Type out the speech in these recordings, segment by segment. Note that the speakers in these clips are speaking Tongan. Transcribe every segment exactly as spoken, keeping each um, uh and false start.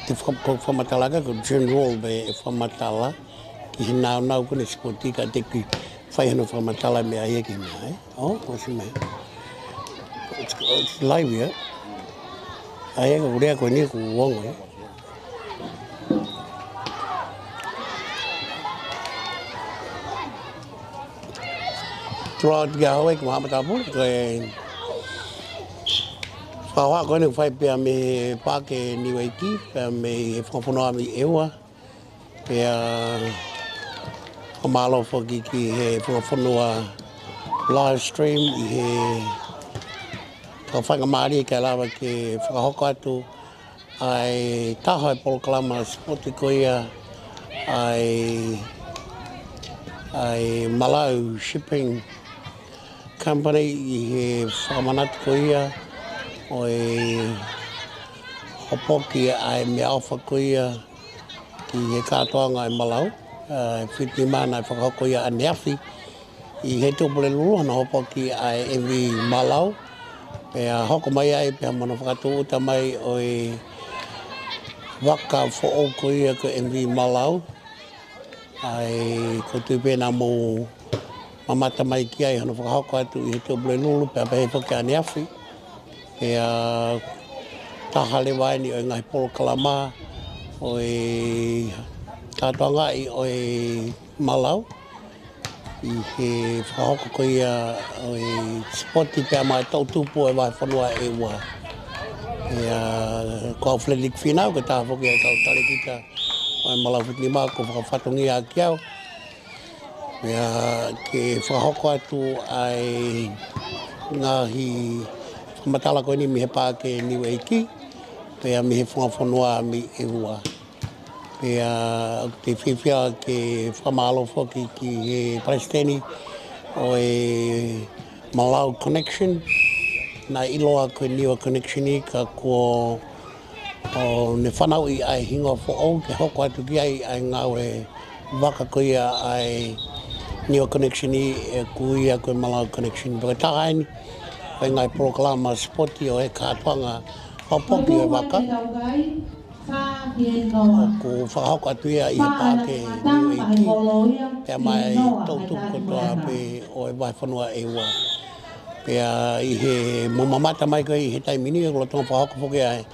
Te faka-, ko e fakamatala ka ko e general pē e fakamatala ki he nāunau ko eni e sipoti ka te u kiʻi fai hano fakamatala mei ai ki he meʻa, ē? ʻO, ʻosi meʻa. It's, it's live, ē? ʻA ia ko e lea ko eni ʻoku ongo, ē? Throughout ki he ʻaho ko eni, ko e maʻa matāpule, ko e fakahoha ko eni ʻoku fai pea mei he Paʻake Niueiki, pea mei he Fakafonua mei ʻEua, pea fakamālō foki ki he Fakafonua live stream ʻi he fakafaingamālie ke lava ke fakahoko atu ʻa e taha e polokalama sipoti ko ia ʻa e, ʻa e Malau Shipping Company ʻi he fakamanatu ko ia ʻo e hopoki ʻa e meʻaʻofa ko ia ki he kātoanga ʻa e Malau, ʻa e fitu nima naʻe fakahoko ia ʻaneafi ʻi he Tupulelulu, hano hopoki ʻa e M V Malau. Pea hoko mai ai pea mo hono fakatūʻuta mai ʻo e vaka foʻou ko ia ko e M V Malau. ʻA ia ʻoku ou tui pē naʻa mou mamata mai ki ai, hano fakahoko atu ʻi he Tupulelulu, pea pehē foki ʻaneafi. Pea taha leva eni ʻo e ngaahi polokalama ʻo e kātoangaʻi ʻo e Malau ʻi he fakahoko ko ia ʻo e sipoti pea mo e toʻutupu ʻo e vahefonua ʻEua. Pea ko au Frederick Fīnau, ko e taha foki ʻo e kau talēkita ʻo e Malau fitu nima, ʻoku fakafatongia ʻaki au ia ke fakahoko atu ʻa e ngaahi fakamatala ko eni mei he Paʻake Niueiki, pea mei he Fakafonua mei ʻEua. Pea ʻoku ou fiefia ke fakamālō foki ki he palesiteni ʻo e Malau Connection, naʻe ʻiloa ko e Niua Connection ʻi ka kuo ʻo ne fanauʻi ʻa e hingoa foʻou ke hoko atu ki ai ʻa e ngāue vaka ko ia ʻa e Niua Connection ʻi ʻoku ui ia ko e Malau Connection. Pea ko e taha eni ʻo e ngaahi polokalama sipoti ʻo e kātoanga hopoki ʻo e vaka. ʻOku fakahoko atu ia ʻi he Paʻake Niueiki, pea mo e toʻutupu kotoa pē ʻo e vahefonua ʻEua. Pea ʻi he mou mamata mai ko ē ʻi he taimi ni, ʻoku lolotonga fakahoko foki ʻa e,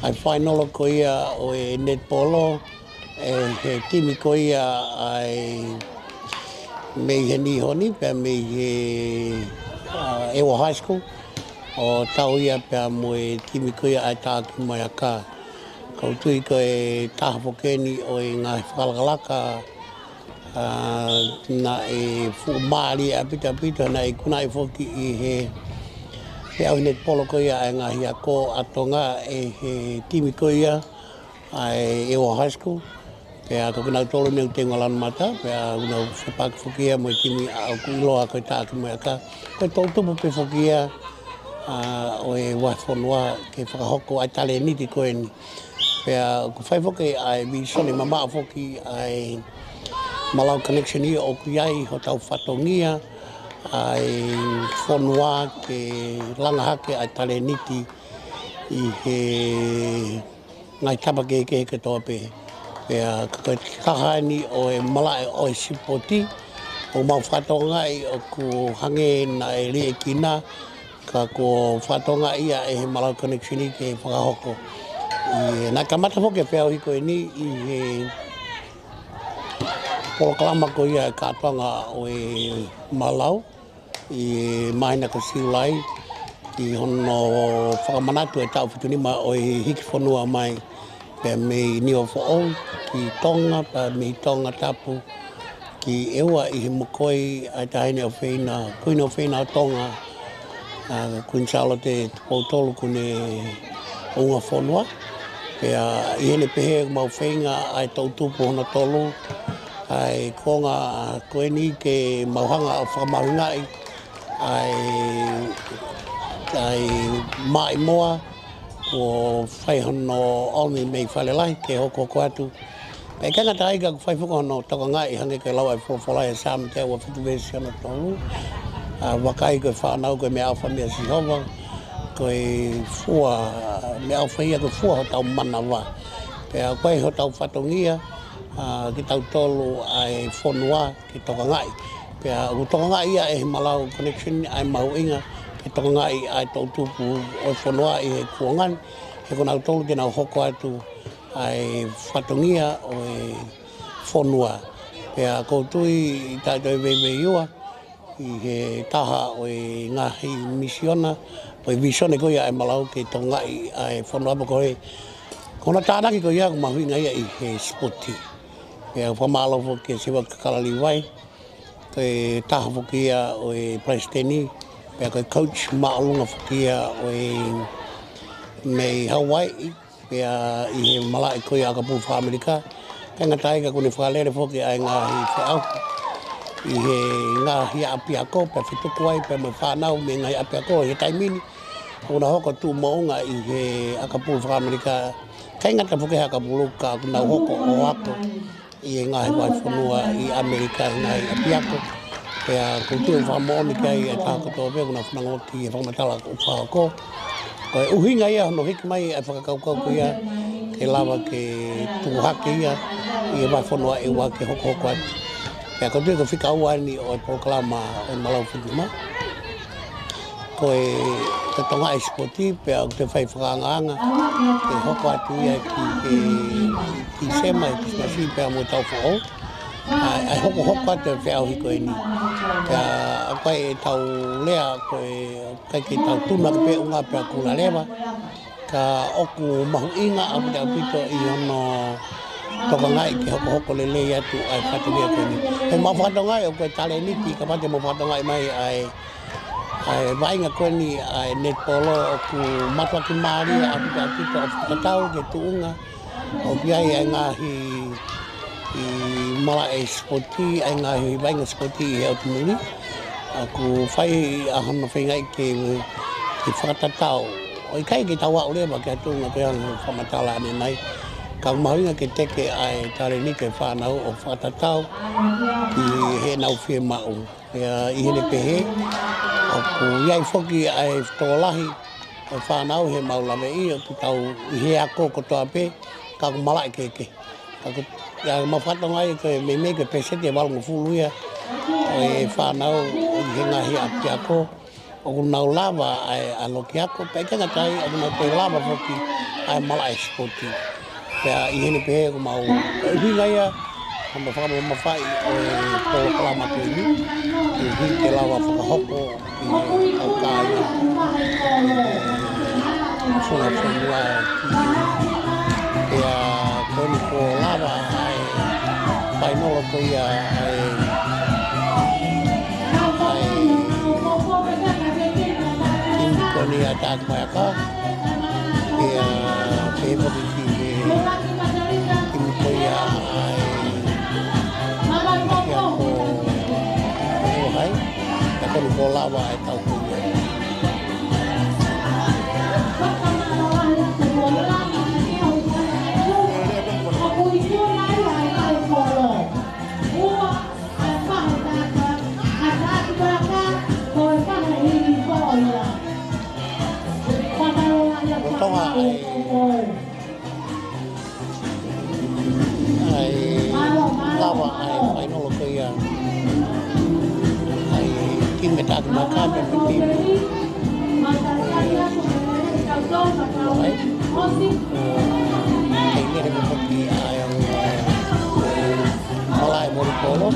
ʻa e fainolo ko ia ʻo e netipolo, ʻe he timi ko ia ʻa e mei he Nihoni, pea mei he, ʻa, ʻEua High School, ʻo tau ia pea mo e timi ko ia ʻa e Taʻakimoeaka. ʻOku ou tui ko e taha foki eni ʻo e ngaahi fakalakalaka, ʻa, naʻe fuʻu mālie ʻaupito ʻaupito, naʻe ikunaʻi foki ʻi he, he ʻauhi netipolo ko ia ʻa e ngaahi ako ʻa Tonga ʻe he timi ko ia ʻa e ʻEua High School. Pea ko kinautolu eni ʻoku teunga lanu mata, pea ʻoku nau fepaki foki ia mo e timi ʻa ʻoku ʻiloa ko e Taʻakimoeaka. Ko e toʻutupu pē foki ia, ʻa, ʻo e vahefonua ke fakahoko ʻa e talēniti ko eni. Pea ʻoku fai foki ʻa e vīsone mamaʻo foki ʻa e Malau Connection ʻi ʻoku ʻi ai hotau fatongia ʻa e fonua ke langa hake ʻa e talēniti ʻi he ngaahi tapa kehekehe kotoa pē. Pea ko e taha eni ʻo e malaʻe ʻo e sipoti, ʻoku mau fakatokangaʻi ʻoku hangē naʻe liʻekina, ka kuo fakatokangaʻi ia ʻe he Malau Connection ke fakahoko. ʻI he naʻe kamata foki e feʻauhi ko eni ʻi he polokalama ko ia e kātoanga ʻo e Malau ʻi he māhina ko Siulai, ʻi hono fakamanatu e taʻu fitu nima ʻo e hiki fonua mai, pea mei Niuafoʻou ki Tonga, pea mei Tongatapu ki ʻEua ʻi he mokoi ʻa e Taʻahine ʻOfeina, Kuini ʻOfeina ʻo Tonga, ʻa, Kuini Sālote Tupou Tolu, ko ʻene ʻuunga fonua. Pea ʻi heʻene pehē ʻoku mau feinga ʻa e toʻutupu hono tolu, ʻa e konga ko eni ke mau hanga ʻo fakamahuʻingaʻi ʻa e, ʻa e maʻimoa kuo fai hono ʻomi mei Falelahi ke hokohoko atu. Pea ʻikai ngata ai ka ʻoku fai foki hono tokangaʻi hangē ko e lau ʻa e folofola ʻi he Saame teau ua fitu veesi hono tolu. ʻA, vakai ko e fānau ko e meʻaʻofa meia Sihova, ko e fua, meʻaʻofa ia ko e fua hotau manava. Pea ko e hotau fatongia, ʻa, kitautolu ʻa e fonua ke tokangaʻi. Pea ʻoku tokangaʻi ia ʻe he Malau Connection ʻa e mahuʻinga ke tokangaʻi ʻa e toʻutupu ʻo e fonua ʻi he kuonga ni. He ko nautolu te nau hoko atu ʻa e fatongia ʻo e fonua. Pea ʻoku ou tui ʻe taʻe toe veiveiua ʻi he taha ʻo e ngaahi misiona, ʻo e vīsone ko ia ʻa e Malau ke tokangaʻi ʻa e fonua pea ko e, ko hono tānaki ko ia ʻoku mahuʻinga ia ʻi he sipoti. Pea fakamālō foki kia Sivakakala Livai, ko e taha foki ia ʻo e palesiteni, pea ko e coach māʻolunga foki ia ʻo e mei Hawaii, pea ʻi he malaʻe ko ia ʻakapulu faka-ʻAmelika. ʻIkai ngata ai ka ʻoku ne fakalele foki ʻa e ngaahi feʻauhi ʻi he ngaahi ʻapiako, pea fetuku ai pea mo e fānau mei he ngaahi ʻapiako ʻi he taimi ni. ʻOku nau hoko tuʻu moʻunga ʻi he ʻakapulu faka-ʻAmelika. ʻIkai ngata foki he ʻakapulu ka ʻoku nau hoko ʻo ako ʻi he ngaahi vahefonua ʻi ʻAmelika, ʻi he ngaahi ʻapiako. Pea ʻoku ou tui ʻoku fakamoʻoni ki ai ʻa e taha kotoa pē ʻoku nau fanongo ki he fakamatala ʻoku fakahoko. Ko e ʻuhinga ia hono hiki mai ʻa e fakakaukau ko ia ke lava ke tuku hake ia ʻi he vahefonua ʻe ua ke hokohoko atu. Pea ʻoku ou tui ko e fika ua eni ʻo e polokalama ʻo e Malau Fitu Nima. Ko e tokangaʻi sipoti pea ʻoku te fai fakaangaanga ke hoko atu ia ki he Tīsema, ʻi he Kilisimasi pea mo e Taʻu Foʻou. ʻA e, ʻa e hokohoko atu e feʻauhi ko eni. Pea ʻoku ʻikai ke tau lea ko e, ʻikai ke tau tuna ke pē unga pea kuo leva. Ka ʻoku mahuʻinga ʻaupito ʻaupito ʻi hono tokangaʻi ke hokohoko lelei atu ʻa e fatongia ko eni. He mau fakatokangaʻi ʻoku ʻi ai e talēniti kapau te mau fakatokangaʻi mai ʻa e, ʻa e vaʻinga ko eni ʻa e netipolo ʻoku mātuʻaki mālie ʻaupito ʻaupito ʻo fakatatau ki he tuʻunga ʻoku ʻi ai ʻa e ngaahi ʻi malaʻe sipoti, ʻa e ngaahi vaʻinga sipoti ʻi he ʻotu muli. ʻOku fai ʻa hono feingaʻi ke, ke fakatatau. ʻOku ʻikai ke tau aʻu leva ki he tuʻunga ko ia ʻoku fakamatala ʻanenai. Ka ʻoku mahuʻinga ke teke ʻa e talēniti ʻa e fānau ʻo fakatatau ki heʻenau fiemaʻu. Pea ʻi heʻene pehē, ʻoku ʻi ai foki ʻa e tokolahi ʻo e fānau he mau laveʻi ʻoku tau ʻi he ako kotoa pē, ka ʻoku malaʻe kehekehe. Ka ʻoku, ʻa e mau fakatokangaʻi ko e meimei ko e pēseti ʻe valungofulu ia ʻo e fānau ʻi he ngaahi ʻapiako ʻoku nau lava ʻa e, ʻa e loki ako, pea ʻikai ngata ai ʻoku nau toe lava foki ʻa e malaʻe sipoti. Pea ʻi heʻene pehē ʻoku mau, ko e ʻuhinga ia, hono fakamamafaʻi ʻo e polokalama ko eni, ke hiki ke lava fakahoko ʻi he kakai, ʻi he funga fonua ki, pea ko eni kuo lava ʻa e fainolo ko ia ʻa e, ʻa e timi ko eni ʻa Taaki Maʻiaka. Pea pehē foki ki he timi ko ia ʻa e ʻapiako ʻUluaki. Pea ko eni kuo lava ʻa e tau ko ia. Ko Tonga ʻa e, ʻa e lava ʻa e fainolo ko ia ʻa e timi Taaki Maʻiaka pea mo e timi ʻUluaki. ʻO kei lele mo foki ʻa e malaʻe molipolo.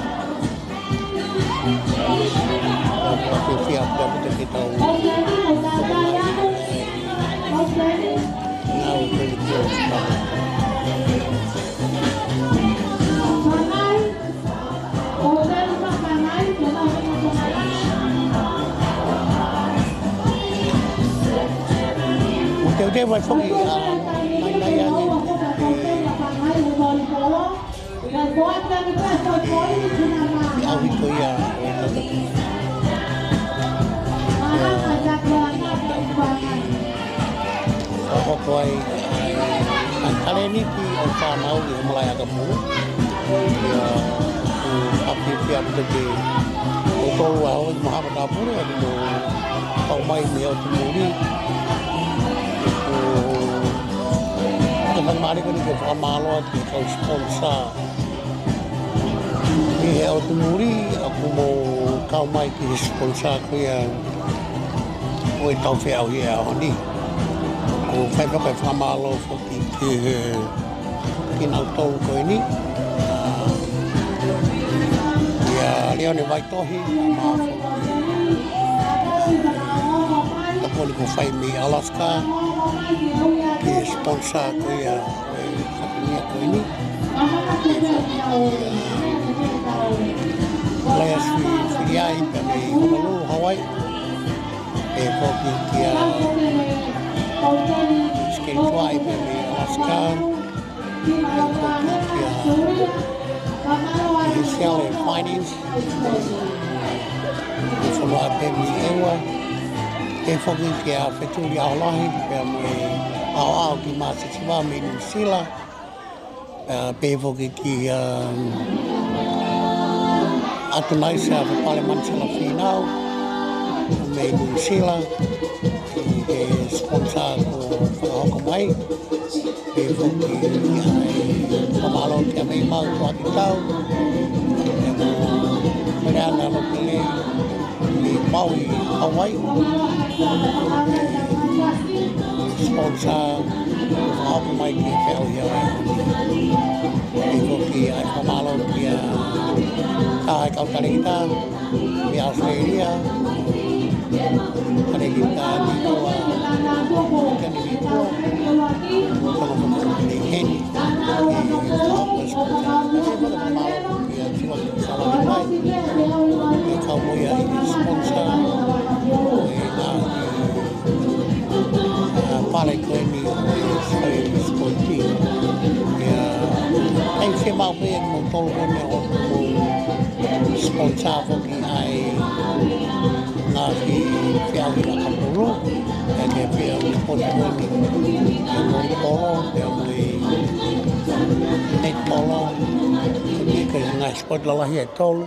Pea fiefia ʻaupito ke tau nau peli kia. ʻOku teuteu mai foki ʻa, nai, nai ange, ʻi he ʻaho ko ia ʻo e tataki. Pea, ʻo hoko ai ʻa e talēniti ʻo e fānau ʻi he malaʻe ʻakapulu. Pea, ʻoku fiefia ʻaupito ke, ʻoku tolu ʻa e ʻaho ʻi Mahapa Tāpulu, ʻoku mau kau mai mei he ʻotu muli. ʻOku Mālie ko eni ke fakamālō atu ki he kau sponsor mei he ʻotu muli, ʻoku mou kau mai ki he sponsor ko ia ʻo e tau feʻauhi ʻaho ni. ʻOku ou fai foki e fakamālō foki ki he kinautolu ko eni. ʻA, ʻia Leone Vaitohi, ʻa, mo e tokoni kuo fai mei Alaska, ki he sponsor ko ia ʻo e fatongia ko eni. Laiasi Filiai pea mei Honolulu, Hawaii. Pehē foki kia Skate Fly pea mei Alaska. Pehē foki kia Giselle Finance, ʻi he fonua pē mei ʻEua. Pehē foki kia Fetuli ʻAholahi pea mo e ʻaoʻao ki Māsesiva mei Nuʻusila. ʻA, pehē foki kia, um, ʻAtunaisa Fapale Manisela Fīnau mei Nuʻusila, ʻi he sponsor kuo fakahoko mai. Pehē foki ia ʻe fakamālō kia Meimau Tuakitau, ʻe mo Meleana Lopelei, mei Maui, Hawaii. Sponsor, ʻoku mai ki he feʻauhi ʻaho ni. Pehē foki ʻa e fakamālō kia, ʻa e kau talēkita mei Australia, talēkita Nikua, Kani Nikua, mo Tono Fakaʻuli Heni, ʻi he fakahoko e sponsor. Pehē foki fakamālō kia Siva Salani mai, ʻe kau mo ia ʻi he sponsor ʻo e ngaahi, ʻa, pale ko eni ʻo e Australian Sport Team. ʻIa, ʻai fiemaʻu pē ʻe kimoutolu ko eni ʻoku mou sponsor foki ʻa e ngaahi feʻauhi ʻakapulu, ʻa e ngaahi feʻauhi sport ko eni, ʻa e volleyball, pea mo e netball, ʻa e ngaahi sport lalahi ʻe tolu,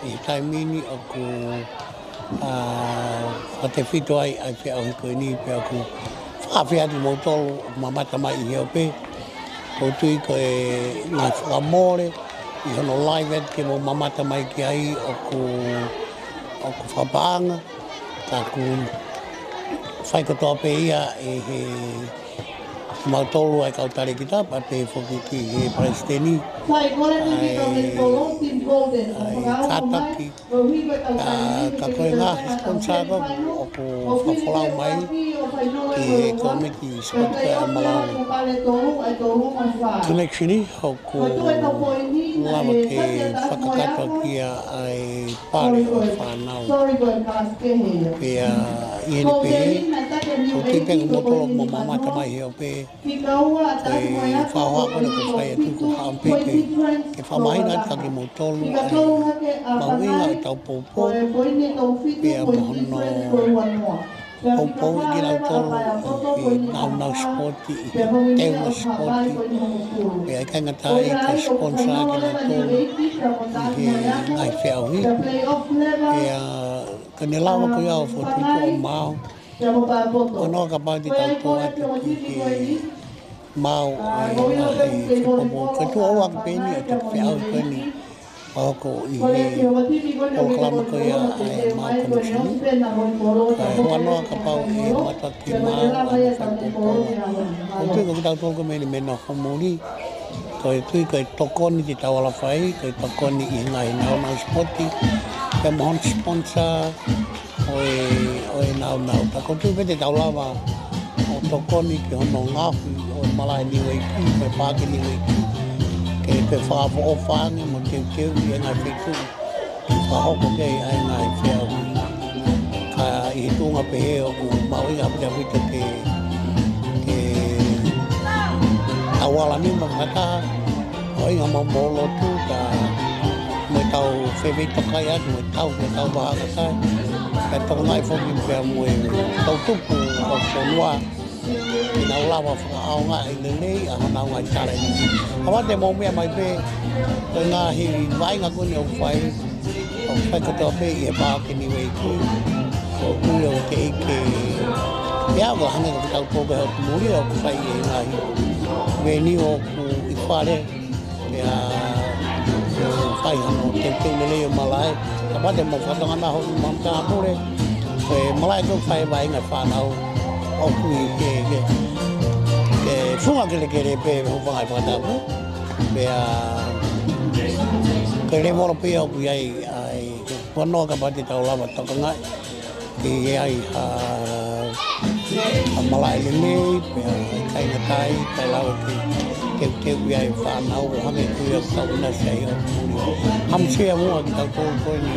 ʻi he taimi ni ʻoku, ʻa, fakatefito ai ʻa e feʻauhi ko eni, pea ʻoku fakaafeʻi atu kimoutolu ʻoku mamata mai ʻi he ope. ʻOku ou tui ko e ngaahi fakamole ʻi hono live atu ke mou mamata mai ki ai ʻoku, ʻoku fakapaʻanga, ka ʻoku fai kotoa pē ia ʻe he mautolu ʻa e kau talēkita, pea pehē foki ki he palesiteni. ʻA e, ʻa e kātaki, ʻa, ka ko e ngaahi sponsor ko ē ʻoku fakafolau mai ʻi he kōmiti sipoti ʻa Malau Connection, ʻoku lava ke fakakakato ʻaki ʻa e pale ʻo e fānau. Pea ʻi heʻene pehē, ʻoku ou tui pē ʻoku mou tolo mo mamata mai he ope, ko e fakahohaʻa ko ē naʻe fai atu ko e haʻu pē ke, ke fakamahino atu kia kimoutolu ʻa e mahuʻinga ʻo ʻetau poupou, pea mo hono poupou ʻa kinautolu ʻi he nāunau sipoti, ʻi he teunga sipoti, pea ʻikai ngata ai ka sponsor ʻa kinautolu ʻi he ngaahi feʻauhi. Pea ka ne lava ko ia ʻo fokotuʻutuʻu ʻo maau, ʻo noa kapau te tau tō atu ki he maau ʻa e ngaahi fakapoupou. Ko e tuʻo ua ʻaki pē eni ʻo e feʻauhi ko eni ʻoku hoko ʻi he polokalama ko ia ʻa e Maau Connection. Ka ʻe hua noa kapau ʻe mamata ki he maau ʻa e ngaahi fakapoupou. ʻOku ou tui ko kitautolu ko e meimei nofo muli, ko e tui ko e tokoni te tau ala fai, ko e tokoni ʻi he ngaahi nāunau sipoti, pea mo hono sponsor ʻo e, ʻo e nāunau. Ka ʻoku ou tui pē te tau lava ʻo tokoni ki hono ngaohi ʻo e malaʻe Niueiki, ʻo e paaki Niueiki, ke toe fakaʻofoʻofa ange mo teuteuʻi e ngaahi feituʻu ke fakahoko ki ai ʻa e ngaahi feʻauhi. Ka ʻi he tuʻunga pehē ʻoku mahuʻinga ʻaupito ke, ke tau ala nima fakataha, ʻo ʻuhinga mo e lotu, ka mo ʻetau fefeitokai atu, mo ʻetau, mo ʻetau vahaʻa kakai. Kae tokonaʻi foki pea mo e toʻutupu ʻo e fonua, ke nau lava fakaʻaongaʻi lelei ʻa honau ngaahi talēniti. Ka ʻoua te mou meʻa mai pē, ko e ngaahi vaʻinga ko eni ʻoku fai, ʻoku fai kotoa pē ʻi he paaki Niueiki. ʻOku ou tui ʻoku teʻeki ke, ʻe aʻu ʻo hangē ko kitautolu ko e ʻotu muli ʻoku fai ʻi he ngaahi Veni ʻoku ʻi fale, pea fai hano teuteu lelei ʻo malaʻe. Kapau te mau fakatokanga naʻa hoʻo mama tāpule, ʻe malaʻe ko e fai vaʻinga fānau ʻoku ʻi ke, ke, ke funga kelekele pē ʻo hūfanga he fakatapu. Pea ko e lēvolo pē ʻoku ʻi ai, ʻa e, ko e noa kapau te tau lava tokangaʻi. ʻE ʻi ai ha, ha malaʻe lelei, pea ʻikai ngata ai, kae lava ke teuteu ʻi ai fānau ʻo hangē ko ia ʻoku tau ʻinasi ai ʻi ʻOtu Muli. Hamusia muʻa kitautolu ko eni,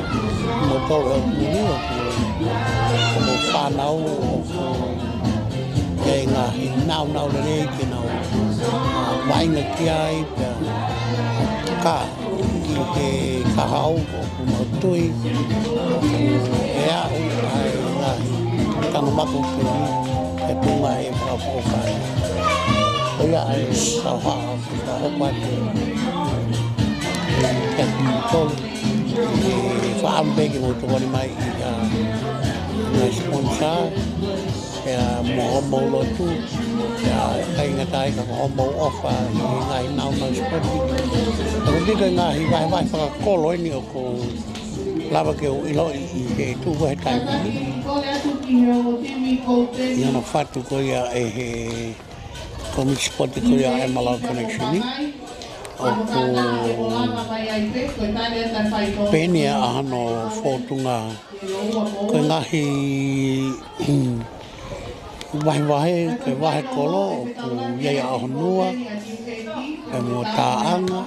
mo tau ʻi ʻOtu Muli, ʻoku, ʻoku fānau, ʻoku ʻi ai ngaahi nāunau lelei ke nau, ʻa, vaʻinga ki ai, pea ka ʻi he kahaʻu ʻoku mau tui, ʻoku ʻi ai ʻa e ngaahi tangata maʻu tui, ʻe tuʻunga ʻi he fakapoʻuli. ʻA ia ʻa e kau haʻa, ka hoko atu. Ke tolu. ʻE faʻa pē ke mou tokoni mai ʻi ha, ngaahi sponsor. Pea mo hoʻomou lotu, pea ʻikai ngata ai ka ko hoʻomou ʻofa ʻi he ngaahi nāunau sipoti. Ka ko e piko e ngaahi vahevahe fakakolo eni ʻoku lava ke u ʻiloʻi ʻi he tuʻu ko ē he taimi ni. ʻI hono fatu ko ia ʻe he komiti sipoti ko ia ʻa e Malau Connection ni. ʻOku pehē ni ʻa hono fōtunga. Ko e ngaahi vahevahe, ko e vahe kolo, ʻoku ʻi ai ʻa Honua, pea mo Taʻanga,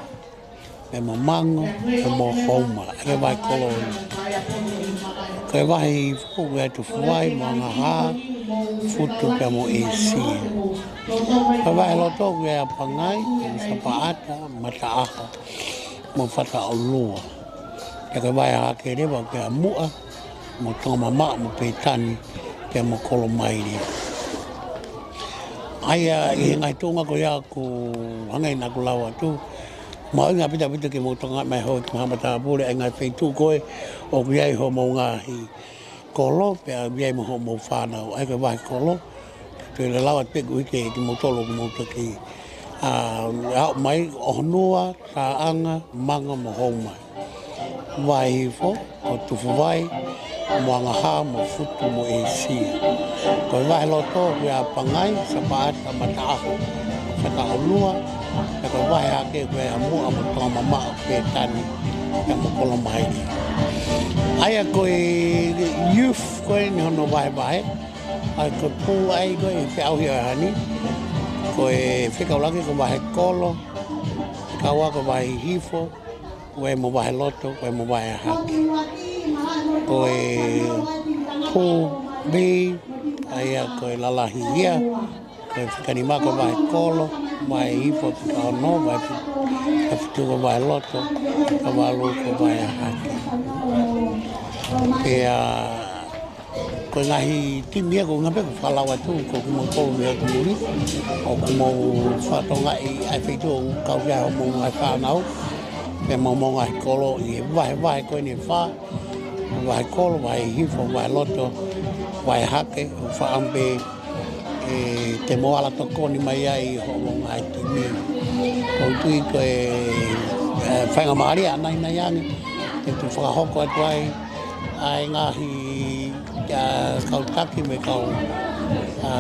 pea mo Mango, pea mo Houma, ʻa e vahe kolo. Ko e vahe hifo, ʻoku ʻi ai Tufuvai, mo Angahā, Futu, pea mo ʻĒsia. Ko e vahe loto, ʻoku ʻi ai ʻa Pangai, pea mo Sapaʻata, Mataʻaho, mo Fataʻolua. Pea ko e vahe hahake leva, ʻoku ʻi ai ʻa Muʻa, mo Tongamamaʻo, mo Pētani, pea mo Kolomaile. ʻA ia ʻi he ngaahi tuʻunga ko ia ʻoku hangē naʻa ku lau atu. Mahuʻinga ʻaupito ʻaupito ke mou tokangaʻi mai hou ki Mahamatapule, ʻa e ngaahi feituʻu ko ē, ʻoku ʻi ai hoʻomou ngaahi kolo, pea ʻi ai mo hoʻomou fānau, ʻa ia ko e vahe kolo, ke toe lava atu pē ʻoku ʻi ai ke, kimoutolu ʻoku mou toki, ʻa, aʻu mai, ʻo Honua, Taʻanga, Mango mo Houma. Vahe hifo, ko Tufuvai, mo Angahā, mo Futu, mo ʻĒsia. Ko e vahe loto, ʻoku ʻi ai ʻa Pangai, Sapaʻata, Mataʻaho, Fataʻolua, pea ko e vahe hahake, ʻoku ʻi ai ʻa Muʻa, mo Tongamamaʻo, Pētani, pea mo Kolomaile. ʻA ia ko e youth, ko eni hono vahevahe, ʻa ia ko e pū ʻa ia ko e feʻauhi ʻo e hani, ko e fekau laki ko e vahe kolo, kaua ko e vahe hifo, ko e mo vahe loto, ko e mo vahe hahake. Ko e pū B, ʻa ia ko e lalahi ia, ko e fika nima ko e vahe kolo, vahe hifo fika ono, vahe fi-, fika fitu ko e vahe loto, fika valu ko e vahe hahake. Pea ko e ngaahi timi ia ko e ngaahi pē ko e fakalao atu, ko kimoutolu mei ʻOtu Muli, ʻoku mou fakatokangaʻi ʻa e feituʻu ʻoku kau ki ai hoʻomou ngaahi fānau, pea mo hoʻomou ngaahi kolo ʻi he vahevahe ko eni ʻe fā, vahe kolo, vahe hifo, vahe loto, vahe hahake, ʻoku faʻa pē ʻe te mou ala tokoni mai ai hoʻomou ngaahi timi. ʻOku ou tui ko e, ʻe, faingamālie ʻa e naʻinaʻi ange, ke te fakahoko atu ai, ʻa e ngaahi, ʻa, kau taki mo e kau, ʻa,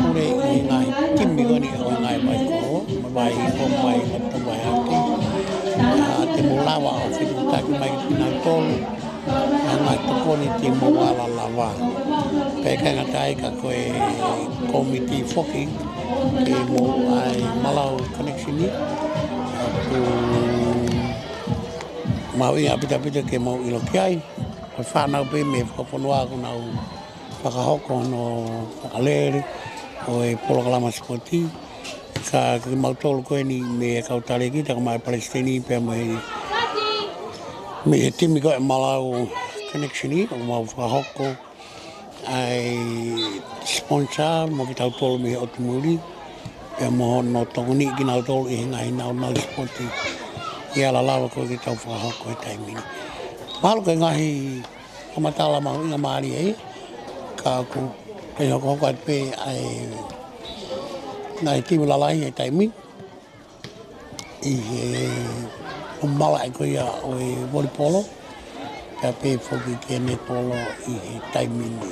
pule ʻi he ngaahi timi ko eni ʻo e ngaahi vahe kolo, mo e vahe hifo, mo e vahe loto, vahe hahake. ʻA, te mou lava ʻo fetuʻutaki mai kinautolu, ʻa e ngaahi tokoni te mou ala lava. Pea ʻikai ngata ai ka ko e komiti foki, ke mou ʻai Malau Connection ni. ʻOku mahuʻinga ʻaupito ʻaupito ke mou ʻilo ki ai. Ko e fānau pē mei he fakafonua ʻoku nau fakahoko hono fakalele ʻo e polokalama sipoti. Ka kimautolu ko eni mei he kau talēkita, ka mai palesiteni pea mei, mei he timi ko e Malau Connection ni, ʻoku mau fakahoko ʻa e sponsor mo kitautolu mei ʻOtu Muli, pea mo hono tokoniʻi kinautolu ʻi he ngaahi nāunau sipoti. ʻI he ala lava ko ē ke tau fakahoko he taimi ni. Mahalo ko e ngaahi fakamatala mahuʻinga mālie ia, ka ʻoku kei hokohoko atu pē ʻa e Ngaahi timi lalahi he taimi ni, ʻi he malaʻe ko ia ʻo e volipolo, pea pehē foki ki he netipolo ʻi he taimi ni.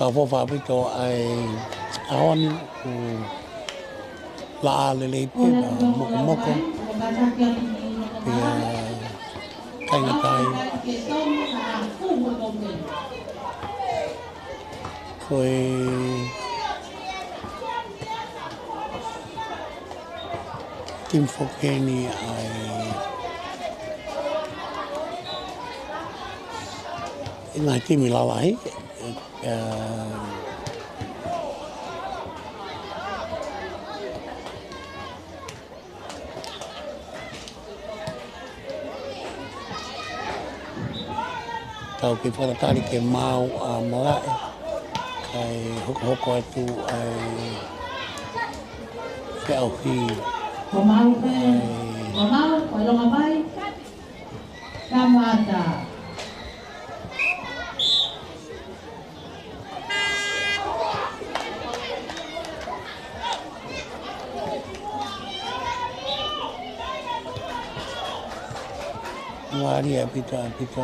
Fakaʻofoʻofa ʻaupito ʻa e ʻaho ni, ʻoku laʻā lelei pē, mokomoko, pea kāinga tai. Ko e timi foki eni ʻa e, ʻa e ngaahi timi lalahi, ʻa, tau kiʻi fakatali ke maau ʻa malaʻe, kae hokohoko atu ʻa e feʻauhi. Ko mau pē, ʻa e ko mau, ko e longa mai. Kamata. Mālie ʻaupito, ʻaupito.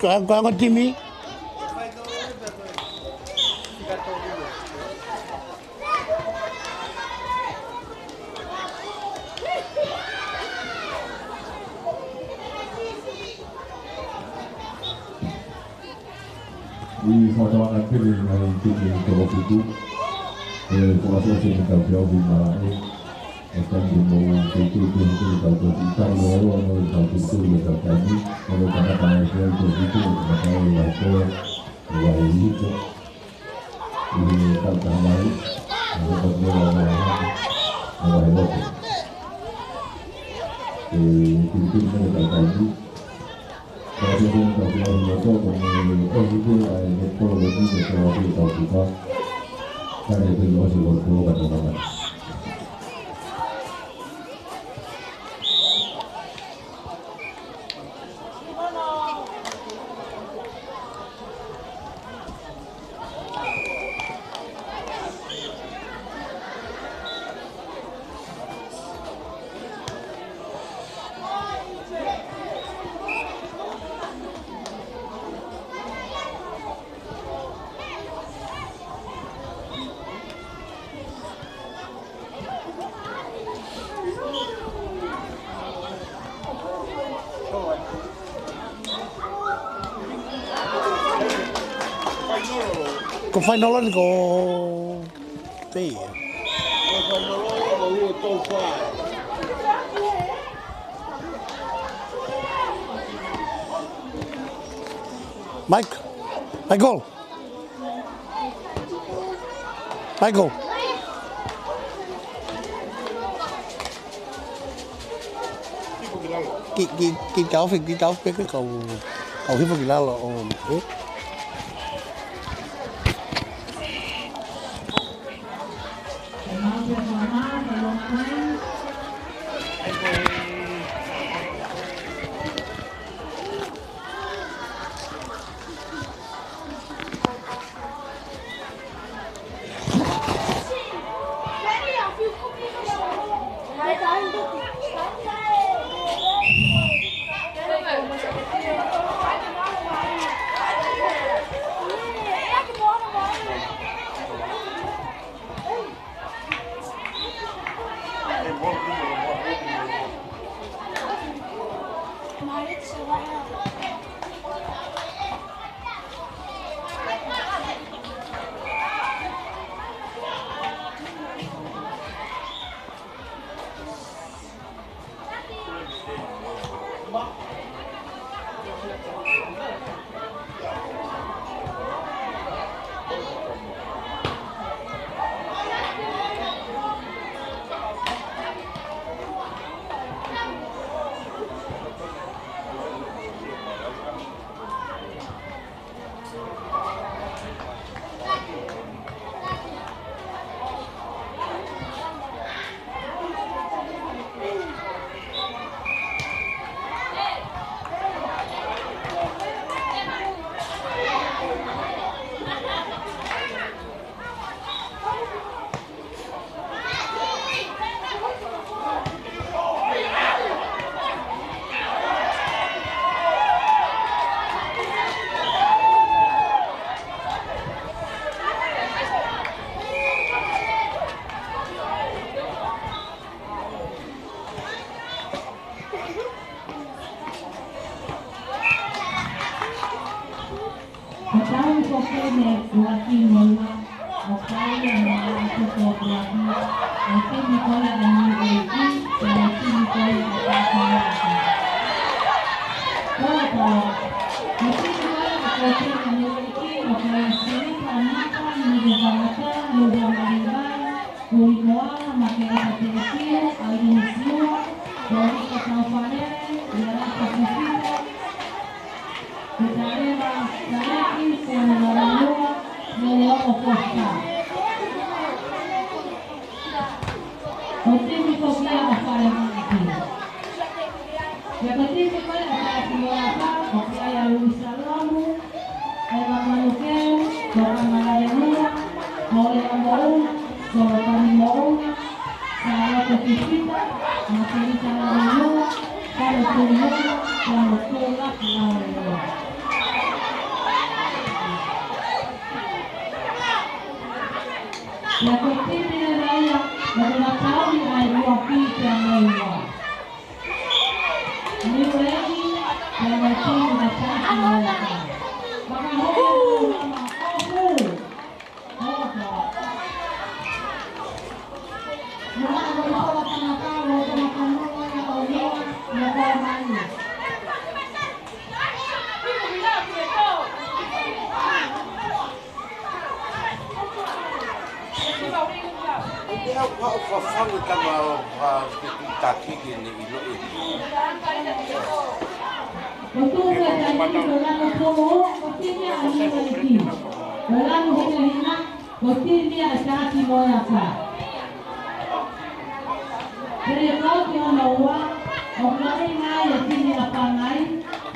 Ko, ko e ongo timi. ʻI he fakatahaʻanga pē ʻa e ngaahi timi ʻe toko fitu, ʻe fakaʻosiʻosi ʻetau feʻauhi malaʻe. ʻE taimi ke mou teitei ke hoko ʻetau tō ki tau loa loa mo ʻetau teitei ʻetau taimi, mo e tangata ʻe fea ʻi tō fitu, mo e tangata ʻe ʻi ai ko e, ʻe ʻi ai hiko. ʻI he tau taha mai, ʻe hoko atu mo e lau lau hake, mo e lau loto. ʻE teitei mo ʻetau taimi, Ko e fainolo ni ko pē ia. Mike. Michael. Michael. Ki, ki, ki tau fi, ki tau fi pē ke kau, kau hifo ki lalo ʻo, ē? Ko e taʻu ko eni ʻuluaki mo e ua, ʻo kau ia mo e ʻApiako Kulapi, ʻa e timi ko ia ʻa Niuʻeiki, pea mo e timi ko ia ʻa Taʻahine. Ko e taʻu, ko e timi ko ia ʻa e timi ʻa Niuʻeiki, ʻo kau ia Silipa Maka, Nike Vangata, Luva Malimai, Kulimoa, Makeata Teʻekiu, ʻAilini Siua, Lolika Taufalele, Ialata Sefita, Kutaleva Saleki, Selu Lalaua, Leleoko Kosta. Ko e timi ko ia ʻa Fale Maʻiti. Pea ko e timi ko ia ʻa Taʻahine, ʻoku ʻi ai ʻa Luisa Lomu, ʻEva Manukeu, Tokanga Lalelua, Molea Moʻunga, Solotani Moʻunga, Sālote Fifita, Matelita Lalelua, Kalo Tuʻiloa, pea mo Tulapi Lalelua. Pea ko e timi leva ia ʻoku na tauhi ʻa e ua pī pea mo e ua. Niuʻeiki, pea mo e timi ʻa Taʻahine. Fakahoko ʻa e ʻofa. ʻOku ʻi ai ha fafangu tama ʻo ha taki ke ne ʻilo ʻe. Ko e timi ʻa Taʻahine, ko e lanu tolu, ko e timi ʻa Niuʻeiki. Ko e lanu hinehina, ko e timi ʻa Taʻahine mo e aka. Pea ko e taʻu hono ua, ʻoku lahi ai ʻa e timi ʻa Pangai,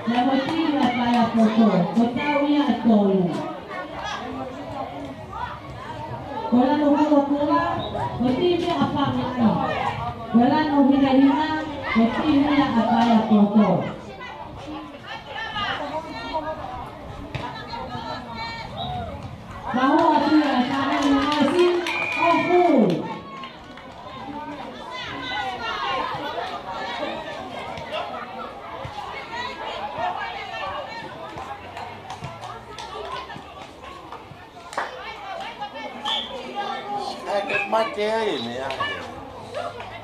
pea mo e timi ʻa Taiapoto, ko e taʻu ia ʻe tolu. Ko e lanu kolokula, ko e timi ʻa Pangai. Ko e lanu hinehina, ko e timi ʻa Taiapoto. Mahua atu ia ʻa Taʻahine Nursing, ʻoku. Ke ai e meʻa.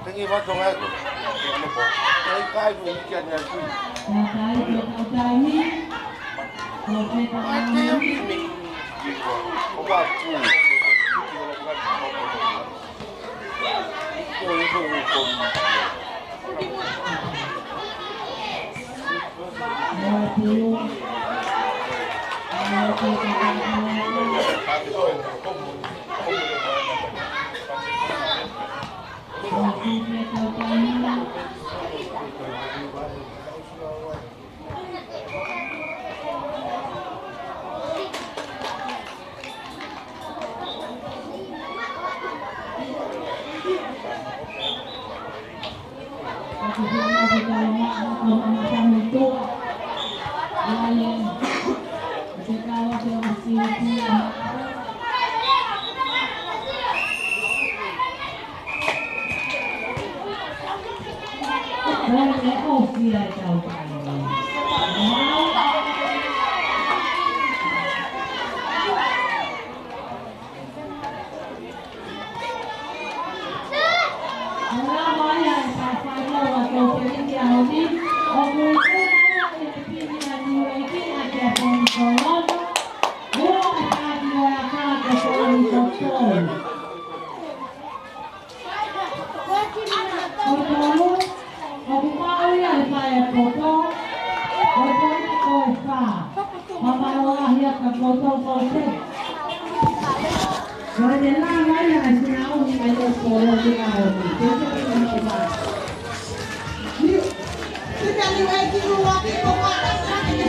Te ke vato ngai ko. Te kai ko i kia ni a kui. Ate a mi mi. Ko ba ku. Ko i ko ko.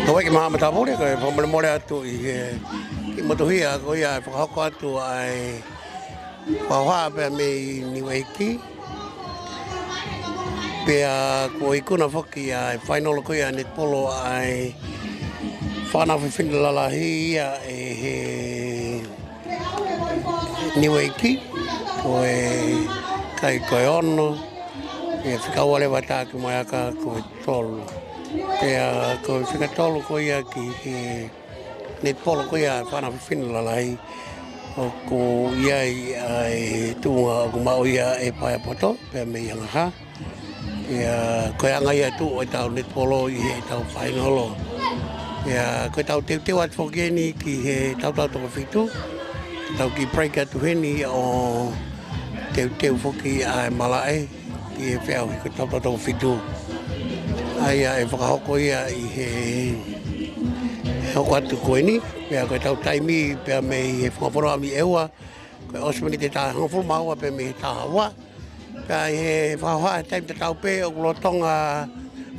Ko e ke maha matapule, ko e fakamolemole atu ʻi he, ʻi motuhia, ko ia e fakahoko atu ʻa e fakahā pea mei Niueiki. Pea kuo ikuna foki ʻa e fainolo ko ia netipolo ʻa e fānau fefine lalahi ia ʻe he Niueiki, ko e kai ko e ono, ʻe fika ua leva tā ki Moeaka ko e tolu. Pea ko e fika tolu ko ia ki he netipolo ko ia fānau fefine lalahi, ʻoku ʻi ai ʻa e tuʻunga ʻoku maʻu ia ʻe Paea Poto, pea mei Angaha. Ia, ko e anga ia ʻetau netipolo ʻi heʻetau fainolo. Ia, ko ʻetau teuteu atu foki eni ki he tautau toko fitu. Tau kiʻi break atu heni ʻo teuteu foki ʻa e malaʻe ʻi he feʻauhi ko e tautau toko fitu. ʻA ia ʻe fakahoko ia ʻi he hoko atu ko eni, pea ko ʻetau taimi pea mei he Funga Fonua ʻAmi ʻEua, ko e ʻosi miniti ʻe taha hongofulu mā ua pea mei he taha ua. Pea ʻi he fakahohaʻa he taimi tatau pē ʻoku lolotonga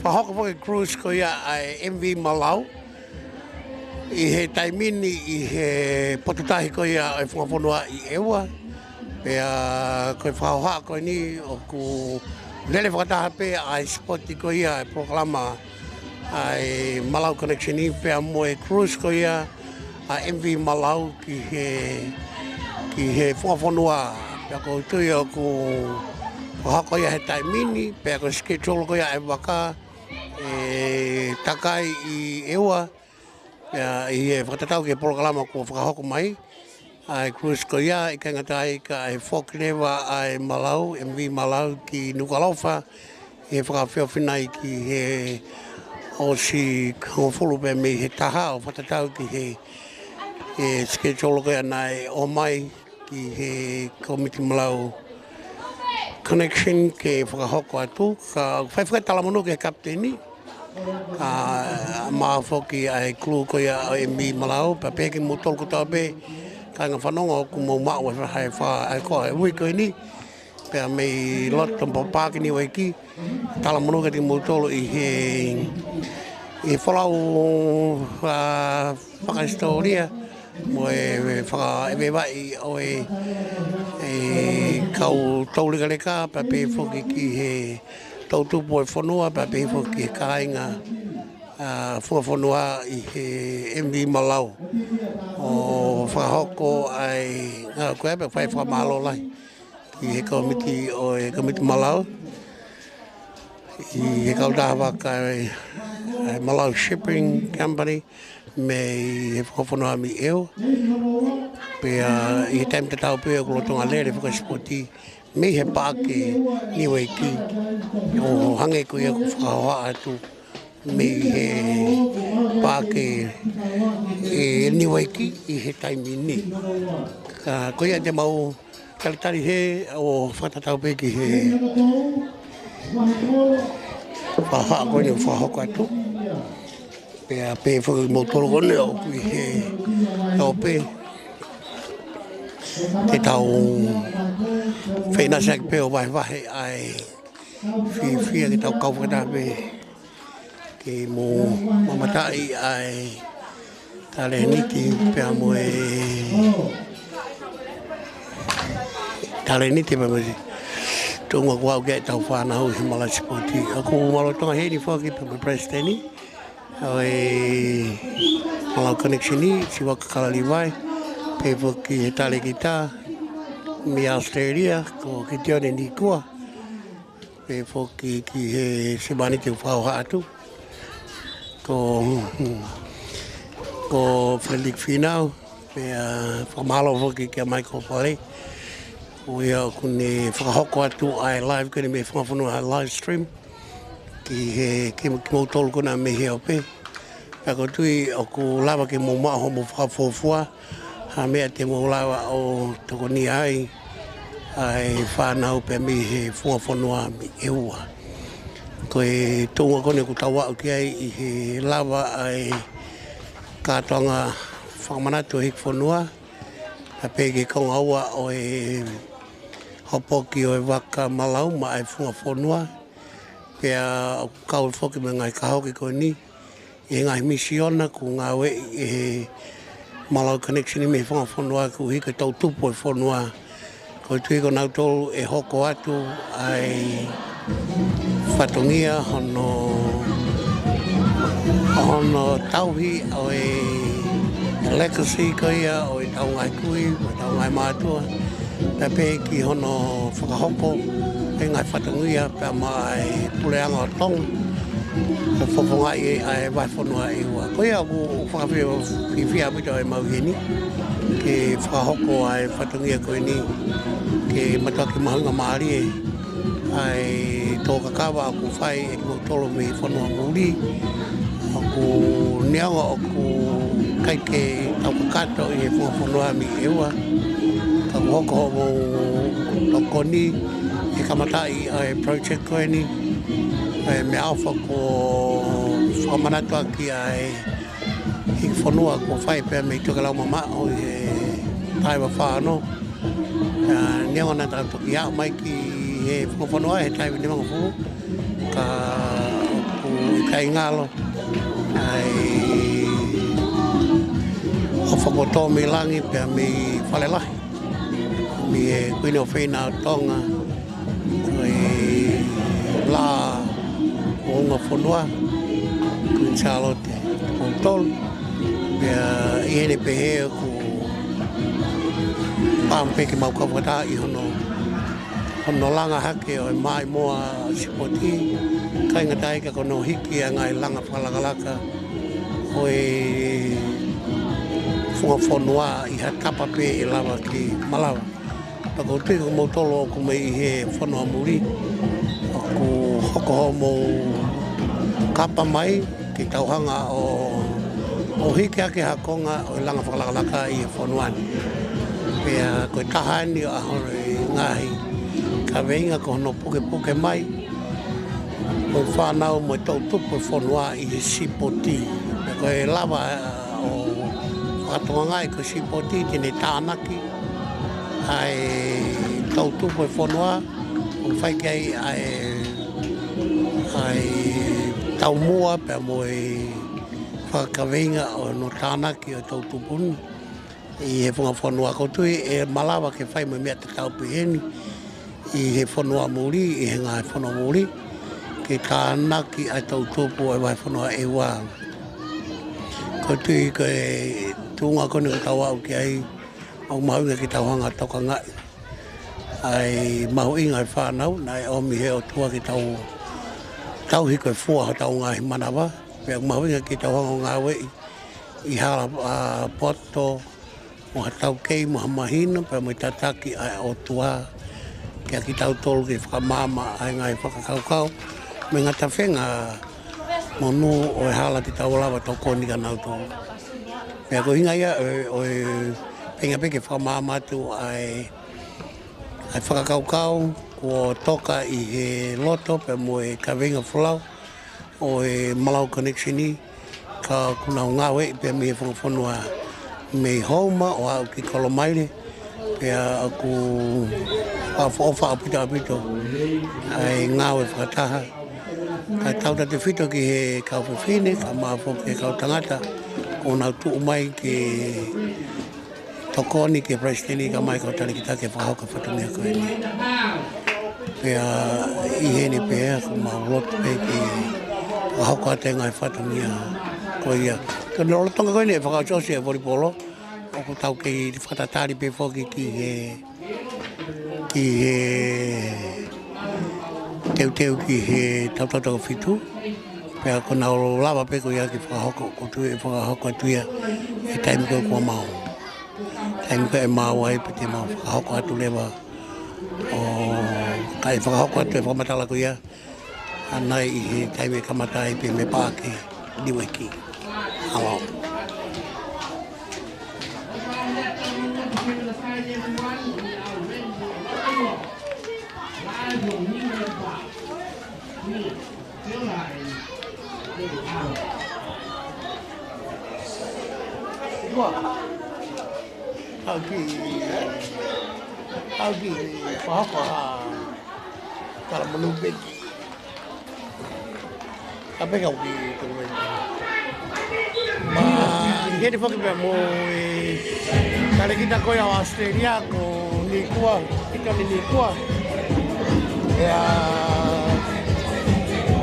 fakahoko foki e cruise ko ia ʻa e M V Malau. ʻI he taimi ni ʻi he potu tahi ko ia ʻo e Funga Fonua ʻi ʻEua. Pea ko e fakahohaʻa ko eni ʻoku lele fakataha pē ʻa e sipoti ko ia e polokalama ʻa e Malau Connection ʻi pea mo e cruise ko ia ʻa M V Malau ki he, ki he Funga Fonua. Pea ʻoku ou tui ʻoku fakahoko ia he taimi ni, pea ko e schedule ko ia e vaka ʻe takai ʻi ʻEua. Pea ʻi he fakatatau ki he polokalama kuo fakahoko mai, ʻa e cruise ko ia, ʻikai ngata ai ka ʻe foki leva ʻa e Malau, M V Malau ki Nukuʻalofa, ʻi he fakafiefia ki he ʻosi hongofulu pē mei he taha ʻo fakatatau ki he, he schedule ko ia naʻe ʻomai ki he Komiti Malau Connection ke fakahoko atu, ka fai fakatalamonū ki he kapiteni, ka maʻu foki ʻa e kulū ko ia ʻo e M V Malau, pea pehē kimoutolu kotoa pē, kāinga fanongo ʻoku mou maʻu e fa-, e fa-, e ko e ui ko eni, pea mei loto mo paaki Niueiki, talamonū kiate kimoutolu ʻi he, ʻi he folau, ʻa, fakahisitōlia, mo e fakaʻeveʻeva ʻo e, e kau toulekaleka, pea pehē foki ki he toʻutupu ʻo e fonua, pea pehē foki ki he kāinga, ʻa, Funga Fonua ʻi he M V Malau. ʻO fakahoko ai, ʻa, ko e pē fai fakamālō lahi ki he komiti ʻo e Komiti Malau, ʻi he kautaha vaka ʻa e, ʻa e Malau Shipping Company, mei he Funga Fonua ʻAmi ʻEua. Pea ʻi he taimi tatau pē ʻoku lolotonga lele fakasipoti mei he paʻake Niueiki, ʻo hangē ko ia ʻoku fakahohaʻa atu mei he paʻake ʻe Niueiki ʻi he taimi ni. Ka ko ia te mau talitali hē ʻo fakatatau pē ki he fakahohaʻa ko eni ʻoku fakahoko atu. Pea pehē foki kimoutolu ko eni ʻoku ʻi he ope, te tau feʻinasiʻaki pē ʻo vahevahe ʻa e fiefia ke tau kau fakataha pē ke mo mamataʻi ʻa e talēniti pea mo e talēniti pea mo e tuʻunga kuo aʻu ki ai ʻetau fānau ʻi he malaʻe sipoti. ʻOku mau lolotonga heni foki pea mo e palesiteni ʻo e Malau Connection, Siva Kakala Livai, pehē foki he talēkita mei Australia ko Kitione Nikua, pehē foki ki he simaniti ʻoku fakahohaʻa atu ko, ko Frederick Finau, pea fakamālō foki kia Michael Pale, ʻo ia ʻoku ne fakahoko atu ʻa e live ko eni mei he fakafonua, ʻa e live stream ki he, ki, kimoutolu ko ena mei he ope. Pea ʻoku ou tui ʻoku lava ke mou maʻu hoʻomou fakafuofua, ha meʻa te mou lava ʻo tokonia ai ʻa e fānau pea mei he fakafonua mei ʻEua. Ko e tuʻunga ko eni ʻoku tau aʻu ki ai ʻi he lava ʻa e kātoanga fakamanatu ʻo e hiki fonua, pea pehē ki he konga ua ʻo e hopoki ʻo e vaka malau maʻa e fakafonua. Pea ʻoku kau foki mo e ngaahi kahoki ko eni ʻi he ngaahi misiona ʻoku ngāueʻi ʻe he Malau Connection mei he fakafonua koeʻuhi ko e toʻutupu ʻo e fonua. ʻOku ou tui ko kinautolu ʻe hoko atu ʻa e fatongia hono, hono tauhi ʻo e legacy ko ia ʻo ʻetau ngaahi kui, ʻo ʻetau ngaahi mātuʻa, pea pehē ki hono fakahoko e ngaahi fatongia pea maʻa e puleʻanga ʻo Tonga, ʻo fofongaʻi ʻa e vahefonua ʻEua. Ko ia ʻoku fakafiefia ʻaupito ʻemau ʻi heni ke fakahoko ʻa e fatongia ko eni, ke mātuʻaki mahuʻingamālie ʻa e tō kakava ʻoku fai ʻe kimoutolu mei he fonua muli. ʻOku neongo ʻoku ʻikai ke tau kakato ʻi he fakafonua mei ʻEua, ka ʻoku hoko hoʻomou tokoni he kamataʻi ʻa e project ko eni, ʻa e meʻaʻofa kuo fakamanatu ʻaki ʻa e hiki fonua kuo fai pea mei Tokelau Mamaʻo ʻi he taʻu ua fā ono. ʻA, neongo naʻa tau toki aʻu mai ki he fakafonua he taʻu nimangofulu, ka ʻoku ʻikai ngalo ʻa e ʻofa kuo tō mei langi pea mei Fale Lahi, mei he Kuini ʻofeina ʻo Tonga, ʻo e Laʻā ʻo e Ongo Fonua, Kuini Sālote Tupou Tolu. Pea ʻi heʻene pehē ʻoku pau pē ke mau kau fakataha ʻi hono, hono langa hake ʻo e maʻimoa sipoti, ʻikai ngata ai ka ko hono hiki ʻa e ngaahi langa fakalakalaka ʻo e fakafonua ʻi ha tapa pē ʻe lava ke malava. Pea ʻoku ou tui ko kimoutolu ʻoku mei he fonua muli, ʻoku hoko hoʻomou kapa mai ke tau hanga ʻo, ʻo hiki hake ha konga ʻo e langa fakalakalaka ʻi he fonua ni. Pea ko e taha eni ʻo e ngaahi kaveinga ko hono pukepuke mai ʻo e fānau mo e toʻutupu ʻo e fonua ʻi he sipoti. Pea ko e lava ʻo fakatokangaʻi ko e sipoti te ne tānaki ʻa e toʻutupu ʻo e fonua, ʻo fai ki ai ʻa e, ʻa e taumuʻa pea mo e fakakaveinga ʻo hono tānaki ʻo e toʻutupu ni ʻi he fakafonua. ʻOku ou tui ʻe malava ke fai mo e meʻa tatau pehē ni ʻi he fonua muli, ʻi he ngaahi fonua muli, ke tānaki ʻa e toʻutupu ʻo e vahefonua ʻEua. ʻOku ou tui ko e tuʻunga ko eni ʻoku tau aʻu ki ai, ʻoku mahuʻinga ke tau hanga ʻo tokangaʻi ʻa e mahuʻinga ʻo e fānau naʻe ʻomi ʻe he ʻOtua ke tau, tauhi ko e fua hotau ngaahi manava. Pea ʻoku mahuʻinga ke tau hanga ʻo ngāueʻi ʻi hala, ʻa, poto, mo ha taukei, mo ha mahino, pea mo e tataki ʻa e ʻOtua kiate kitautolu ke fakamaama ʻa e ngaahi fakakaukau mo e ngataʻanga monū ʻo e hala te tau lava tokoni kia nautolu. Pea ko e ʻuhinga ia ʻo e, ʻo e feinga pē ke fakamaama atu ʻa e, ʻa e fakakaukau kuo toka ʻi he loto pea mo e kaveinga folau ʻo e Malau Connection, ka ʻoku nau ngāueʻi pē mei he funga fonua mei Houma ʻo aʻu ki Kolomaile, pea ʻoku ʻofa, ʻofa ʻaupito ʻaupito ʻa e ngāue fakataha. Kae tautautefito ki he kau fefine, kae ʻumaʻā foki e kau tangata, ʻoku nau tuʻu mai ke tokoni ki he Palesiteni kae ʻumaʻā e kau talēkita ke fakahoko e fatongia ko eni. Pea ʻi heni pē ʻoku mau loto pē ke fakahoko atu e ngaahi fatongia ko ia. Ko e lolotonga ko eni e fakaʻosiʻosi e volipolo, ʻoku tau kei fakatatali pē foki ki he, ki he teuteu ki he tautau toko fitu. Pea ʻoku nau lava pē ko ia ke fakahoko, ʻoku ou tui ʻe fakahoko atu ia he taimi ko ē kuo mau, taimi ko ē ʻe maau ai pea te mau fakahoko atu leva. ʻO ka ʻe fakahoko atu e fakamatala ko ia ʻanai ʻi he taimi ʻe kamata ai pē mei Paʻake, Niueki. ʻAlo. Tau ki, tau ki fakahoko ha tala monū pē ki. Ka peka uki tonu mai. Ma, ʻi heni foki pea mo e talēkita ko ia ʻo ʻAositelēlia, ko Nikua, Pita ni Nikua. ʻIa,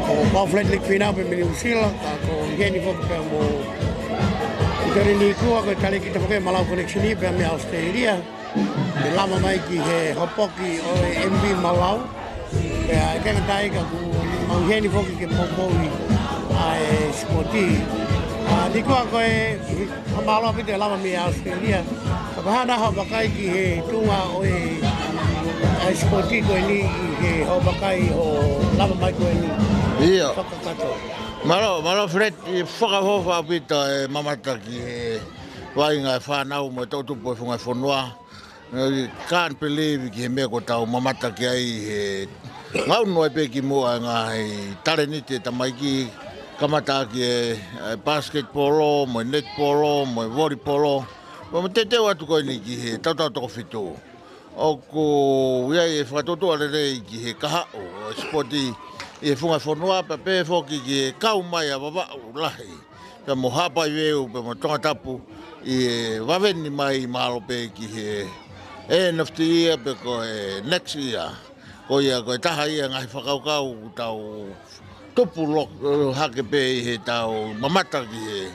ko Pau Frederick Finau pē mei New Zealand, ka ko ʻi heni foki pea mo Pita ni Nikua, ko e talēkita foki Malau Connection pea mei ʻAositelēlia. Ke lava mai ki he hopoki ʻo e M V Malau. Pea ʻikai ngata ai ka ʻoku mau ʻi heni foki ke poupouʻi ʻa e sipoti. ʻA, Nikua ko e, fakamālō ʻaupito e lava mei ʻAositelēlia. Ka ko e hā nai hoʻo vakai ki he tuʻunga ʻo e, ʻa e sipoti ko eni ʻi he hoʻo vakai ʻo lava mai ko eni. ʻIo. Fakakakato. Mālō, mālō Fred, ʻoku fakaʻofoʻofa ʻaupito e mamata ki he vaʻinga e fānau mo e toʻutupu e funga fonua. I can't believe ki he meʻa kuo tau mamata ki ai he ngaunu ai pē ki muʻa e ngaahi talēniti e tamaiki, kamata ʻaki e, e basketball, mo e netball, mo e volleyball, mo e teuteu atu ko eni ki he tautau toko fitu. ʻOku ʻi ai e fakatuʻutuʻu lelei ki he kahaʻu ʻo e sipoti ʻi he funga fonua pea pehē foki ki he kau mai ʻa Vavaʻu lahi. Pea mo Haʻapai Veu, pea mo Tongatapu, ʻi he vave ni mai mālō pē ki he end of the year, pe ko e next year. Ko ia, ko e taha ia ngaahi fakakaukau ʻoku tau tupu lo-, hake pē ʻi heʻetau mamata ki he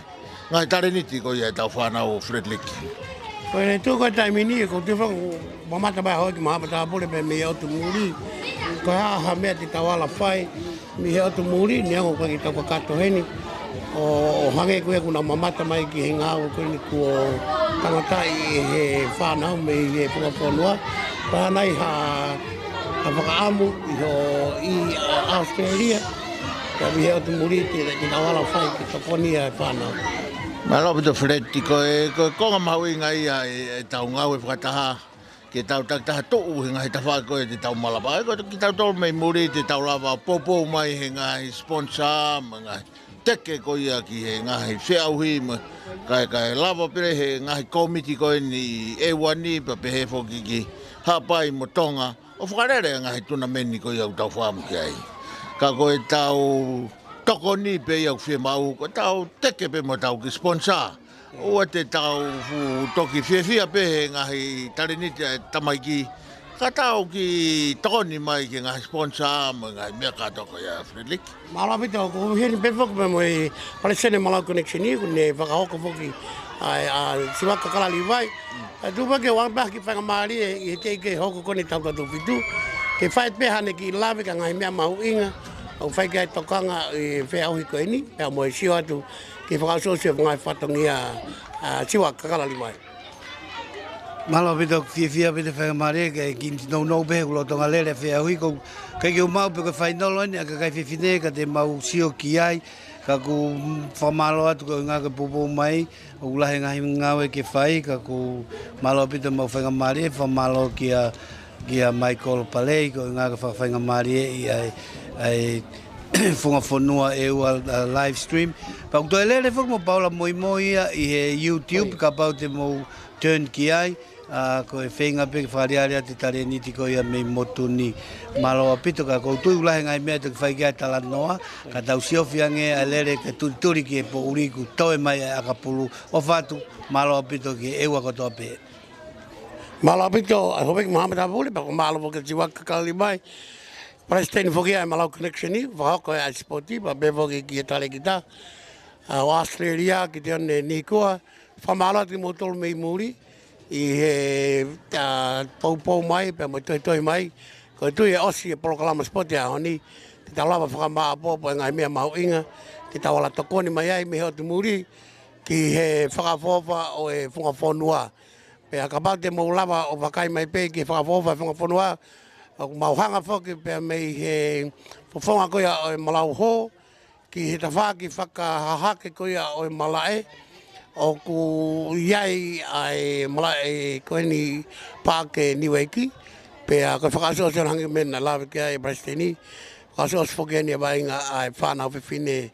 ngaahi talēniti ko ia ʻetau fānau Frederick. Ko e tuʻu ko e taimi ni, ko e tuʻu faka-, mamata mai hoʻi ki Mahapa Tāpule pē mei he ʻotu muli. Ko e hā ha meʻa te tau ala fai mei he ʻotu muli, neongo ko e ʻikai ke tau kakato heni. ʻO, ʻo hangē ko ia ʻoku nau mamata mai ki he ngāue ko eni kuo kamataʻi ʻe he fānau mei he funga fonua. Pea ʻanai ha, ha fakaʻamu ʻi hoʻo ʻi ʻAositelēlia. Pea mei he ʻotu muli te, te tau ala fai ke tokoni ʻa e fānau. Mālō ʻaupito Fred, ko e, ko e konga mahuʻinga ia e, ʻetau ngāue fakataha. Ke tau takitaha tuʻu he ngaahi tafaʻaki ko ē te tau malava ai, ko kitautolu mei muli te tau lava poupou mai he ngaahi sponsor, mo e ngaahi teke ko ia ki he ngaahi feʻauhi, mo e kae, kae lava pē he ngaahi kōmiti ko eni ʻEua ni, pea pehē foki ki Haʻapai mo Tonga, ʻo fakalele e ngaahi tunameni ko ia ʻoku tau fakaʻamu ki ai. Ka ko ʻetau tokoni pē ia ʻoku fiemaʻu, ko ʻetau teke pē mo ʻetau kiʻi sponsor. ʻOua te tau fuʻu toki fiefia pē he ngaahi talēniti ʻa e tamaiki. Ka tau kiʻi tokoni mai ki he ngaahi sponsor mo e ngaahi meʻa kātoa ko ia Frederick. Mālō ʻaupito, ʻoku ou ʻi heni pē foki pea mo e Palesiteni Malau Connection, ʻoku ne fakahoko foki ʻa e, ʻa Siuaka Kalalivai. ʻA e tuʻu pē ke ʻoange pē ha kiʻi faingamālie ʻi he teʻeki ke hoko ko eni tautau toko fitu. Ke fai pē haʻane kiʻi lave ki he ngaahi meʻa mahuʻinga ʻoku fai ki ai e tokanga ʻi he feʻauhi ko eni, pea mo e sio atu ki he fakaʻosiʻosi ʻo e ngaahi fatongia, ʻa, Siuaka Kalalivai. Mālō ʻaupito, fiefia ʻaupito, faingamālie, ke kiʻi nounou pē he kuo lolotonga lele feʻauhi, ko e ʻikai ke u maʻu pe ko e fainolo eni ʻa e kakai fefine ka te mau sio ki ai, ka ʻoku fakamālō atu ko e ʻuhinga ko e poupou mai, ʻoku lahi e ngaahi ngāue ke fai, ka ʻoku mālō ʻaupito, mau faingamālie, fakamālō kia, kia Michael Palei, ko e ʻuhinga ko e fakafaingamālie ʻi ai, ʻa e funga fonua ʻe ua, uh, live stream. Pea ʻoku toe lele foki mo Paula Moimoi ia ʻi he YouTube, kapau te mou turn ki ai, ʻa, ko e feinga pē ke fakaaliali atu e talēniti ko ia mei motu ni. Mālō ʻaupito, ka ʻoku ou tui ʻoku lahi e ngaahi meʻa te ke fai ki ai e talanoa, ka tau siofi ange ʻa e lele ke tulituli ki he poʻuli kuo toe mai ʻa e ʻakapulu. ʻOfa atu, mālō ʻaupito ki he ʻEua kotoa pē. Mālō ʻaupito, ʻa e Houʻeiki Mohammed Havuli, pea ʻoku mālō foki e Tiwaka Kalali mai. Palesiteni foki ʻa e Malau Connection ʻi, fakahoko ʻa e sipoti, pea pehē foki ki he talēkita, ʻa, ʻo ʻAositelēlia, Kiteone Nikua, fakamālō atu kimoutolu mei muli, ʻi he, ʻa, poupou mai, pea mo e tohitohi mai, ko e tui ʻe ʻosi e polokalama sipoti ʻo e ʻaho ni, te tau lava fakamāʻopoʻopo e ngaahi meʻa mahuʻinga, te tau ala tokoni mai ai mei he ʻotu muli, ki he fakaʻofoʻofa ʻo e funga fonua. Pea kapau te mou lava ʻo vakai mai pē ki he fakaʻofoʻofa e funga fonua, ʻoku mau hanga foki pea mei he fofonga ko ia ʻo e Malau Hall, ki he tafaʻaki fakahahake ko ia ʻo e malaʻe, ʻoku ʻi ai ʻa e malaʻe ko eni Paʻake Niueiki, pea ko e fakaʻosiʻosi ʻo e hangē ko e meʻa naʻe lave ki ai e Palesiteni, fakaʻosiʻosi foki eni e vaʻinga ʻa e fānau fefine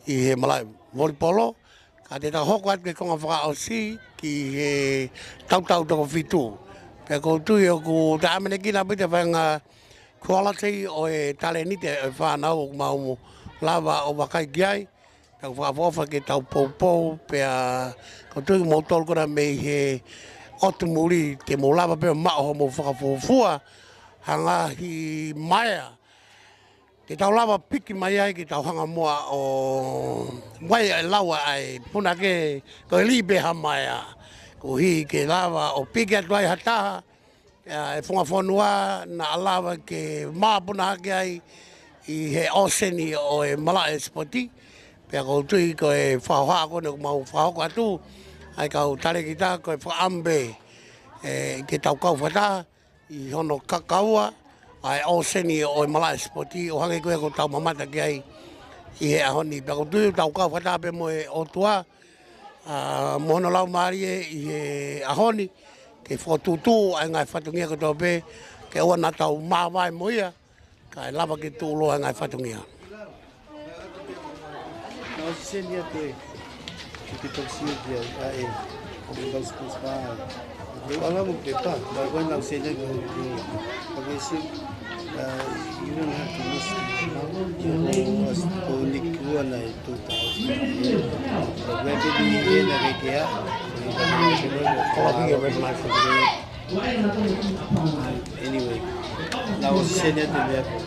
ʻi he malaʻe volipolo, ka te tau hoko atu ki he konga fakaʻosi ki he tautau toko fitu. Pea ʻoku ou tui ʻoku taʻeʻamanekina ʻaupito e vaʻinga quality ʻo e talēniti ʻo e fānau ʻoku mau lava ʻo vakai ki ai. Pea ʻoku fakaʻofoʻofa ke tau poupou, pea ʻoku ou tui kimoutolu ko ena mei he ʻotu muli te mou lava pē maʻu hoʻomou fakafuofua ha ngaahi maea. Te tau lava piki mai ai ke tau hanga muʻa ʻo ʻai ʻa e lau ʻa e punake ko e lipe ha maea. Koeʻuhi ke lava ʻo piki atu ai ha taha, ʻa e funga fonua naʻa lava ke māpuna hake ai ʻi he ʻōseni ʻo e malaʻe sipoti. Pea ʻoku ou tui ko e fakahohaʻa ko ena ʻoku mau fakahoko atu, ʻa e kau talēkita ko e fakaʻamu pē, ʻe, ke tau kau fakataha ʻi hono kakaua ʻa e ʻōseni ʻo e malaʻe sipoti ʻo hangē ko ia ʻoku tau mamata ki ai ʻi he ʻaho ni. Pea ʻoku ou tui ʻoku tau kau fakataha pē mo e ʻOtua, ʻa, mo hono laumālie ʻi he ʻaho ni, ke fokotuʻutuʻu ʻa e ngaahi fatongia kotoa pē, ke ʻoua naʻa tau māvae mo ia, kae lava ke tuʻuloa e ngaahi fatongia. Naʻa ku send ia ke, ke ke tau sio ki ai, ʻa e, ʻo ke tau sipoti pa ai. Ko e ala mo ke pa, ma ko e naʻa ku send ia ke, ke, ke ke sio, uh, you don't have to miss it. Ko, ko Nikua naʻe two thousand. But where did he end up at? Ko la big red light. Anyway, naʻa ku send ia te mea ko.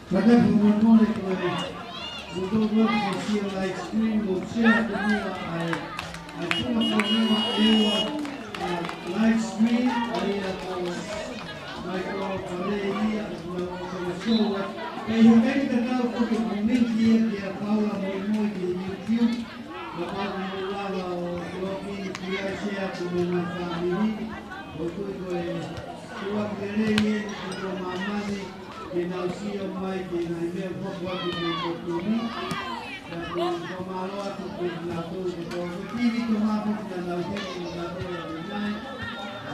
Fakatapu mo e mole ko e, mo tō ko e sio live stream, mo share ko ia ʻa e, ʻa e funga fonua ʻe ua, ʻa, live stream, ʻa ia ko Michael Palei ia, ʻa e funga fonua. Pea ʻi he taimi tatau ko e komiti ia kia Paula Moimoi ki he YouTube, kapau te mou lava ʻo log in ki ai, share ki hoʻomou ngaahi fāmili, ʻoku ou tui ko e tuʻuaki lelei eni ki he kau māmani, ke nau sio mai ki he ngaahi meʻa ʻoku hoko atu mei he motu ni. Pea ʻoku ou fakamālō atu kiate kinautolu kotoa. Ko e TV Tonga foki naʻa nau hiki mo kinautolu ʻanenai. ʻA,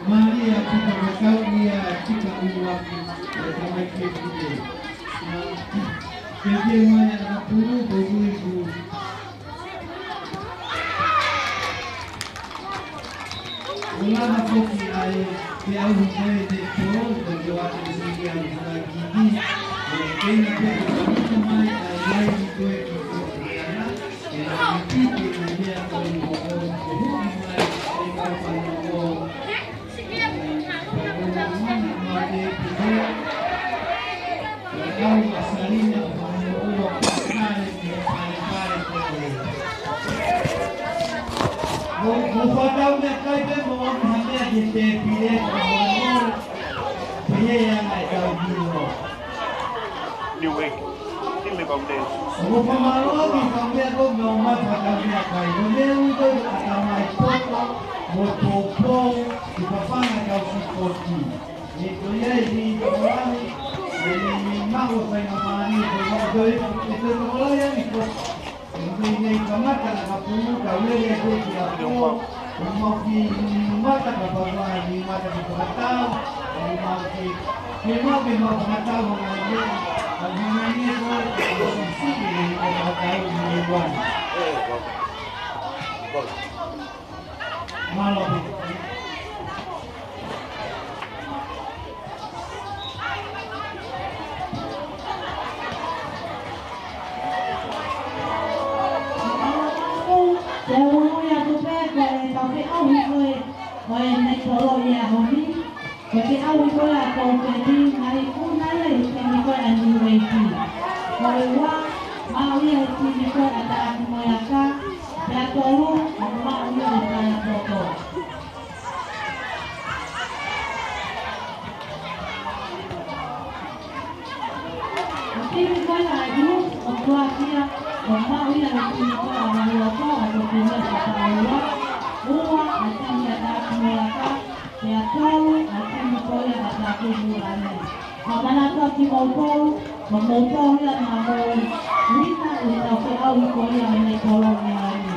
Malia Pita Makau ia Pita Uaki, e tamaiki e pule. Ke ke mai a ka pulu, ko kui ku. Ulana foki ai, ke au hoko e te polo, ko te wate siki au hana kiki. Ke na pe ko mai ai, mai ki koe ki ko. Mo, mo fakatau meʻakai pē mo ʻomi ha meʻa ki he tēpile, ko e pehē ange e kau hilo. New York. Timi Foundation. Mo fakamālō ki he kau meʻa ko ē mo mai fakatau meʻakai. Mo meʻa ui ko e ʻatamai poto, mo poupou, ki he fafanga kau sipoti. Ni ko ia i ni tokolahi, ni, ni, ni maʻu faingamālie, ko e maʻu ko e, ko e tokolahi ange ko e, ni, ni kamata na ka pulu, ka lele ko e ki a ko, ni mau ki, ni mata ka papa, ni mata ki fakatau, ni mau ki, ni mau ki mau fakatau, ni mau ki, ni mau ki ko e, ni mau fakatau, ni mau ki. Mālō. Te u ui atu pē ko e tau ke ʻauhi ko e, ko e nei polo ia homi. Ko e ke ʻauhi ko e a kou peti, ngai kuna le i temi ko e a Niu Eiki. Ko e ua, maʻu ia e timi ko e a Taʻaki Moeaka, pea tolu, maʻu ia e Taʻaki Poto. Ko e timi ko e a Iu, ko Kuakia, ko maʻu ia e timi ko e a Mahuapo, a ko timi a Taʻaua, ua, a timi a Taʻaki Moeaka, pea tolu, a timi ko e a Taʻaki Moeaka. Ka mana ko ki moutolu, ko moutolu ia na mo, uita, uita ko au ko ia me tolo me ani.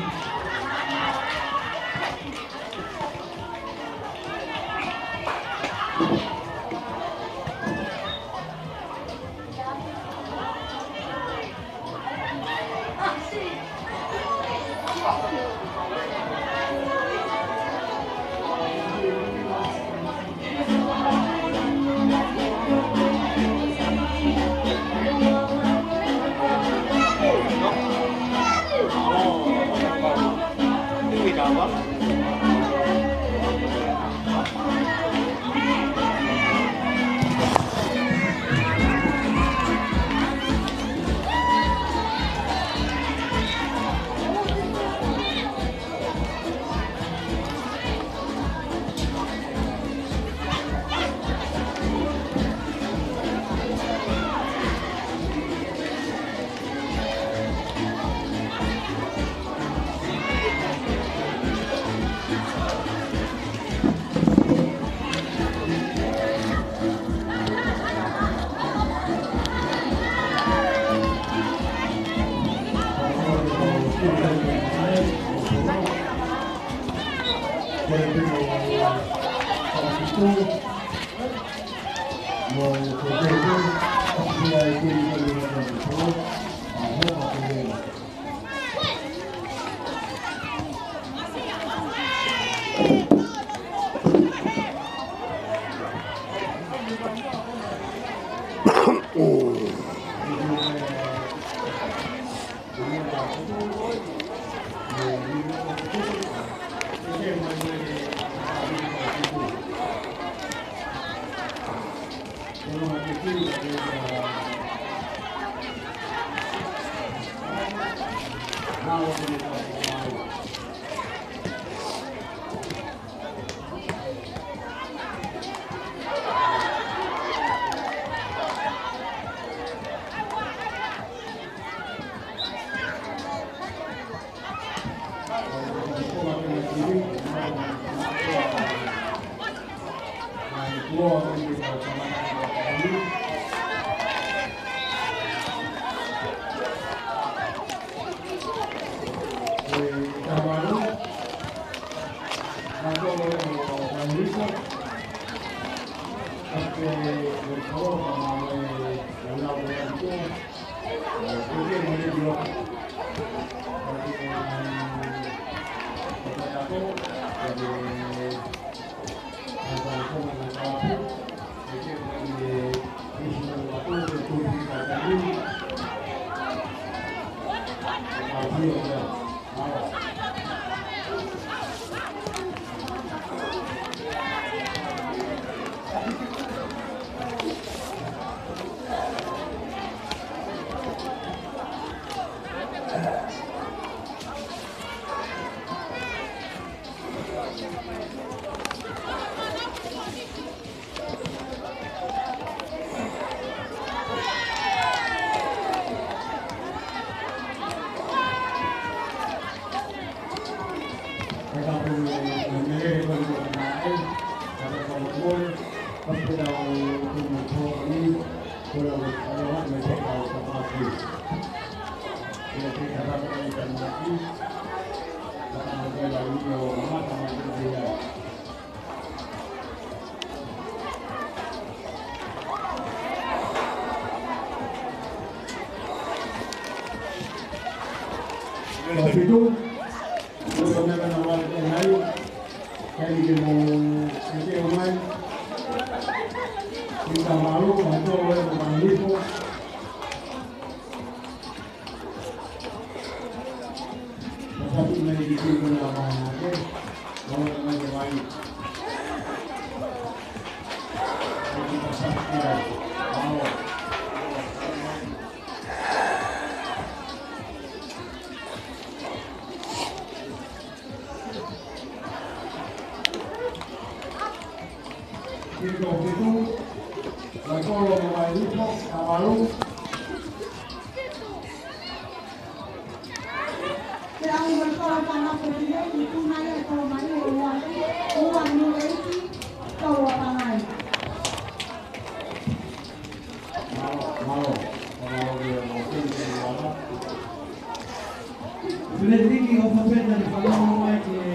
Frederick, ʻofa pē naʻa ne fanongo mai ki he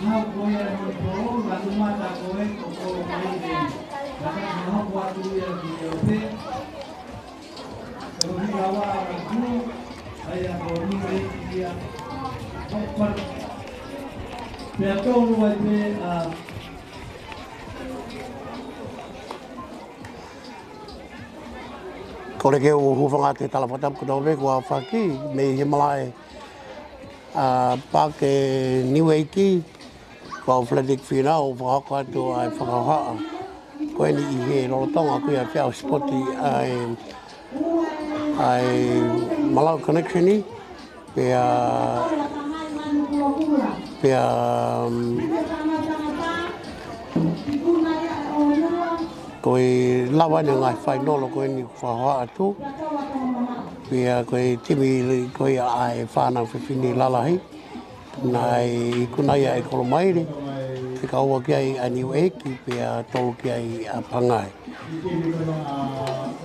hau ko ia ʻa e polo, ʻa e ʻumata ko ē ko Kolomaile. Naʻa ne hoko atu ia ki he ope. Ko e kau ʻa e kau, ʻa ia ko Niueiki ia. Pea tolu ai pē ʻa Kole ke u hūfanga atu he tala fakatapu kotoa pē kuo aofaki mei he malaʻe, ʻa, Paake Niueiki, ko au Frederick Fīnau, ʻo fakahoko atu ʻa e fakahohaʻa ko eni ʻi he lolotonga ko ia ʻa e feʻao sipoti ʻa e, ʻa e Malau Connection ʻi. Pea, pea, mm, ko e lava ʻeni ʻo e ngaahi fainolo ko eni kuo fakahohaʻa atu. Pea ko e timi ko ia ʻa e fānau fefine lalahi. Naʻe ikuna ia ʻe Kolomaile. Fekauʻaki ai ʻa Niueiki, pea tolu ki ai ʻa Pangai. Ko e timi ko ia ʻa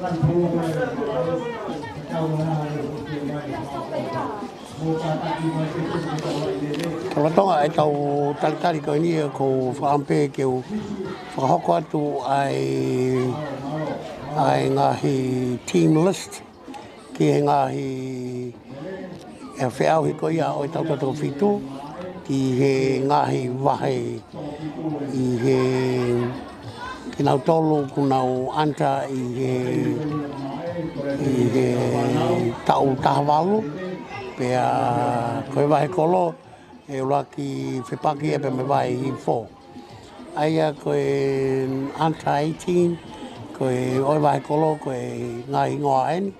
Lani Polo mai ʻa Palau, ʻa Palau, ʻa Palau. Ko e lolotonga ʻetau talitali ko eni, ʻoku ou fakaʻamu pē ke u fakahoko atu ʻa e, ʻa e ngaahi team list ki he ngaahi, ʻa e feʻauhi ko ia ʻo e taʻu toko fitu, ki he ngaahi vahe, ʻi he, kinautolu ʻoku nau enter ʻi he, ʻi he taʻu taha valu, pea ko e vahe kolo, ʻe ʻuluaki fepaki ia pea mo e vahe hihifo. ʻA ia ko e under eighteen, ko e ʻo e vahe kolo, ko e ngaahi hingoa eni.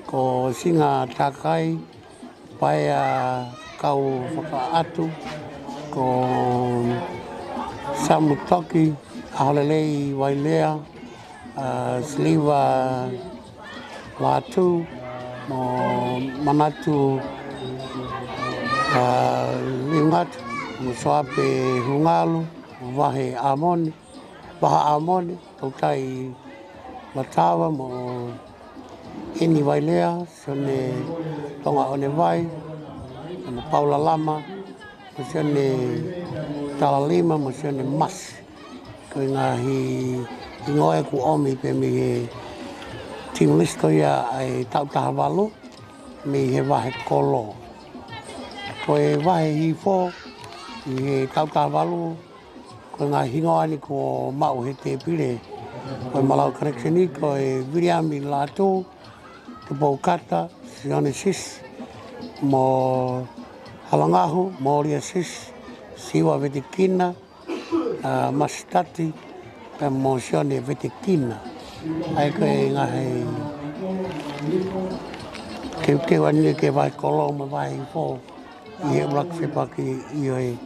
Ko Singa Takai, Paea Kaufakaʻatu, ko Samu Toki, ʻAholelei Vailea, ʻa, Siliva Lātū, mo Manatu, ʻa, Liungatu, mo Soape Hungalu, mo Vahe ʻAmoni, Vaha ʻAmoni, Toutai Matava, mo ʻEni Vailea, Sione Tonga ʻOnevai, mo Paula Lama, mo Sione Talalima, mo Sione Masi. Ko e ngaahi hingoa ʻoku ʻomi pē mei he team list ko ia ʻa e taʻu taha valu, mei he vahe kolo. Ko e vahe hihifo, ʻi he taʻu taha valu, ko e ngaahi hingoa eni kuo maʻu he tēpile ʻo e Malau Connection, ko e Viliami Lātū, Tupou Kata, Sione Sisi, mo Halangahu, Molia Sisi, Siua Vetekina, ʻa, Masitati, pea mo Sione Vetekina. ʻA ia ko e ngaahi teuteu eni ki he vahe kolo mo e vahe hihifo ʻi he ʻuluaki fepaki ʻi he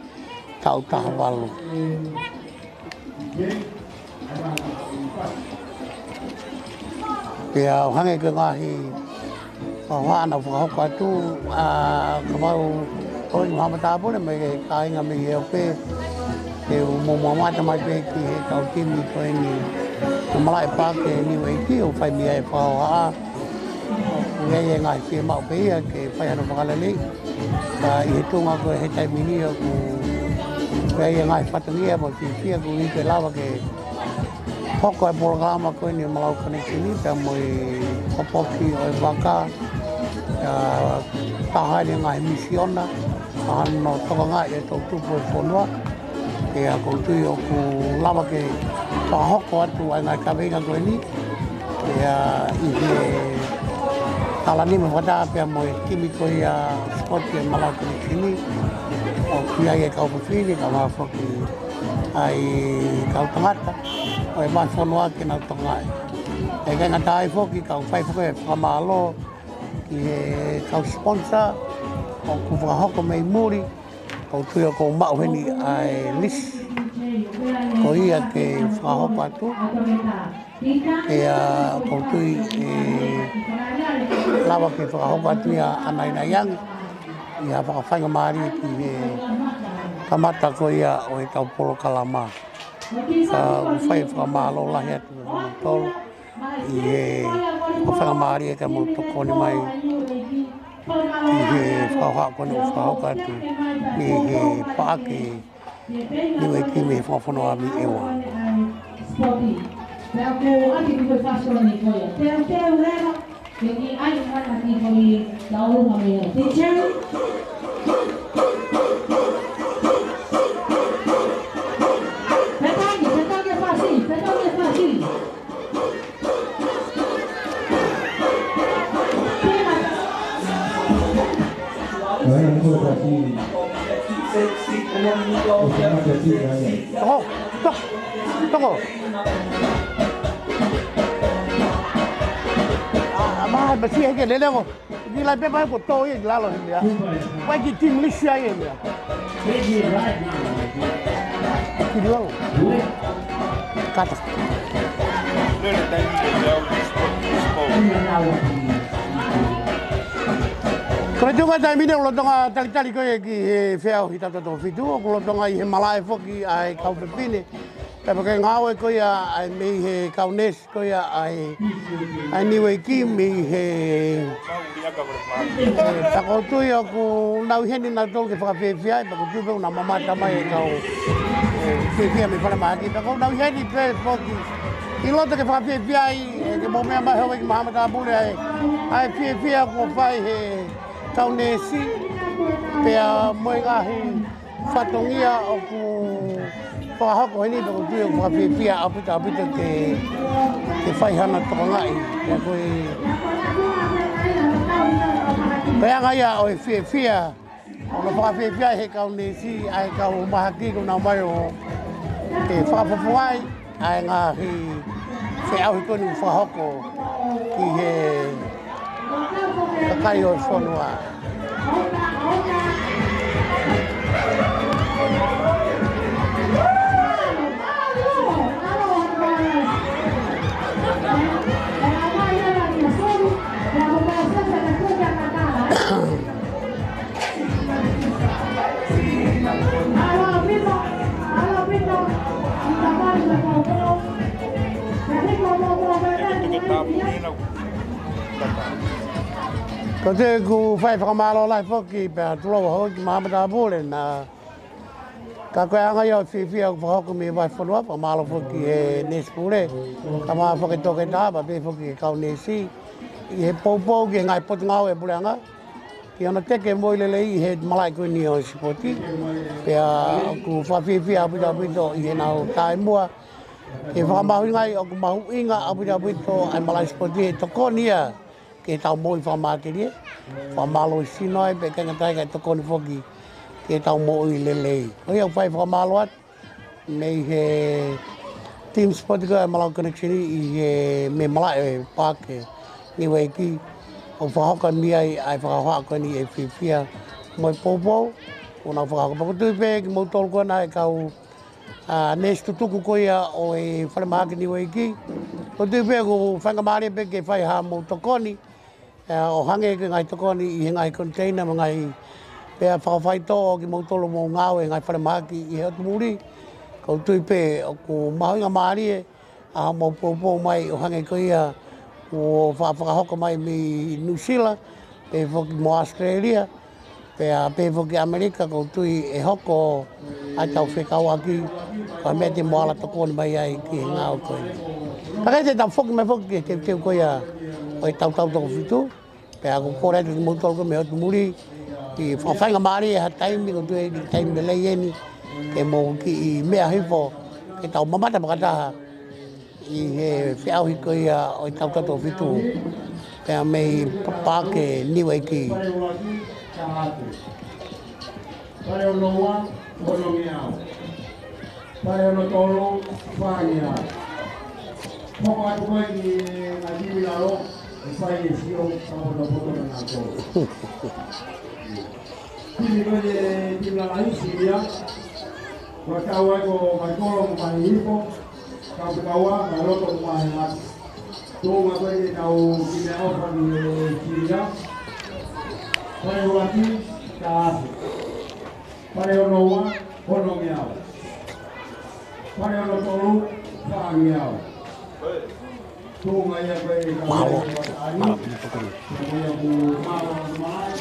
taʻu taha valu. Pea ʻo hangē ko e ngaahi fakahā naʻa ku fakahoko atu, ʻa, ka mau ʻoku ou maʻu ha matāpule mei he kāinga mei he ope, ke u mou mamata mai pē ki he kau timi ko eni ʻo Malaʻe Paake Niueiki, ʻo fai mei ai e fakahohaʻa. ʻOku ʻi ai e ngaahi fiemaʻu pē ia ke fai hano fakaleleiʻi. Ka ʻi he tuʻunga ko ē he taimi ni ʻoku ʻi ai e ngaahi fatongia mo e fiefia ʻoku ʻikai ke lava ke hoko e polokalama ko eni ʻo e Malau Connection pea mo e popoki ʻo e vaka, ʻa, taha eni e ngaahi misiona, ʻa, hano tokangaʻi e toʻutupu ʻo e fonua. Pea ʻoku ou tui ʻoku lava ke fakahoko atu ʻa e ngaahi kaveinga ko eni. Pea ʻi he talanima fakataha pea mo e timi ko ia sipoti ʻa e Malau Connection, ʻoku ʻi ai e kau fefine, kae ʻumaʻā foki ʻa e kau tangata ʻo e vahefonua ke nau tokangaʻi. ʻIkai ngata ai foki, kau fai foki e fakamālō ki he kau sponsor ʻoku fakahoko mei muli, ʻoku ou tui ʻoku ou maʻu heni ʻa e lisi ko ia ke fakahoko atu. Pea ʻoku ou tui ʻe lava ke fakahoko atu ia ʻanainai ange, ʻi ha fakafaingamālie ki he kamata ko ia ʻo e kau polokalama. Ka ʻoku ou fai e fakamālō lahi atu kiate kimoutolu ʻi he fakafaingamālie ke mou tokoni mai ʻi he fakahohaʻa ko eni ʻoku fakahoko atu mei he Paake Niueiki mei he Fakafono ʻAmi ʻEua. Toko, toko. ʻA, ʻa, maha, masi heke lele ko. Ni lai pepa ko tō ia ki lalo he meʻa. Wai ki team list ia he meʻa. Ki lalo. Kata. Ko e tuʻunga taimi ni ʻoku lolotonga talitali ko ē ki he feʻauhi taʻu toko fitu, ʻoku lolotonga ʻi he malaʻe foki ʻa e kau fefine. Pea ko e ngāue ko ia ʻa e mei he kau neesi ko ia ʻa e, ʻa e Niueiki mei he, he, pea ʻoku ou tui ʻoku nau ʻi heni nautolu ke fakafiefiaʻi, pea ʻoku ou tui pē ʻoku nau mamata mai e kau, ē, fiefia mei falemahaki. Pea ʻoku nau ʻi heni pē foki ʻi loto ke fakafiefiaʻi, ē, ke mou meʻa mai he ʻaho ni ki Mahamatapule ʻa e, ʻa e fiefia kuo fai he kau neesi, pea mo e ngaahi fatongia ʻoku fakahoko heni, pea ʻoku ou tui ʻoku fakafiefia ʻaupito, ʻaupito ke, ke fai hano tokangaʻi. Pea ko e, ko e anga ia ʻo e fiefia, ʻoku fakafiefia he kau neesi, ʻa e kau mahaki kuo nau ō mai ʻo, ke fakafofongaʻi ʻa e ngaahi feʻauhi ko eni ʻoku fakahoko ki he kakai ʻo e fonua. Ko e tuku fai fakamālō lahi foki pea tulou hou ki Mahamatapule na. Ka ko e anga ia ʻo e fiefia ʻoku fakahoko mei he vahefonua, fakamālō foki he neesi pule, kae ʻumaʻā foki e toketā, pea pehē foki ki he kau neesi, ʻi he poupou ki he ngaahi potungāue ʻa e puleʻanga, ki hono teke moʻui lelei ʻi he malaʻe ko eni ʻo e sipoti, pea ʻoku fakafiefia ʻaupito, ʻaupito ʻi heʻenau taʻimua, ke fakamahuʻingaʻi ʻoku mahuʻinga ʻaupito, ʻaupito ʻa e malaʻe sipoti he tokoni ia ki heʻetau moʻui fakamatelie, fakamālohisino ai, pea ʻikai ngata ai kae tokoni foki ki heʻetau moʻui lelei. Ko ia ʻoku fai fakamālō atu mei he tiimi sipoti ko ia ʻa e Malau Connection ʻi he, mei he malaʻe paaki Niueiki, ʻoku fakahoko mei ai ʻa e fakahohaʻa ko eni ʻa e fiefia mo e poupou ʻoku nau fakahoko. Pea ʻoku ou tui pē kimoutolu ko ena e kau, ā, neesi tutuku ko ia ʻo e falemahaki Niueiki, ʻoku ou tui pē ʻoku faingamālie pē ke fai haʻamou tokoni, ē, ʻo hangē ko e ngaahi tokoni ʻi he ngaahi koniteina mo e ngaahi, pea fakafaitoʻo kimoutolu hoʻomou ngāue he ngaahi falemahaki ʻi he ʻotu muli. ʻOku ou tui pē ʻoku mahuʻingamālie ʻa hoʻomou poupou mai ʻo hangē ko ia kuo fa-, fakahoko mai mei Nuʻusila, pehē foki mo ʻAositelēlia, pea pehē foki ʻAmelika, ʻoku ou tui ʻe hoko ʻa ʻetau fekauʻaki, ko e meʻa te mou ala tokoni mai ai ki he ngāue ko eni. Ka ʻikai te tau foki mai foki ki he teuteu ko ia ʻo e tautau toko fitu, pea ʻoku ou kole atu kimoutolu ko ē mei he ʻotu muli, ke fakafaingamālie ha taimi, ʻoku ou tui ʻe taimi lelei eni, ke mou kiʻi meʻa hifo, ke tau mamata fakataha ʻi he feʻauhi ko ia ʻo e tautau toko fitu, pea mei pa-, paaki Niueiki. Pale ono ua, ono ngeau. Pale ono tolu, fā ngeau. Hoko atu ko ē ki he ngaahi timi lalo, ʻe fai e sio, fakapotopoto na tolu. Timi ko ē, timi lalahi, Silia. Kuo tau ai ko Maikolo mo Mahihipo, Kaufekaua, Mailoto mo Mahelati. Tuʻunga ko ē ke tau kiʻi meʻaʻofa ki Silia. Pale ua ki, taha afe. Pale ono ua, ono ngeau. Pale ono tolu, fā ngeau. Tuʻunga ia ko ē ke tau mālō, mālō, mālō, mālō. Ko ia ʻoku mālō, mālō.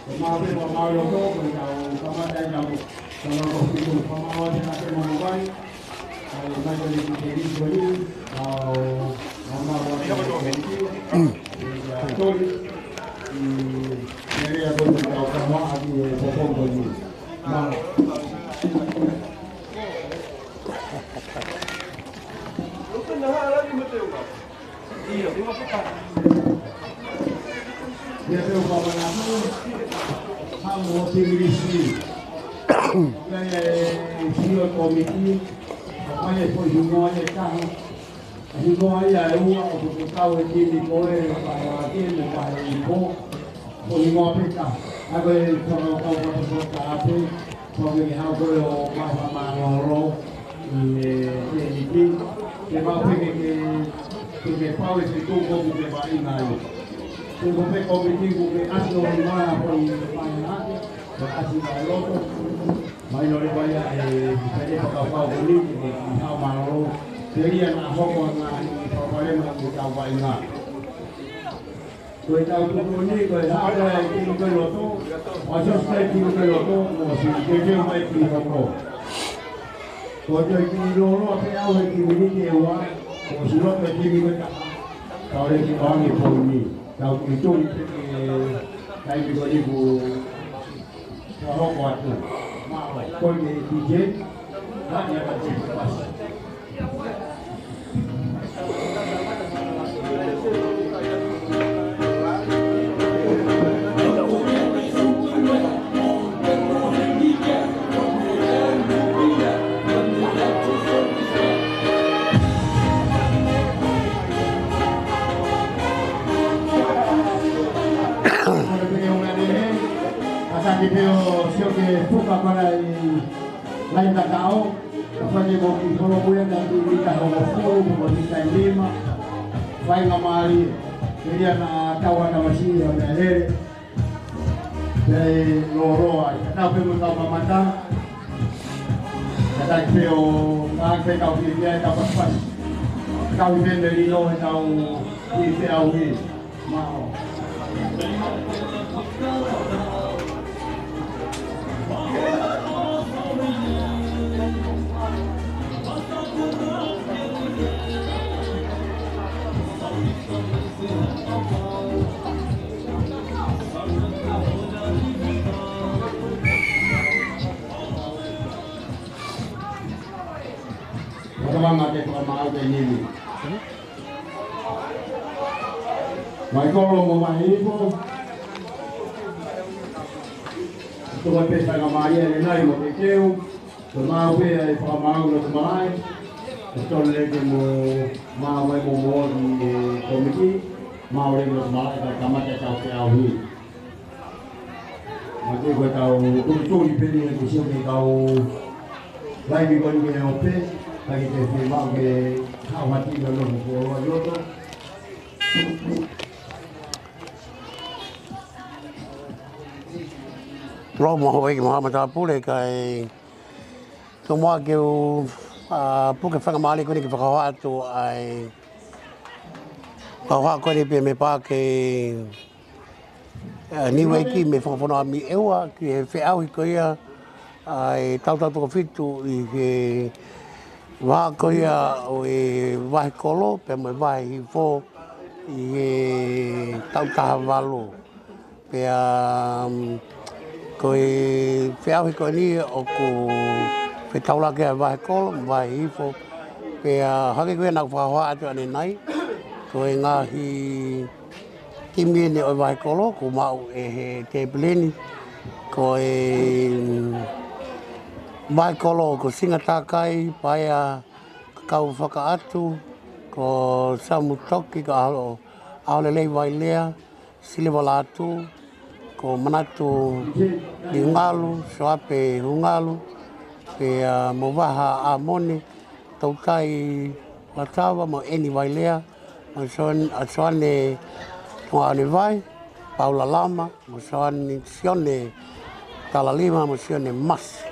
Ko e mālō pē, ko e mālō tō, ko e tau kamata ai tau, tau loko fitu, ko e mālō atu na te mamakai. Ai, mai ko e ki te ni ko ni, au, au mālō atu na te ni, ʻi a toli, ʻi, ʻi a lea ko ni tau kama atu e popong ko ni. Mālō. Ia te u pāpana atu, ha mo te milisi. Ia e sio komiti, mai e foʻi hingoa e taha. Hingoa ia e ua ʻoku tau e timi ko ē, pāpana ke mo pāpana ipo. Ko e hingoa pē ka, ʻa ko e fakakaukau fakasota ʻa pē, ko e ke hau ko ē ʻo maha mālōlō, ʻi he, ʻi he niki, ke mau pē ke, ke, ke, ke pau e fitu ko ē ke vaʻinga ai. Ko e ko pē ko e fitu ko ē ke ʻasi ʻo i maha ko ē i maha, ke ʻasi mai loto. Mai no le vai a e pele paka pau ko ni, e ki hao malolo. Telia naʻa hoko anga i pau pale ma ki tau vai nga. Ko e tau tuku ni, ko e hao e ki ko loto, o so stai ki ko loto, o si ke ke mai ki hoko. Ko e ki lolo a pe au e ki miniti e ua, o si loto e ki mi ko ta. Tau le ki pau ni pau ni, tau ki tuli pe ki kai mi ko ni ku. Ka hoko atu. Mālō, ko e D J, ka ia ka te pasi. Ka taki pē ʻo sio ke puka kona i lai kakao, ka fai mo ki holo kuia na ki mita hongofulu, mo mita nima, fai nga mali, telia naʻa tau ana masi ha mea lele, pea loloa, ka tau pē mo kau mamata, ka taki pē ʻo, ka pē kau pē pē, kau paspas, kau pē me lilo, kau pē au i. Fakamanga te fakamau te nini. Mai kolo mo mai ifo. Tuku pē sanga mai e nai mo te keu. Ko mau pē e fakamau lo te malai. Ko tole ke mo mau mai mo mo i e komiti. Mau le mo te malai ka kamata tau ke au hi. Ma te ko tau tuli tuli pē ni ko sio ke tau lai mi ko ni ke o pē. Ka ke te fie mau ke hau hati ka lo ko lo loto. Lo mo hoi mo hama tāpule kai. Ko mua ke u, a, puke fakamali ko ni ke fakahoa atu ai. Fakahoa ko ni pē me pā ke, a, Niueiki me fakafono a mi eua ki he feʻauhi ko ia, ai, tau tau toko fitu i he vaha ko ia ʻo e vahe kolo, pea mo e vahe hifo i he tau taha valu. Pea, um, ko e feʻauhi ko eni ʻoku fetaulaki ʻa e vahe kolo, vahe hifo. Pea hake ko ia naʻa ku fakahoa atu ʻanenai. Ko e ngaahi timi eni ʻo e vahe kolo, ʻoku maʻu ʻe he tēpile ni. Ko e, um, vahe kolo, ko Singa Takai, Paea Kakau Fakaʻatu, ko Samu Toki, ko ʻAho, ʻAholelei Vailea, Siliva Lātū, ko Manatu Liungalu, Soape Hungalu, pea mo Vaha ʻAmoni, Toutai Latava, mo ʻEni Vailea, mo Soan-, a Soane Tuaone Vai, Paula Lama, mo Soane Sione Talalima, mo Sione Masi.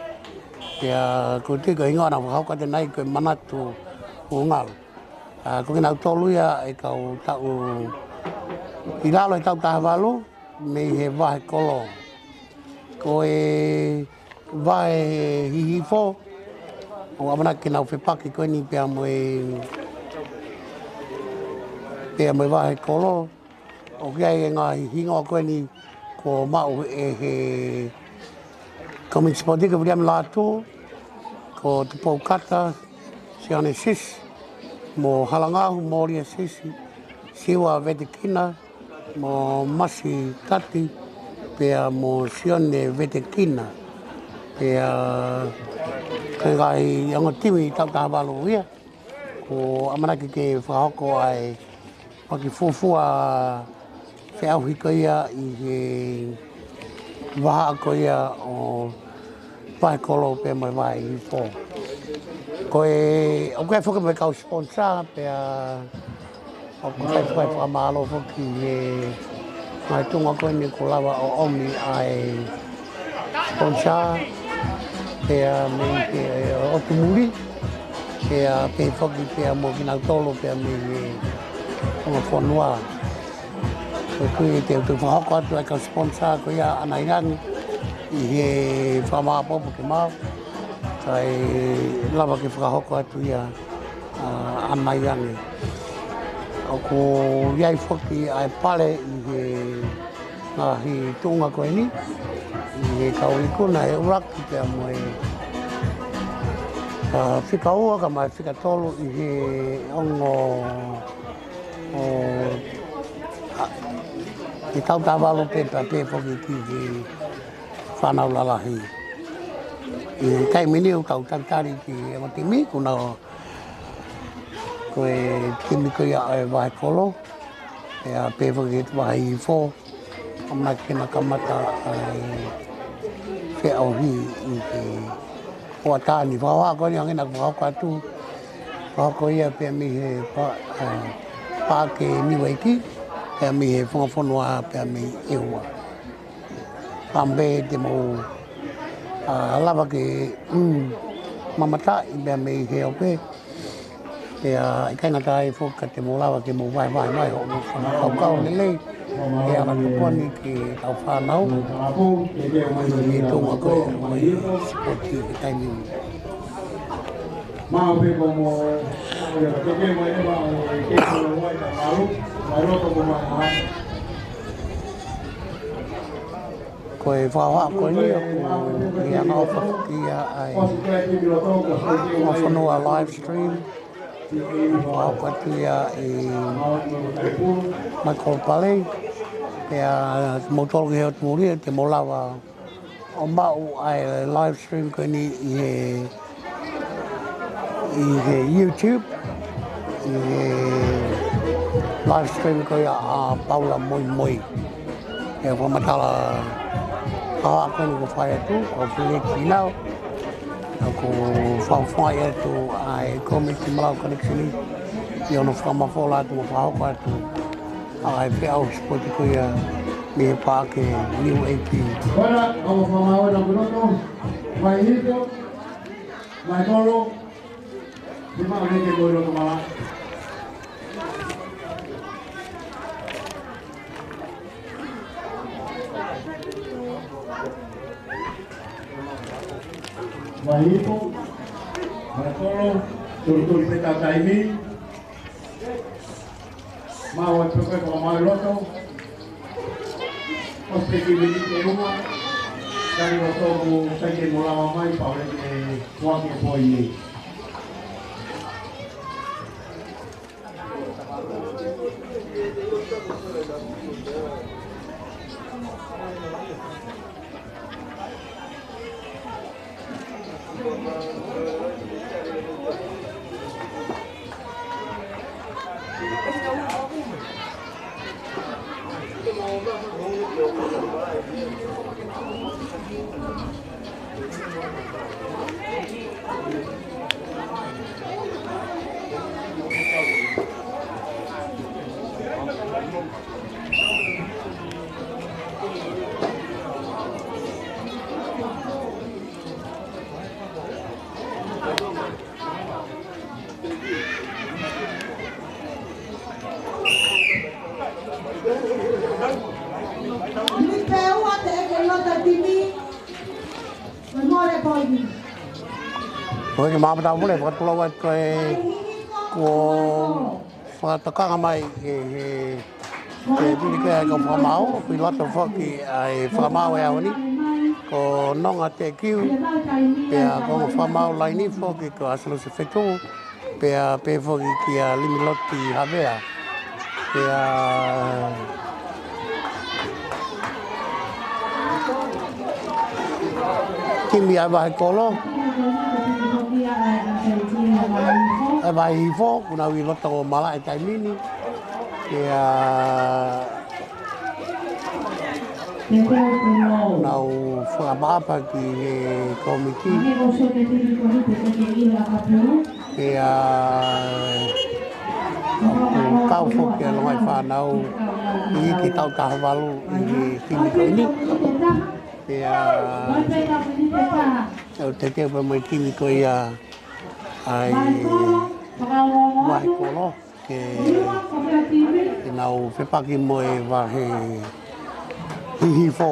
Pea ko e tiko hingoa naʻa fakahoko atu ʻanenai ko e Manatu Hungalu. A, ko kinautolu ia e kau taʻu ʻi lalo e tau taha valu mei he vahe kolo. Ko e vahe hihifo, ʻoku ʻamanaki ke nau fepaki ko eni pea mo e, pea mo e vahe kolo. ʻOku ʻi ai e ngaahi hingoa ko eni kuo maʻu ʻe he komiti sipoti ko Viliami Lātū, ko Tupou Kata, Sione Sisi, mo Halangahu, Molia Sisi, Siua Vetekina, mo Masi Kati, pea mo Sione Vetekina, pea ko e ngaahi ongo timi tau taha valu ia. Ko ʻamanaki ke fakahoko ai paki fuafua feʻauhi ko ia ʻi he vahaʻa ko ia ʻo vahe kolo pea mo e vahe hifo. Ko e, ʻoku ʻi ai foki mo e kau sponsor pea ʻoku fai fai fakamālō foki he ngaahi tuʻunga ko eni kuo lava ʻo ʻomi ai sponsor. pea mei he ʻotu muli, pea pehē foki pea mo kinautolu pea mei he ongo fonua. Ko e kui te u fakahoko atu ai kau sponsor ko ia ʻanai ange ʻi he fakamāʻopoʻopo ke mau. Kae lava ke fakahoko atu ia ʻa ʻanai ange. ʻOku ʻi ai foki ʻa e pale ʻi he ngaahi tuʻunga ko eni, ʻi he kau ikuna he ʻuluaki pea mo e, ʻa, fika ua ka mai fika tolu ʻi he ongo ʻo, ʻa, ʻi he taʻu taha valu pea pehē foki ki he fānau lalahi. ʻI he taimi ni ʻoku tau talitali ki he ongo timi, ko ena ko e timi ko ia ʻa e Vahe Kolo, pea pehē foki ki he Vahe Hihifo, ʻamanaki ke na kamata ʻa e feʻauhi ʻi he hoʻatā ni. Fakahoko ko eni hangē naʻa ku fakahoko atu, fakahoko ia pea mei he pa-, ʻa, Paʻake Niueiki, pea mei he Funga Fonua, pea mei ʻEua. Pea pehē te mou, ʻa, lava ke, mm, mamataʻi pea mei he ope. Pea ʻikai ngata ai foki ka te mou lava ke mou vahevahe mai hoʻomou fakakaukau lelei. Pea ʻoku tokoni ki heʻetau fānau. ʻI he tuʻunga ko ē ʻo e sipoti he taimi ni. Mau pē ko mo, ia ka teke mai e mau e ke ko mo e ta malu, mai loto ko mai ha. Ko e fakahoko ko eni ʻoku ʻi ai ʻa e ʻofa foki ia ʻa e Funga Fonua live stream. Fakahoko atu ia ʻe Michael Palei. Pea kimoutolu ki he ʻotu muli te mou lava ʻo maʻu ʻa e live stream ko eni ʻi he ʻi he YouTube, ʻi he live stream ko ia ʻa Paula Moimoi. ʻE fakamatala ʻa ko eni ko fai atu, ko Feleti Nau. ʻOku fakafofongaʻi atu ʻa e Komiti Malau Connection ʻi hono fakamafola atu mo fakahoko atu ʻa e feʻauhi sipoti ko ia mei he Paʻake Niueiki. Ora, ʻoku fakamālō atu ki loto, mai hito. Mai kolo, ni ma ʻoku ke koi loto mala. Mai hito, mai kolo, tuli tuli pē taimi. Mau ʻai pē ko e fakamālō loto. ʻOsi pē kiʻi miniti ʻe ua. Tali loto mo sai ke mo lava mai pau le ke kuake poini. Ni pe ua te ke lota timi. Mole poini. Ko e kiʻi māmata mole, fakatulou atu ko e kuo fakatokanga mai he, he, he pili ko ē ʻa e kau fakamaau, ʻoku ʻi loto foki ʻa e fakamaau ʻo e ʻaho ni, ko Nonga Tekiu, pea ko e fakamaau laini foki ko ʻAsalo Sefetu, pea pehē foki kia Limiloti Havea. Pea timi ʻa e Vahe Kolo, ʻa e Vahe Hihifo, kuo nau ʻi loto ʻo malaʻe taimi ni. Pea nau fakaʻapaʻapa ki he komiti. Pea ʻoku kau foki ʻa e longaʻi fānau ʻi he taʻu taha valu ʻi he timi ko eni. Pea ʻoku teuteu pē mo e timi ko ia ʻa e Vahe Kolo ke ke nau fepaki mo e Vahe Hihifo.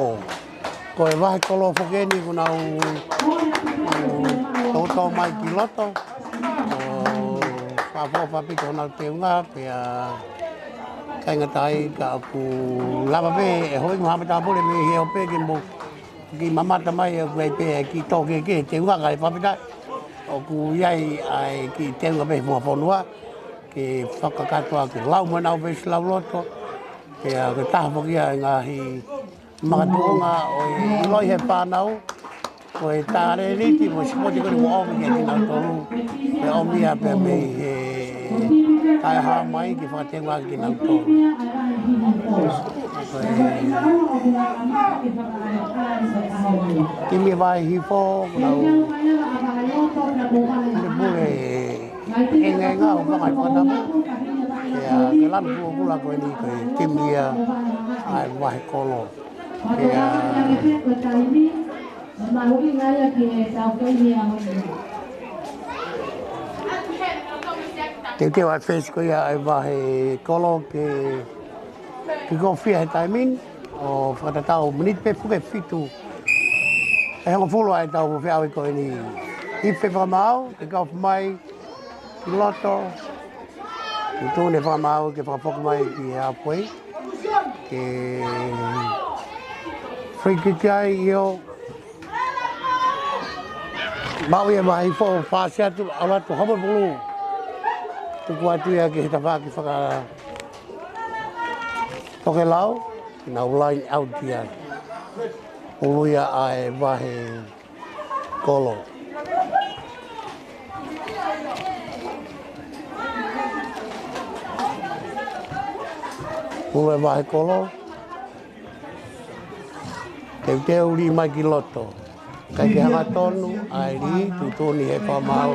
Ko e Vahe Kolo foki eni kuo nau toutou mai ki loto ʻo fakaʻofoʻofa ʻaupito honau teunga, pea ʻikai ngata ai ka ʻoku lava pē ʻe hoi mo ha matāpule mei he ope ke mo ke mamata mai ʻoku ʻi ai pē e kiʻi tō kehekehe teunga, kae fakafetaʻi ʻoku ʻi ai ʻa e kiʻi teunga pē he funga fonua ke fakakakato ʻaki e lau mo ʻenau veesi lauloto. Pea ko e taha foki ia e ngaahi makatuʻunga ʻo e ʻiloʻi he fānau ko e talēniti mo e sipoti ko eni ʻoku ʻomi kia kinautolu. Pea ʻomi ia pē mei he taʻehāmai ke fakateungaʻaki kinautolu. Ko e timi Vahe Hihifo, ko ʻenau pulepule ʻengaenga ʻo fanga ʻi Fakatapu. Pea ko e lanu pulopula ko eni ko e timi ia ʻa e Vahe Kolo. Pea teuteu ʻa e fesi ko ia ʻa e Vahe Kolo ke kick off ia he taimi ni, ʻo fakatatau miniti pē fuke fitu ʻe hongofulu ʻa e tau feʻauhi ko eni. Ifi fakamaau, kick off mai ki loto. Tuʻutuʻuni ʻe he fakamaau ke fakafoki mai ki he halfway ke free kick ai, ʻio. Maʻu ia ʻe Vahe Hihifo, paasi atu, ʻalu atu, homopulu. Tuku atu ia ki he tafaʻaki fakatokelau, nau line out ia. Pulu ia ʻa e Vahe Kolo. Pulu ʻa e Vahe Kolo. Teuteu, lī mai ki loto. ʻIkai ke hangatonu ʻa e lī, tuʻutuʻuni ʻe he fakamaau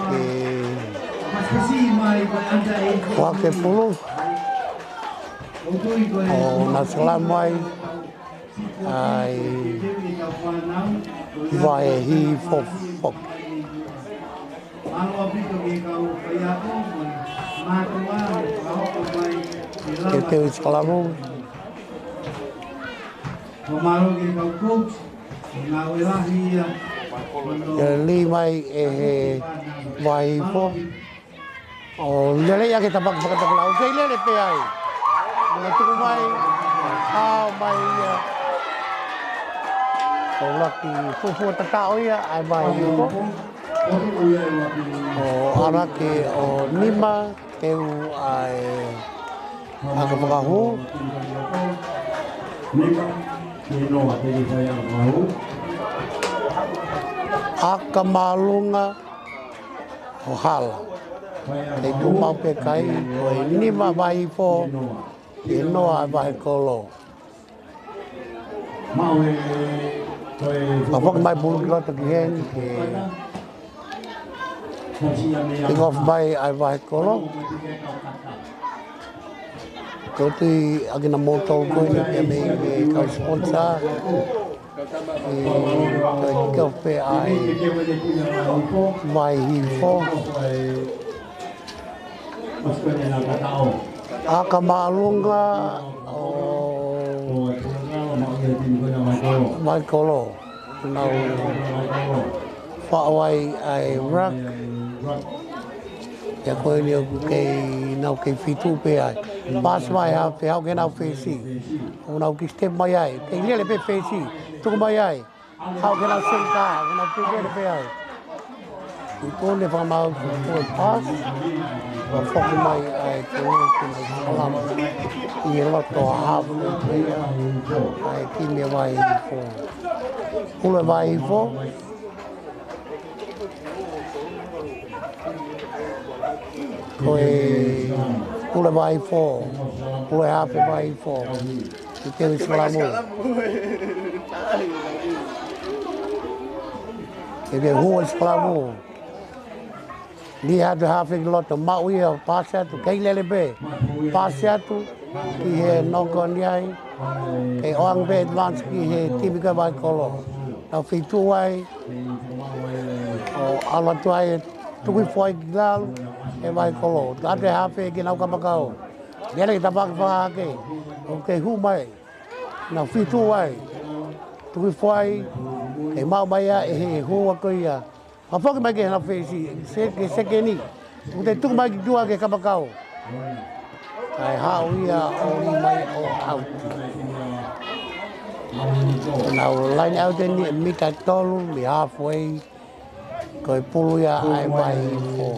ke foaki e pulu. ʻO nau sikalamu ai ʻa e Vahe Hihifo foki. Teuteu sikalamu. Ke lī mai ʻe he Vahe Hihifo. ʻO lele ia ki he tafaʻaki fakatokelau, ʻoku kei lele pē ai. Mo e tuku mai, hao mai ia. ʻO laki fuofua tataʻo ia ʻa e Vahe Hihifo. ʻO ʻalu hake ʻo nima, teu ʻa e ʻaka fakahū. ʻAka māʻolunga ʻo hala. ʻE tuʻu maʻu pē kai, ko e nima Vahe Hihifo, ʻe noa ʻa e Vahe Kolo. Ka foki mai pulu ki loto ki heni, ke kick off mai ʻa e Vahe Kolo. Ko e tui ʻa kinautolu ko eni pea mei he kau sponsor. ʻE, ko e kick off pē ʻa e Vahe Hihifo. ʻAka māʻolunga ʻo Vahe Kolo. Nau faʻu ai ʻa e ruck. Pea ko eni ʻoku kei, nau kei fitu pē ai. Paasi mai ha, pea haʻu ki heʻenau fesi. ʻO nau kiʻi step mai ai. Kei lele pē fesi. Tuku mai ai. Haʻu ki heʻenau senitā, ʻo nau kei lele pē ai. Tuʻutuʻuni ʻe he fakamaau ke toe paasi. Pea foki mai ʻa e teu ke nau sikalamu. ʻI he loto haafe ko ia ʻa e timi Vahe Hihifo. Pulu ʻa e Vahe Hihifo. Ko e pulu ʻa e Vahe Hihifo. Pulu ʻa e haafe Vahe Hihifo. Teuteu sikalamu. Teuteu hū ʻa e sikalamu. Lī atu e haafe ki loto, maʻu ia, paasi atu, kei lele pē. Paasi atu. ki he noko ni ai, ke ʻoange pē advance ki he timi ko ē Vahe Kolo. Nau fitu ai, ʻo ʻalu atu ai, tuku hifo ai ki lalo ʻe Vahe Kolo. Tau ʻoatu e hafe ki heʻenau kapakau. Lele ki tafaʻaki fakahahake, ʻoku kei hū mai. Nau fitu ai, tuku hifo ai, ʻe maʻu mai ia ʻe he hua ko ia. Fakafoki mai ki heʻenau fesi, se-, ki he sekeni. ʻOku toe tuku mai ki tuʻa ki he kapakau. Kae haʻu ia ʻo ʻomai ʻo ʻauti. Nau line out eni ʻe mita tolu mei halfway. Ko e pulu ia ʻa e Vahe Ifo.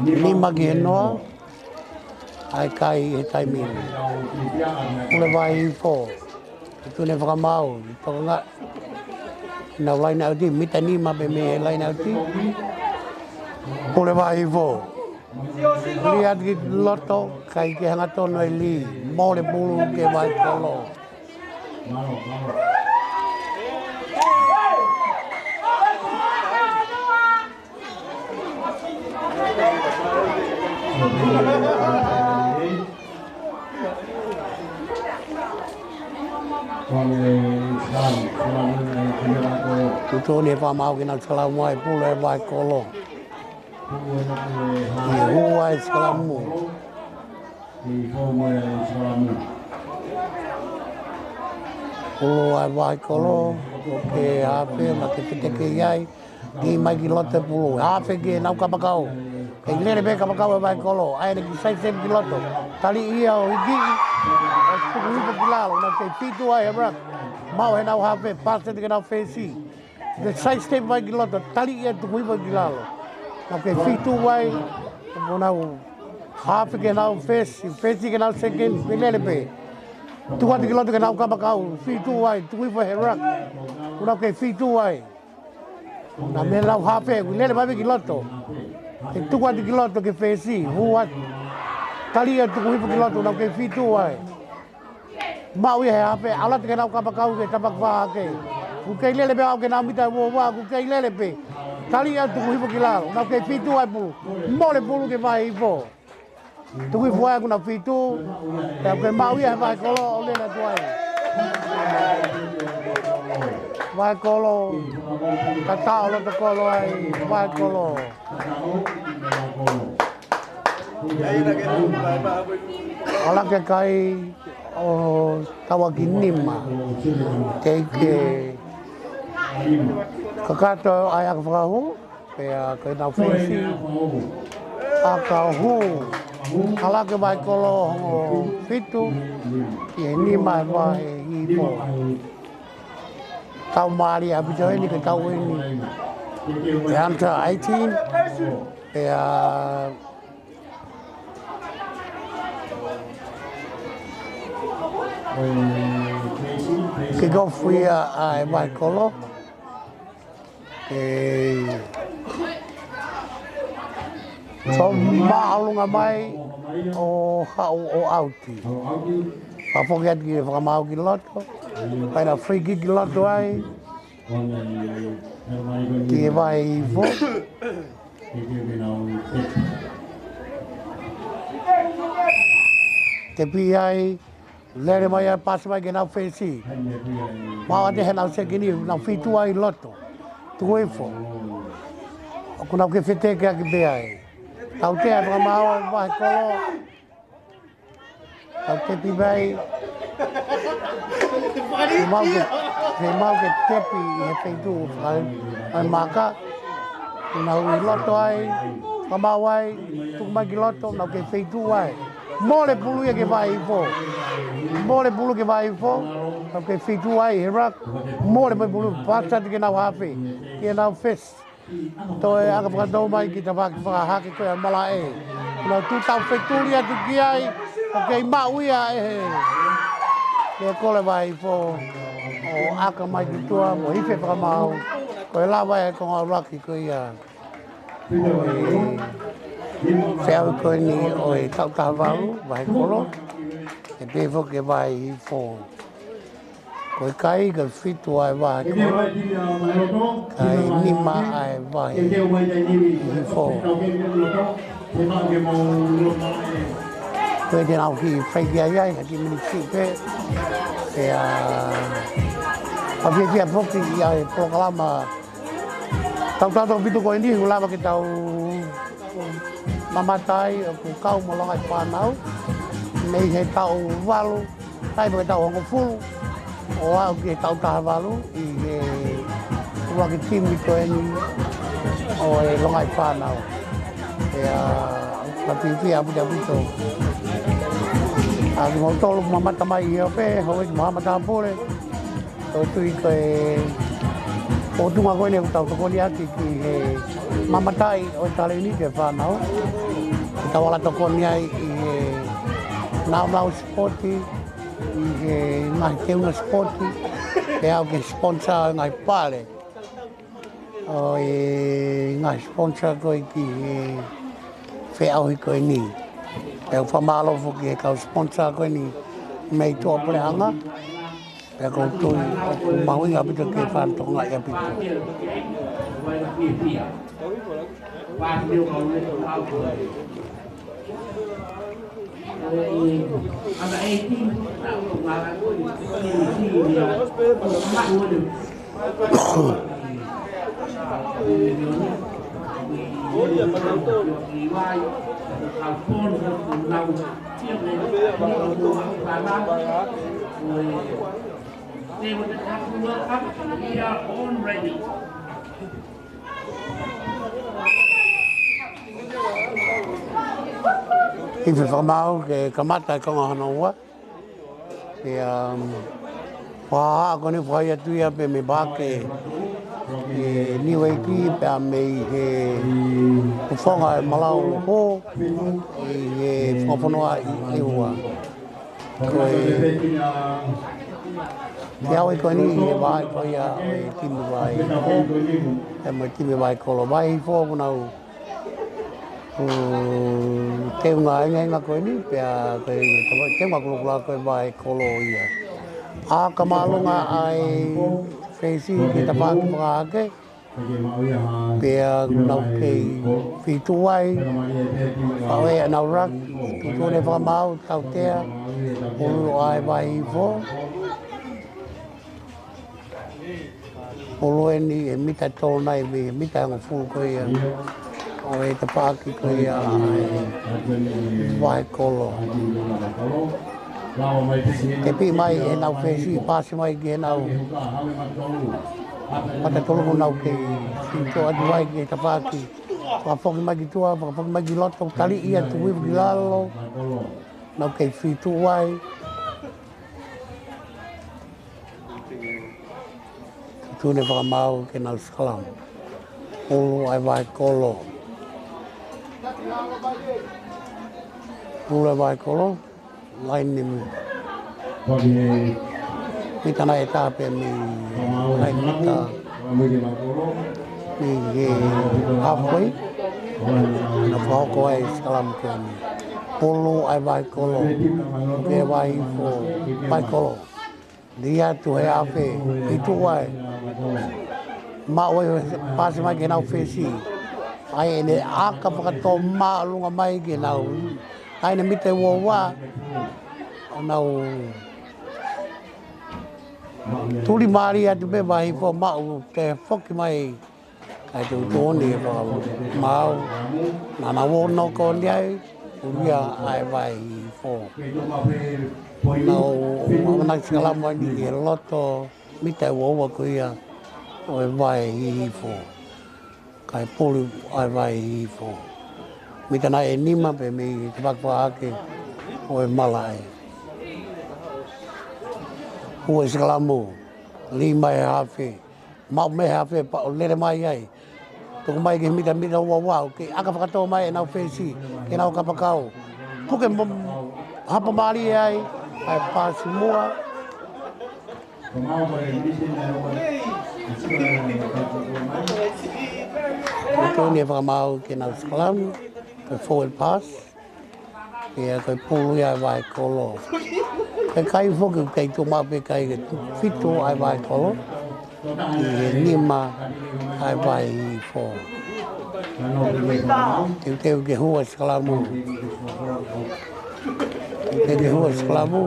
Nima ki he noa ʻa e kai he taimi ni. Pule Vahe Ifo. Tuʻu ʻene fakamaau, toka ngā. Nau line out, mita nima pē mei he line out. Pule Vahe Ifo. Lī atu ki loto, ʻikai ke hangatonu e lī. Mole pulu ki he Vahe Kolo. Tuʻutuʻuni e fakamaau ke nau salamo e pulu ʻa e Vahe Kolo. ʻI he hua e salamo. Pulu ʻa e Vahe Kolo, ʻoku ke hafe, ma ke feteke ai. Ki mai ki loto e pulu, hafe ki heʻenau kapakau. Kei lele pē kapakau ʻa e Vahe Kolo, ʻai ʻene kiʻi side step ki loto. Tali ia ʻo hiki, ʻo tuku hifo ki lalo, nau kei fitu ai he ruck. Maʻu heʻenau hafe, pass atu ki heʻenau fesi. Ke side step mai ki loto, tali ia tuku hifo ki lalo. Nau kei fitu ai, ʻo nau hafe ki heʻenau fesi, fesi ki heʻenau sekeni, kei lele pē. Tuku atu ki loto ki heʻenau kapakau, fitu ai, tuku hifo he ruck. Nau kei fitu ai. Nau meʻa lau hafe, ʻoku lele mai pē ki loto. Ke tuku atu ki loto ki he fesi, hū atu. Tali ia tuku hifo ki loto, nau kei fitu ai. Maʻu ia he hafe, ʻalu atu ki heʻenau kapakau ki he tafaʻaki fakahahake. ʻOku kei lele pē ʻo aʻu ki heʻenau mita ua ua, ʻoku kei lele pē. Tali ia tuku hifo ki lalo, nau kei fitu ai pulu. Mole pulu ki he Vahe Ifo. Tuku hifo ai ʻoku nau fitu, pea ʻoku kei maʻu ia he Vahe Kolo ʻo lele atu ai. Vahe Kolo, kata ʻo loto kolo ai, Vahe Kolo. ʻAlu hake e kai ʻo tauʻaki nima. Teʻeki ke kakato ʻa e ʻaka fakahū. Pea ko ʻenau fesi, ʻaka ʻo hū. ʻAlu hake Vahe Kolo ʻo fitu, ki he nima ʻa e Vahe Ifo. Tau mālie ʻaupito eni ke tau eni. E under eighteen, pea kick off ia ʻa e Vahe Kolo. Kei sio māʻolunga mai ʻo haʻu ʻo ʻauti. Fakafoki atu ki he fakamaau ki loto. Fai ʻena free kick ki loto ai. Ki he Vahe Ifo. Tepi ai. Lele mai ai, pasi mai ki heʻenau fesi. Maʻu atu heʻenau sekeni, nau fitu ai loto. Tuku hifo. ʻOku nau kei feteke ʻaki pē ai. Tautea e fakamaau ʻa e Vahe Kolo. Tau tepi mai. Fiemaʻu ke, fiemaʻu ke tepi ʻi he feituʻu faka-, ʻa e maka. Nau ʻi loto ai, fakamaau ai, tuku mai ki loto, nau kei feituʻu ai. Mole pulu ia ki he Vahe Ifo. Mole pulu ki he Vahe Ifo. Nau kei feituʻu ai he ruck. Mole mai pulu, pasi atu ki heʻenau hafe. Ki heʻenau fesi. Toe ʻaka fakatou mai ki tafaʻaki fakahahake ko ia malaʻe. Nau tuʻu tau fetuli atu ki ai. ʻOku kei maʻu ia ʻe he. Ke kole Vahe Ifo. ʻO ʻaka mai ki tuʻa mo hifo e fakamaau. Ko e lava e konga ʻuluaki ko ia. Feʻauhi ko eni ʻo e taʻu taha valu, Vahe Kolo, ʻe pehē foki ki he Vahe Ifo. Ko e kai, ko e fitu ʻa e Vahe Kolo, kai nima ʻa e Vahe Ifo. Ko e te nau ki fai ki ai ai, ha kiʻi miniti pē. Pea, ʻa, fiefia foki ʻi he polokalama tautautefito ko eni, ʻoku lava ke tau mamata ai ʻoku kau mo Longaʻi Fānau. Mei he taʻu valu, ʻai pē ke taʻu hongofulu, ʻo aʻu ki he taʻu taha valu ʻi he ʻuluaki timi ko eni ʻo e Longaʻi Fānau. Pea, ʻa, fiefia ʻaupito ʻaupito. ʻA, kimoutolu mamata mai ʻi he ope, Houʻeiki Mohamed Tapule, ʻoku ou tui ko e ʻotunga ko eni ʻoku tau tokoni ʻaki ki he mamataʻi ʻo e talēniti ʻa e fānau. Ke tau ala tokoni ai ʻi he nāunau sipoti, ʻi he ngaahi teunga sipoti, pea aʻu ki he sponsor ʻo e ngaahi pale. ʻO e ngaahi sponsor ko ē ki he feʻauhi ko eni. Pea ʻoku fakamālō foki ki he kau sponsor ko eni mei tuʻapuleʻanga. Pea ʻoku ou tui ʻoku mahuʻinga ʻaupito ke fai tokangaʻi ʻaupito. They would have to, uh, we are all ready. ʻI he fakamaau ke kamata e konga hono ua. Pea, um, fakahā ko eni fai atu ia pē mei Pāke ʻe Niueiki pea mei he Tufonga ʻe Malau Hō ʻi he Funga Fonua ʻi ʻEua. Ko e, ke au ʻi ko eni ʻi he vahaʻa ko ia ʻo e timi Vaihifo, ʻe mo e timi Vahe Kolo. Vaihifo ʻoku nau, ʻū, teunga ʻengaʻenga ko eni, pea ko e teunga kulokula ko e Vahe Kolo ia. ʻAka māʻolunga ʻa e fesi ki he tafaʻaki fakahake, pea ʻoku nau kei fītuʻu ai, faʻo ʻenau laki, tuʻutuʻuni e fakamaau, tautea, pulu ʻa e Vaihifo. Pulu eni ʻe mita tolu nai mei he mita ʻe hongofulu ko ia ʻo e tafaʻaki ko ia ʻa e Vahe Kolo. Tepi mai ʻenau fesi, pasi mai ki heʻenau mata tolu ʻoku nau kei fītuʻu atu ai ki he tafaʻaki. Fakafoki mai ki tuʻa, fakafoki mai ki loto, tali ia tuku hifo ki lalo. Nau kei fītuʻu ai. Tuʻutuʻuni e fakamaau ke nau sikalamu. Pulu ʻa e Vahe Kolo. Pulu ʻa e Vahe Kolo. Laine mita. Mita nai ʻe taha pē mei laine mita. Mei he halfway. Naʻa fakahoko ai e sikalamu ko eni. Pulu ʻa e Vahe Kolo. Ke Vaihifo, Vahe Kolo. Lī atu he afe, fītuʻu ai. Maʻu ai, pasi mai ki heʻenau fesi. ʻAi ʻene ʻaka fakatō māʻolunga mai ki heʻenau. ʻAi ʻene mita ʻe uaua. ʻO nau tuli mālie atu pē Vaihifo, maʻu toe foki mai. Kae tuʻutuʻuni e fakamaau, naʻa nau ō ʻo noko ni ai, pulu ia ʻa e Vaihifo. Nau ō ʻo nau sikalamu ai ʻi he loto mita ʻe uaua ko ia ʻo e Vaihifo. Kae pulu ʻa e Vaihifo. Mita nai ʻe nima pē mei he tafaʻaki fakahake ʻo e malaʻe. Hū e sikalamu, lī mai e afe. Maʻu mei he afe pea ʻo lele mai ai. Tuku mai ki he mita, mita uaua, ʻoku kei ʻaka fakatō mai ʻenau fesi, ke nau kapakau. Puke mo, hapa mālie ai, ʻa e pasi muʻa. Tuʻutuʻuni e fakamaau ke nau sikalamu, ko e forward pass. Pea ko e pulu ia ʻa e Vahe Kolo. Ko e kai foki, kai tuʻu maʻu pē kai ke fītuʻu ʻa e Vahe Kolo. ʻI he nima ʻa e Vaihifo. Teuteu ke hū ʻa e sikalamu. Teuteu ke hū ʻa e sikalamu.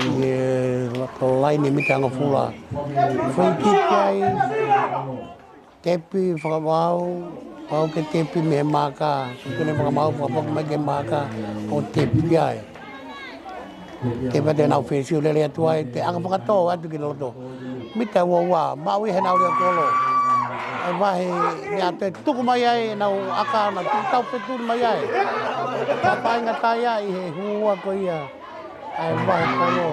ʻI he laine mita hongofulu. Free kick ai. Tepi, fakamaau, pau ke tepi mei he maaka. Sio ki he fakamaau, fakafoki mai ki he maaka, ʻo tepi ki ai. Tepi ʻa ʻenau fesi ʻo lele atu ai, toe ʻaka fakatō atu ki loto. Mita ua ua, maʻu ia ʻe he Naʻulia Kolo. ʻA e vahe, ne ʻa toe tuku mai ai, ʻenau ʻaka, na tuku tau petuli mai ai. Papainga tai ai he hū ko ia. ʻA e vahe Kolo.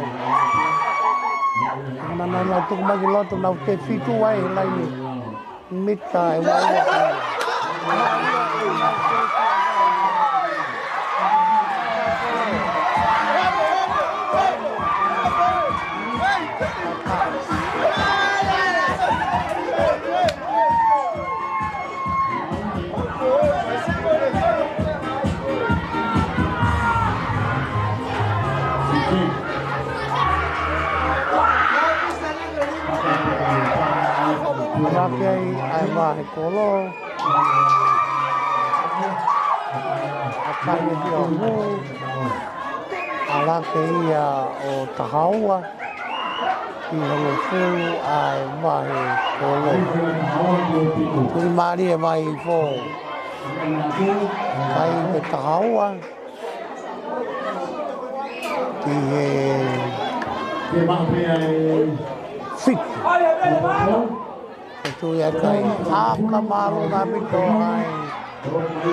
Na, na, na, tuku mai ki loto, nau toe fitu ai he laine. Mita ʻe ua ua. Lake ai ʻa e vahe Kolo. ʻAkake ki ʻo hū. ʻAlake ia ʻo taha ua. ʻI hongofulu ʻa e vahe Kolo. Tui mali e vahe Hihifo. Kai ke taha ua. Ki he fitu. Ko tui ʻa e kai. ʻAka mālō ngā mito ai. ʻE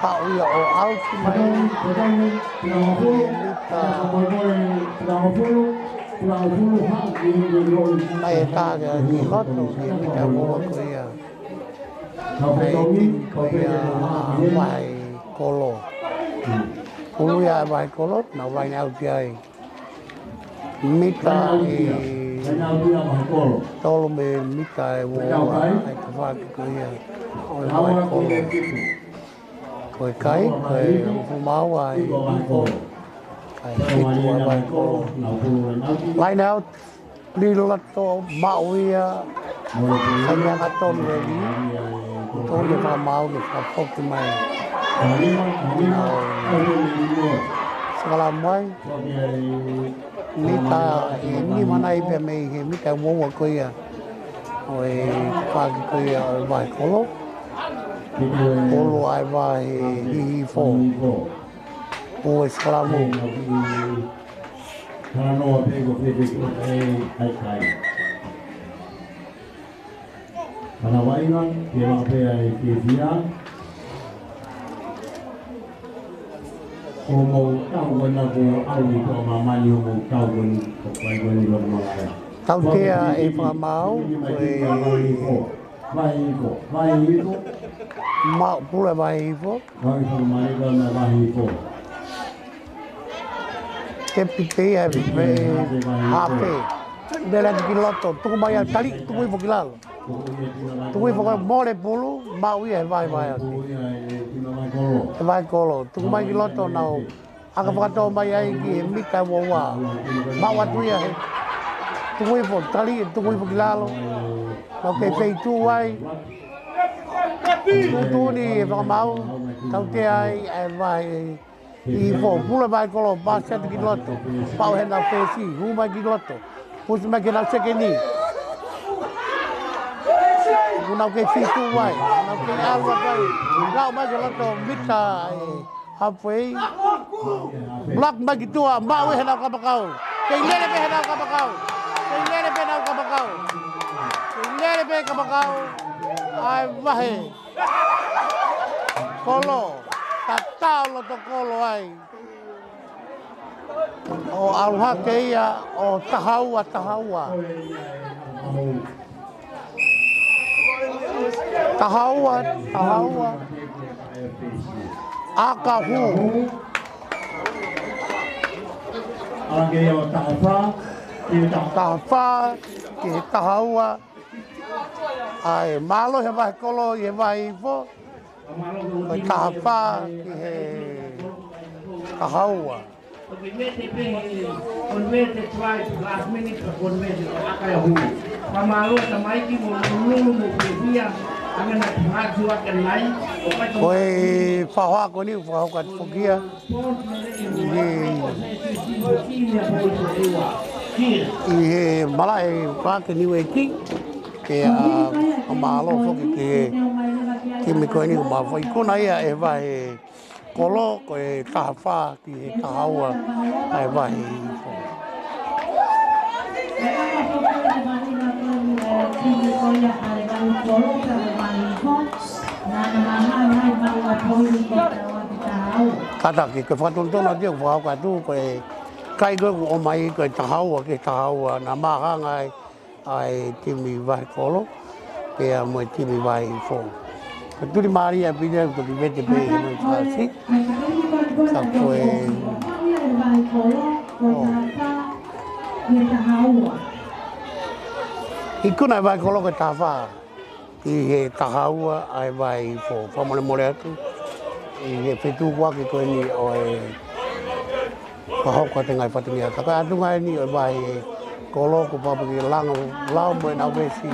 haʻu ia ʻo ʻauti mai. Mita. Mai e tā kia ki loto, ki he mita ua ko ia. Ko ia vahe Kolo. Pulu ia vahe Kolo, nau vaine ʻauti ai. Mita ʻe tolu mei he mita ʻe ua ua, ʻa e tafaʻaki ko ia ʻo e vahe Kolo. Ko e kai, ko e hongofulu mā ua ʻi he kai fitu ʻa e vahe Kolo. Line out, Lilo Lato, maʻu ia, kai meʻa ka tonu e li, tonu e fakamaau ke fakafoki mai. Sakala mai. Mita ʻe nima nai pē mei he mita ua ua ko ia. ʻO e faki ko ia ʻo e vahe Kolo. Kolo ʻa e vahe Hihifo. ʻO e sikalamu. Talanoa pē ko fefeki ʻe ʻai kai. Kana vainga, ke maʻu pē ʻa e fiefia. ʻO mau tau ko ena ko au i toa mamani ʻo mau tau ko eni, ko kai ko eni lo mau kai. Tautea e fakamaau, ko e vahe Hihifo, vahe Hihifo, vahe Hihifo. Maʻu pule vahe Hihifo. Vahe Hihifo, mai ko ena vahe Hihifo. Tepi pē ia, pē hafe. Mele ki loto, tuku mai ʻa tali, tuku hifo ki lalo. Tuku hifo ko e mole pulu, maʻu ia he vahe vahe ʻaki. He vahe Kolo, tuku mai ki loto nau. ʻAka fakatō mai ai ki he mita ua ua. Maʻu atu ia he. Tuku hifo, tali, tuku hifo ki lalo. Nau kei feituʻu ai. Tuʻutuʻuni e fakamaau, tautea ai, ʻa e vahe Hihifo, pule vahe Kolo, pasi atu ki loto, pau he nau fesi, hū mai ki loto, pusi mai ki he nau sekeni. Kuo nau kei feituʻu ai, nau kei ʻalu atu ai, lau mai ki loto, mita ʻe halfway, block mai ki tuʻa, maʻu ʻe he nau kapakau. Kei lele pē he nau kapakau, kei lele pē nau kapakau, kei lele pē kapakau, ʻa e vahe Kolo, tatau loto Kolo ai. ʻO ʻalu hake ia, ʻo taha ua, taha ua. Taha ua, taha ua. ʻAka hū. ʻAlake ia ʻo taha fā, ki he taha fā, ki he taha ua. ʻAi, mālō he vahe Kolo ʻi he vahe Hihifo. Ko e taha fā ki he taha ua. Converted pē he converted try last minute, converted ʻo ʻaka ia hū. Fakamālō tamaiki mo Lulu mo Pepia. Ko e fakahoha ko eni, fakahoha atu foki ia ʻi he, ʻi he malaʻe Park Niueki. Ke, ʻa, ʻa mālō foki ki he timi ko eni, ʻo ma foʻi ikuna ia ʻe he vahe kolo, ko e taha fā ki he taha ua ʻa e vahe hifo. Kātaki, ko e fakatonutonu atu ia, ko e fakahoha atu, ko e kai ko ē kuo ʻomai ko e taha ua ki he taha ua, naʻa ma hanga ai ʻa e timi vahe kolo, pea mo e timi vahe hifo. Ka tuli mālie ʻaupito ia, toki vete pē ʻi he moʻi fasi. Ka ko e, ʻo, ikuna ʻa e vahe kolo ko e taha fā ki he taha ua ʻa e vahe hifo. Fakamolemole atu ʻi he fetukuaki ko eni ʻo e fakahoko atu e ngaahi fatongia. Ka ko e ʻatunga eni ʻo e vahe kolo, kuo pau pē ke lango lao mo ʻenau veesi,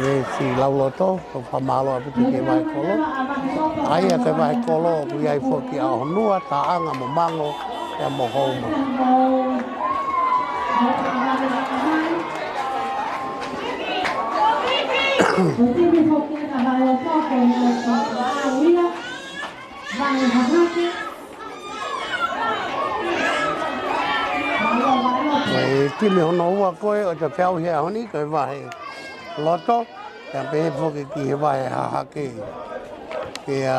veesi lauloto, ko e fakamālō ʻaupito ki he vahe kolo. ʻA ia ko e vahe kolo ʻoku ʻi ai foki ʻa Honua, Taʻanga mo Mango, pea mo Houma. Ko e timi hono ua ko ē ʻo e feʻauhi he ʻaho ni, ko e vahe loto, pea pehē foki ki he vahe hahake. Pea,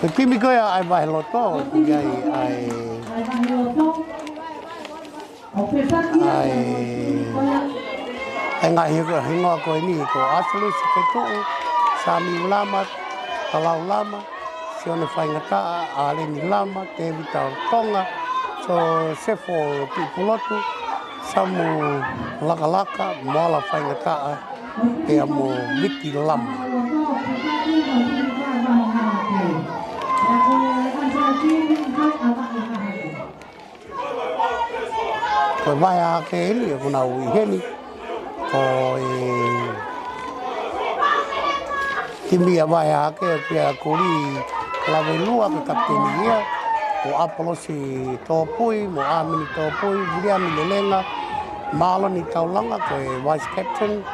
ko e timi ko ia ʻa e vahe loto, ʻoku ʻi ai ʻa e, ʻa e, ʻa e ngaahi hingoa ko eni, ko Asalu Siketuʻu, Sami Lama, Talau Lama, Sione Faingataʻa, ʻAleni Lama, Tēvita Tonga, Sosefo Tuʻipulotu, Samu Lakalaka, Moala Faingataʻa, pea mo Viki Lama. Ko e vahe hahake eni, ʻoku nau ʻi heni. Ko e timi ʻa e vahe hahake, ʻoku ʻi ai ʻa Kuli Lavelua, ko e kapiteni ia. Ko ʻApolosi Tōpui, mo ʻAmini Tōpui, Viliami Lelenga, Māloni Taulanga, ko e vice captain,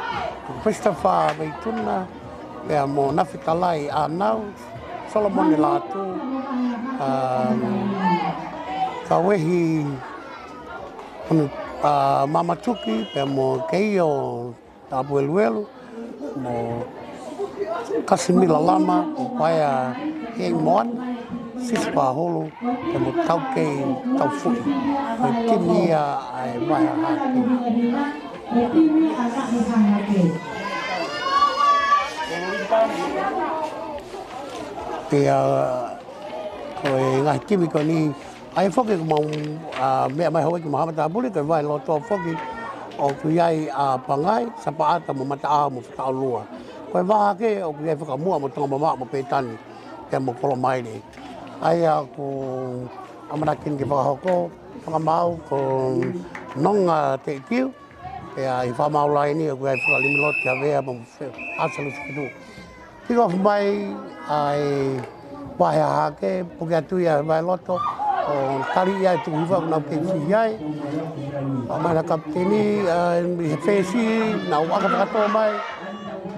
ko Christopher Veituna, pea mo Nafitalai ʻAnau, Solomone Lātū, um, Kauehi, ʻa, Mamatuki, pea mo Keio Tapueluelu, mo Kasimila Lama, mo Paea Heimoan, Sisi Pahulu, pea mo Taukei Taufuʻi. Ko e timi ia ʻa e vahe hahake. Pea ko e ngaahi timi ko eni, ʻa ia foki ʻoku mau, ʻa, meʻa mai houʻeiki mo Haʻa Matāpule, ko e vahe loto foki, ʻoku ʻi ai ʻa Pangai, Sapaʻata mo Mataʻaho mo Fataʻolua. Ko e vahe hahake ʻoku ʻi ai Fakamuʻa mo Tonga Mamaʻo mo Pētani, pea mo Kolomaile. ʻA ia ʻoku ʻamanaki ke fakahoko, fakamaau ko Nonga Teʻitiu, pea ʻi he fakamaau laini ʻoku ʻi ai Fakalimilote ʻAvea mo Asalu Siketuʻu. Kick off mai ʻa e vahe hahake, puke atu ia he vahe loto, ʻo tali ia ʻe he tuku hiva ʻoku nau kei fihi ai. ʻA mai ʻa e kapiteni, ʻa, he fesi, nau ʻaka fakatō mai.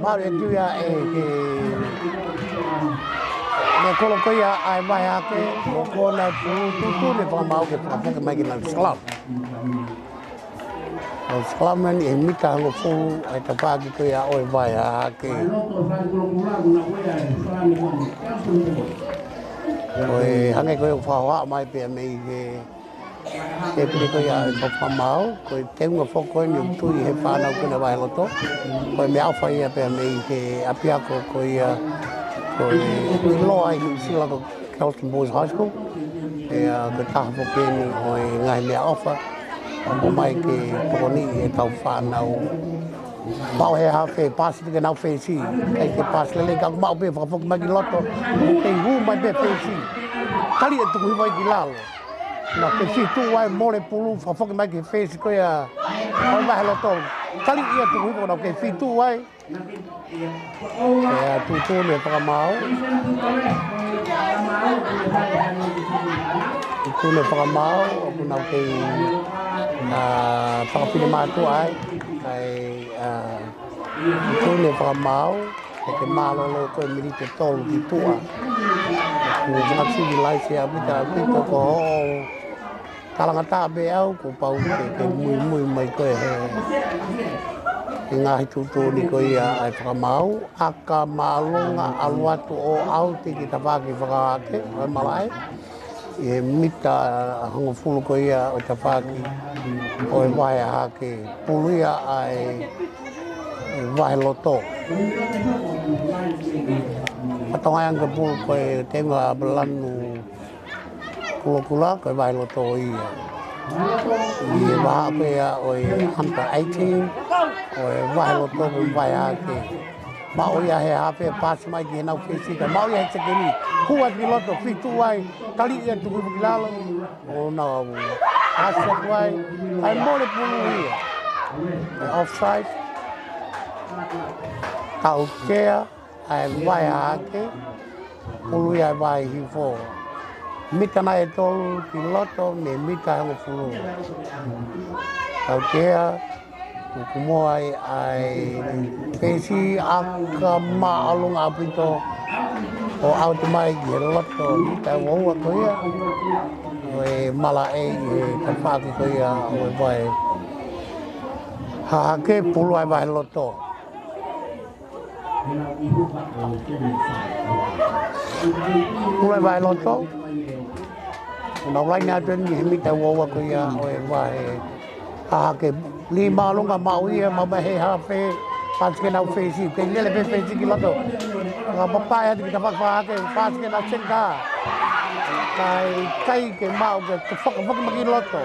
Mālō ʻaupito ia ʻe he, meʻa kolo ko ia ʻa e vahe hahake, mo kona tu, tu, tu, ne fakamaau ke fakapuke mai ke nau scrum. Nau scrum eni he mita hongofulu ʻa e tafaʻaki ko ia ʻo e vahe hahake. Ko e hangē ko ia ʻoku fakahohaʻa mai pea mei he, he pili ko ia ʻa e fakamaau, ko e teunga foki ko eni ʻoku tui he fānau ko ena vahe loto. Ko e meʻaʻofa ia pea mei he ʻapiako ko ia, ko e ʻiloa ʻi Nuʻu Sila ko Kelston Boys High School. Pea ko e taha foki eni ʻo e ngaahi meʻaʻofa ʻoku ʻomai ke tokoniʻi ʻetau fānau. Pau he hafe pasi ke nau fesi. ʻIkai ke pasi lelei ka ʻoku maʻu pē fakafoki mai ki loto. Kei hū mai pē fesi. Tali ʻe tuku hiva ia ki lalo. Nau kei fifty ai, mole pulu, fakafoki mai ki he fesi ko ia ʻo e Vaheloto. Tali ia tuku hifo, nau kei fifty ai. Pea tuʻutuʻuni ʻe he fakamaau. Tuʻutuʻuni ʻe he fakamaau, ʻoku nau kei, ā, fakafili mātuʻa ai. Kae, ā, tuʻutuʻuni ʻe he fakamaau, ʻe ke mālōlō ko e miniti ʻe tolu ki tuʻa. Kuo fakasiviliaise ʻaupito, ʻaupito ko hoʻo talangataʻa pē au, kuo pau ke, ke muimui mai koe he, he ngaahi tuʻutuʻuni ko ia ʻa e fakamaau, ʻaka māʻolunga, ʻalu atu ʻo ʻauti ki tafaʻaki fakahahake ʻo e malaʻe. ʻI he mita hongofulu ko ia ʻo e tafaʻaki ʻo e vahe hahake, pulu ia ʻa e, e Vaheloto. Fatongia ange pulu ko e tenga lanu kulokula ko e Vaheloto ia. ʻI he vahaʻa ko ia ʻo e under eighteen, ʻo e Vaheloto ko e vahe hahake. Maʻu ia he hafe, paasi mai ki heʻenau fesi, kae maʻu ia he sekeni. Hū atu ki loto, fifty ai, tali ia tuku ki lalo. ʻO nau avu. Paasi atu ai, ʻai mole pulu ia. ʻE offside. Tautea ʻa e vahe hahake, pulu ia ʻa e vahe hifo. Mita nai ʻe tolu ki loto mei he mita hongofulu. Tautea, tuku mo ai ʻa e fesi, ʻaka māʻolunga ʻaupito ʻo ʻauti mai ki he loto, mita ua ua ko ia ʻo e malaʻe ʻi he tafaʻaki ko ia ʻo e vahe hahake, pulu ʻa e Vaheloto. Pulu ʻa e Vaheloto. Nau laine atu eni he mita ua ua ko ia ʻo e vahe hahake. Lī māʻolunga, maʻu ia, maʻu mai he hafe, paasi ki heʻenau fesi, kei lele pē fesi ki loto. Fakapapaʻi atu ki tafaʻaki fakahahake, paasi ki heʻenau senitā. Kae ʻikai ke maʻu, ke fakafoki mai ki loto.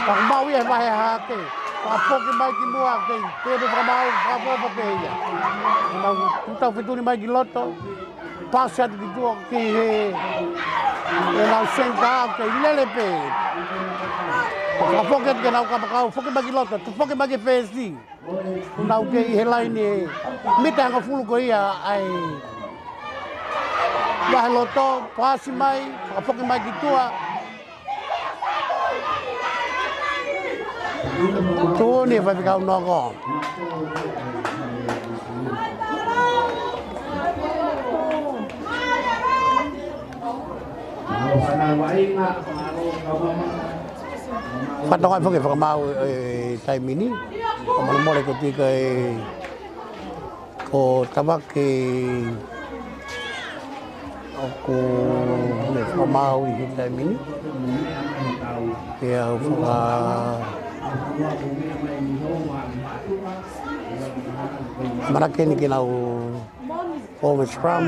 Ka maʻu ia he vahe hahake. Fakafoki mai ki muʻa, kei, kei pē fakamaau, fakafoki pē ia. Nau tau fetuli mai ki loto. Paasi atu ki tuʻa ki he, heʻenau senitā, kei lele pē. Fakafoki atu ki heʻenau kapakau, foki mai ki loto, foki mai ki fesi. Nau kei ʻi he laine mita hongofulu ko ia ʻa e Vaheloto, paasi mai, fakafoki mai ki tuʻa. Tuʻutuʻuni ʻe he faifekau noko. Fatongia foki ʻe he fakamaau ʻi he taimi ni. Ko e mole mole ko tika e Ko Tavake ʻoku ne fakamaau ʻi he taimi ni. Pea u faka-, manako eni ke nau form a scrum.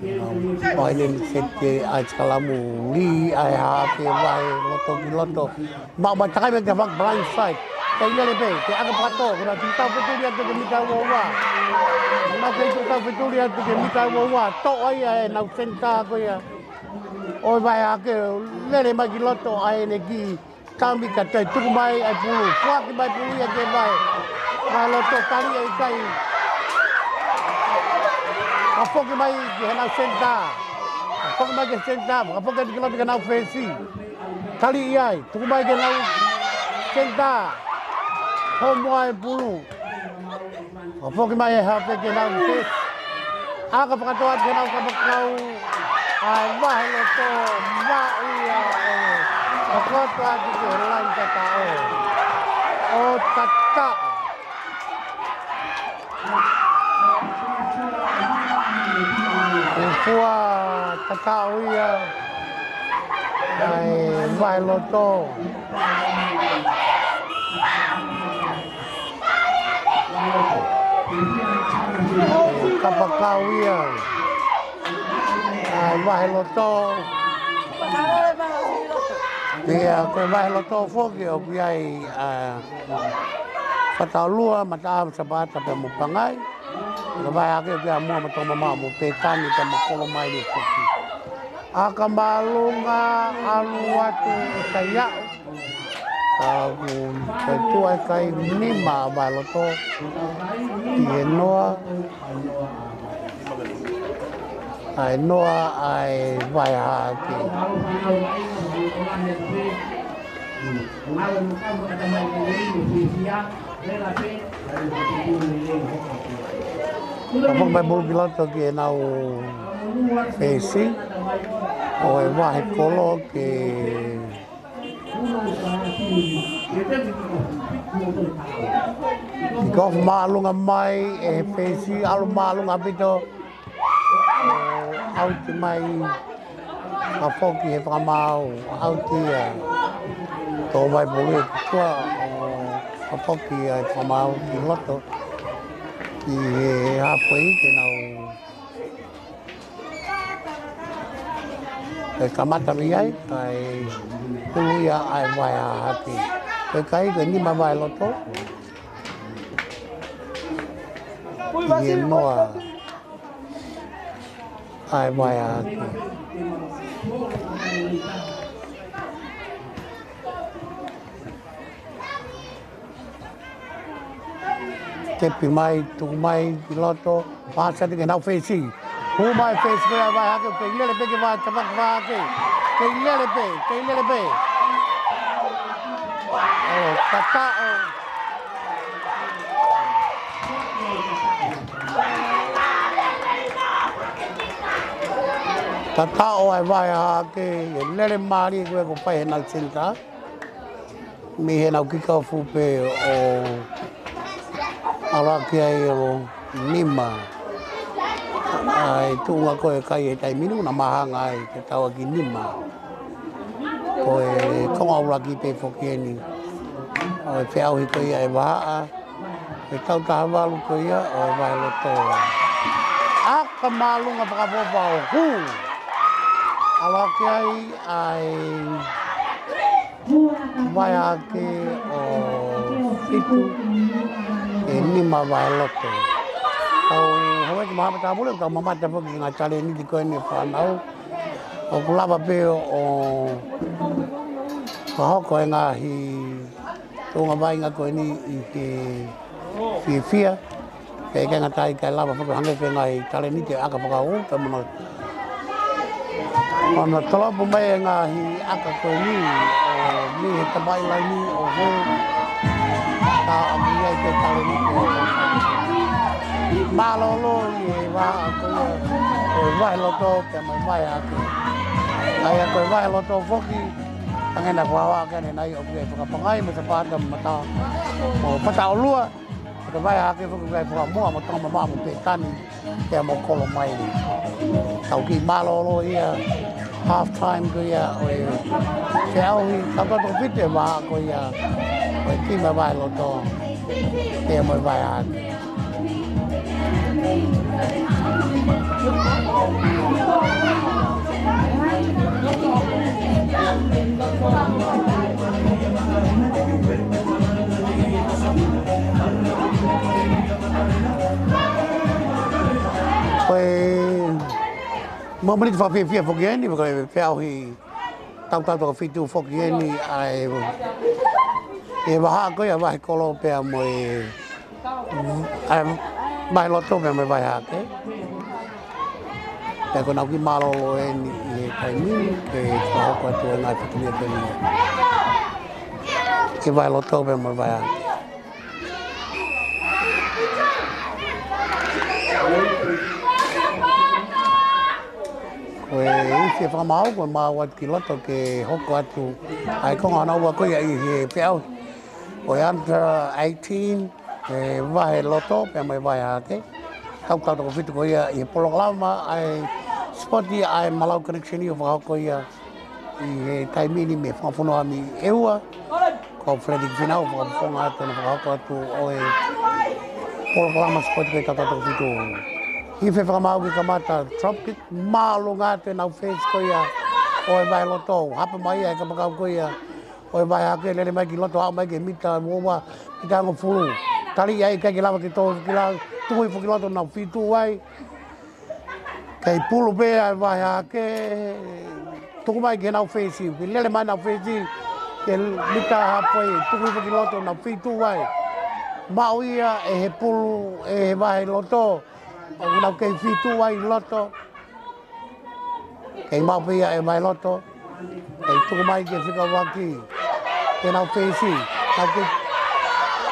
ʻO ʻene seti ʻa e sikalamu lī ʻa e hafe vahe loto ki loto. Maʻu mai takai mai ki he blind side. Kei lele pē, kei ʻaka pakato, ko e nau tau fetuli atu ki he mita ua ua. Nau kei tau fetuli atu ki he mita ua ua. Toʻo ai ʻe heʻenau senitā ko ia ʻo e vahe hahake, lele mai ki loto ʻa ʻene kiʻi tami kae tuku mai ʻa e pulu. Foaki mai pulu ia ki he vahe. Vahe loto, tali ʻe ʻikai. Fakafoki mai ki heʻenau senitā. Fakafoki mai ki he senitā. Fakafoki atu ki loto ki heʻenau fesi. Tali ʻi ai, tuku mai ki heʻenau senitā. Homo ai pulu. Fakafoki mai ʻe he hafe ki heʻenau fesi. ʻAka pakato atu ki heʻenau kapakau. ʻA e vahe loto, maʻu ia ʻe he. Pakato atu ki he laine tataʻo. ʻO tataʻo. Ko e fua tataʻo ia ʻa e vahe loto. Kapakau ia ʻa e vahe loto. Pea ko e vahe loto foki ʻoku ʻi ai ʻa Fataʻolua, Mataʻaho, Sapata pea mo Pangai. Ko e vahe hahake ʻoku ʻi ai ʻa Muʻa mo Tokomamaʻo mo Petani pea mo Kolomaile foki. ʻAka māʻolunga ʻalu atu ʻe taiaʻu. Ka ʻoku toe tuʻu ʻa e kai nima ʻa Vaheloto ki he noa ʻa e noa ʻa e Vaehahake. Ka foki mai pulu ki loto ki heʻenau fesi, ʻo e Vahekolo ke kick off māʻolunga mai ʻe he fesi, ʻalu māʻolunga ʻaupito, ʻo ʻauti mai, ka foki he fakamaau, ʻauti ia. Tō mai pulu ki tuʻa, ʻo ka foki ʻa e fakamaau ki loto, ki he halfway ke nau ʻe kamata mei ai, kae pulu ia ʻa e Vaehahake. Ko e kai ko e nima Vaheloto ki he noa ʻa e Vaehahake. Tepi mai, tuku mai ki loto, pasa atu ki heʻenau fesi. Hū mai fesi ko ia ʻa e Vaehahake, kei lele pē ke Vae, Vaehahake. Kei lele pē, kei lele pē. ʻO, tataʻo. Tataʻo ʻa e Vaehahake, ʻe lele mālie ko ē ko ē ʻoku fai heʻenau senitā. Mei heʻenau kick off pē ʻo ʻalu hake ai ʻo nima. ʻA e tuʻunga ko ē kai he taimi ni, naʻa mau hanga ai ke tau ʻaki nima. Ko e konga ʻuluaki pē foki eni ʻo e feʻauhi ko ia ʻa e vahaʻa, ʻa e tautaha valu ko ia ʻo e Vaheloto. ʻAka māʻolunga fakaʻofoʻofa ʻo hū. ʻAlu hake ai ʻa e Vaehahake ʻo fitu ʻe nima Vaheloto. Tau hoko atu ki he maama tāpule, tau mamata foki ki he ngaahi talēniti ko eni ʻa e fānau. ʻOku lava pē ʻo fakahoko e ngaahi tuʻunga vaʻinga ko eni ʻi he fiefia. Pea ʻikai ngata ai, kae lava foki ʻo hangē ko e ngaahi talēniti ʻo e ʻaka fakaʻuta, mo na, mo na tolopo mai e ngaahi ʻaka ko eni, ʻo mei he tamaʻi laini ʻo hū. Ka ʻoku ʻi ai e talēniti ʻo e ʻaka. Mālōlō ʻi he vahaʻa ko ia ʻo e Vaheloto pea mo e Vaehahake. ʻA ia ko e Vaheloto foki, hangē naʻe fakahā ʻaki ʻanenai, ʻoku ʻi ai e fakapangai mo Sapaata mo Mata, mo Fataʻolua. Ko e Vaehahake foki ʻoku ʻi ai e fakamoa mo Tongamamaʻa mo Pētani, pea mo Kolomaile. Tau kiʻi mālōlō ia, half time ko ia ʻo e feʻauhi, tautautefito e vahaʻa ko ia ʻo e timi ʻa Vaheloto pea mo e Vaehahake. Ko e mōmeniti fakafiefia foki eni, ko e feʻauhi tautautefito foki eni ʻa e, e vahaʻa ko ia ʻa Vahekolo pea mo e, ʻa e Vaheloto pea mo e Vaehahake. Pea ko ʻenau kiʻi mālōlō eni ʻi he taimi ni, ke fakahoko atu e ngaahi fatongia ko eni ʻa e Vaheloto pea mo e Vaehahake. Ko e ifi ʻe fakamaau, ko e maau atu ki loto ke hoko atu ʻa e konga hono ua ko ia ʻi he feʻauhi ʻo e under eighteen, ʻa e Vaheloto pea mo e Vaehahake. Tautautefito ko ia ʻi he polokalama ʻa e sipoti ʻa e Malau Connection ʻo fakahoko ia ʻi he taimi ni mei he fanga fonua mei ʻEua. Ko Frederick Finau ʻoku fakafofonga atu hono fakahoko atu ʻo e polokalama sipoti ko ia tautautefito. Ifi ʻe fakamaau ke kamata drop kick, māʻolunga atu ʻenau fesi ko ia ʻo e Vaheloto. Hapa mai ia ʻe he kapakau ko ia ʻo e Vaehahake, lele mai ki loto, aʻu mai ki he mita ua ua, mita hongofulu. Tali ai, ʻikai ke lava ke tō, ke lava, tuku hifo ki loto, nau fitu ai. Kei pulu pē ʻa e vahe hahake, tuku mai ki heʻenau fesi, ke lele mai ʻenau fesi, ke mita hapoi, tuku hifo ki loto, nau fitu ai. Maʻu ia ʻe he pulu, ʻe he vahe loto, ʻoku nau kei fitu ai loto. Kei maʻu pē ia ʻe he vahe loto, kei tuku mai ki he fika ʻuluaki, ke nau fesi, nau kei,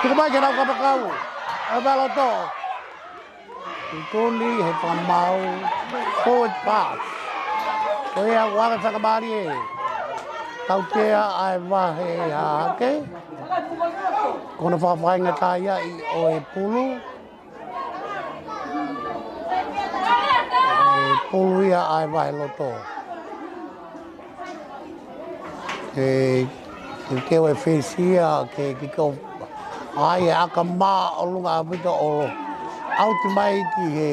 tuku mai ke nau kapakau, ʻe he vahe loto. Tuli he fakamau, forward pass. Ko ia ʻoku anga fakamālie, tautea ʻa e vahe hahake. Ko hono fakafaingataʻaʻia ʻo e pulu. ʻE pulu ia ʻa e vahe loto. ʻE, ke ke ʻo e fesi ia, ke, ke ke ʻo, ʻai e ʻaka māʻolunga ʻaupito ʻo ʻauti mai ki he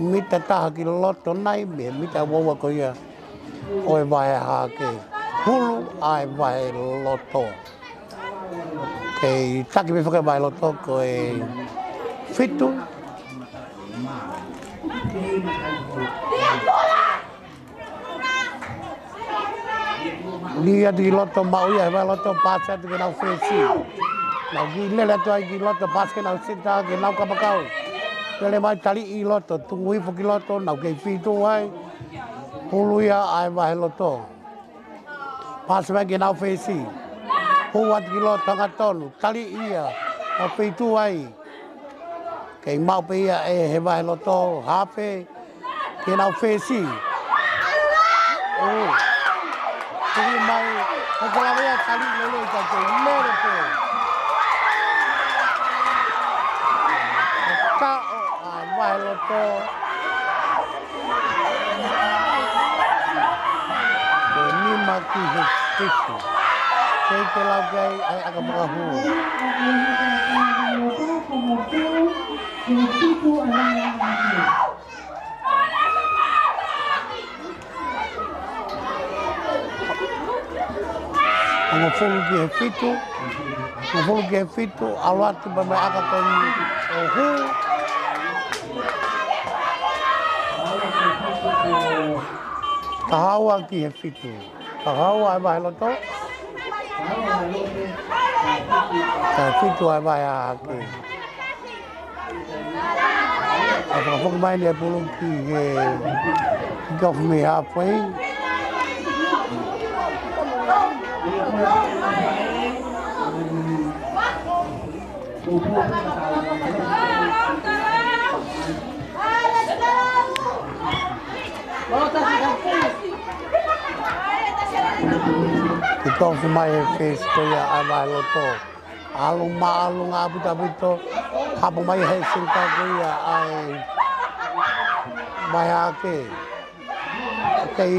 mita taha ki loto nai, mei he mita ua ua ko ia ʻo e vahe hahake. Pulu ʻa e vahe loto. Kei taki pē foki ʻa e vahe loto ko e fitu. Lī atu ki loto, maʻu ia ʻe he vahe loto, pasi atu ki heʻenau fesi. Nau kiʻi lele atu ai ki loto, pasi ki heʻenau senitā, ke nau kapakau. Lele mai taliʻi ʻi loto, tuku hifo ki loto, nau kei fitu ai. Pulu ia ʻa e vahe loto. Pasi mai ki heʻenau fesi. Hū atu ki loto, hangatonu, taliʻi ia, nau fitu ai. Kei maʻu pē ia ʻe he vahe loto, hafe, ki heʻenau fesi. ʻŌ. Tuku mai, ko e lava ia taliʻi lelei ka ke lele pē. Kaʻo ʻa e vahe loto. Ko e nima ki he fitu. Kei ke lau ki ai ʻa e ʻaka fakahū. Hongofulu ki he fitu. Hongofulu ki he fitu, ʻalu atu pē mei he ʻaka ko eni ʻo hū. Taha ua ki he fitu. Taha ua ʻa e vahe loto. Taha fitu ʻa e vahe hahake. ʻA e fakafoki mai ʻeni ʻa e pulu ki he, ki he ofi mei halfway. Kick off mai ʻe he fesi ko ia ʻa e vahe loto. ʻAlu māʻolunga ʻaupito ʻaupito. Hapo mai he senitā ko ia ʻa e vahe hahake. Kei,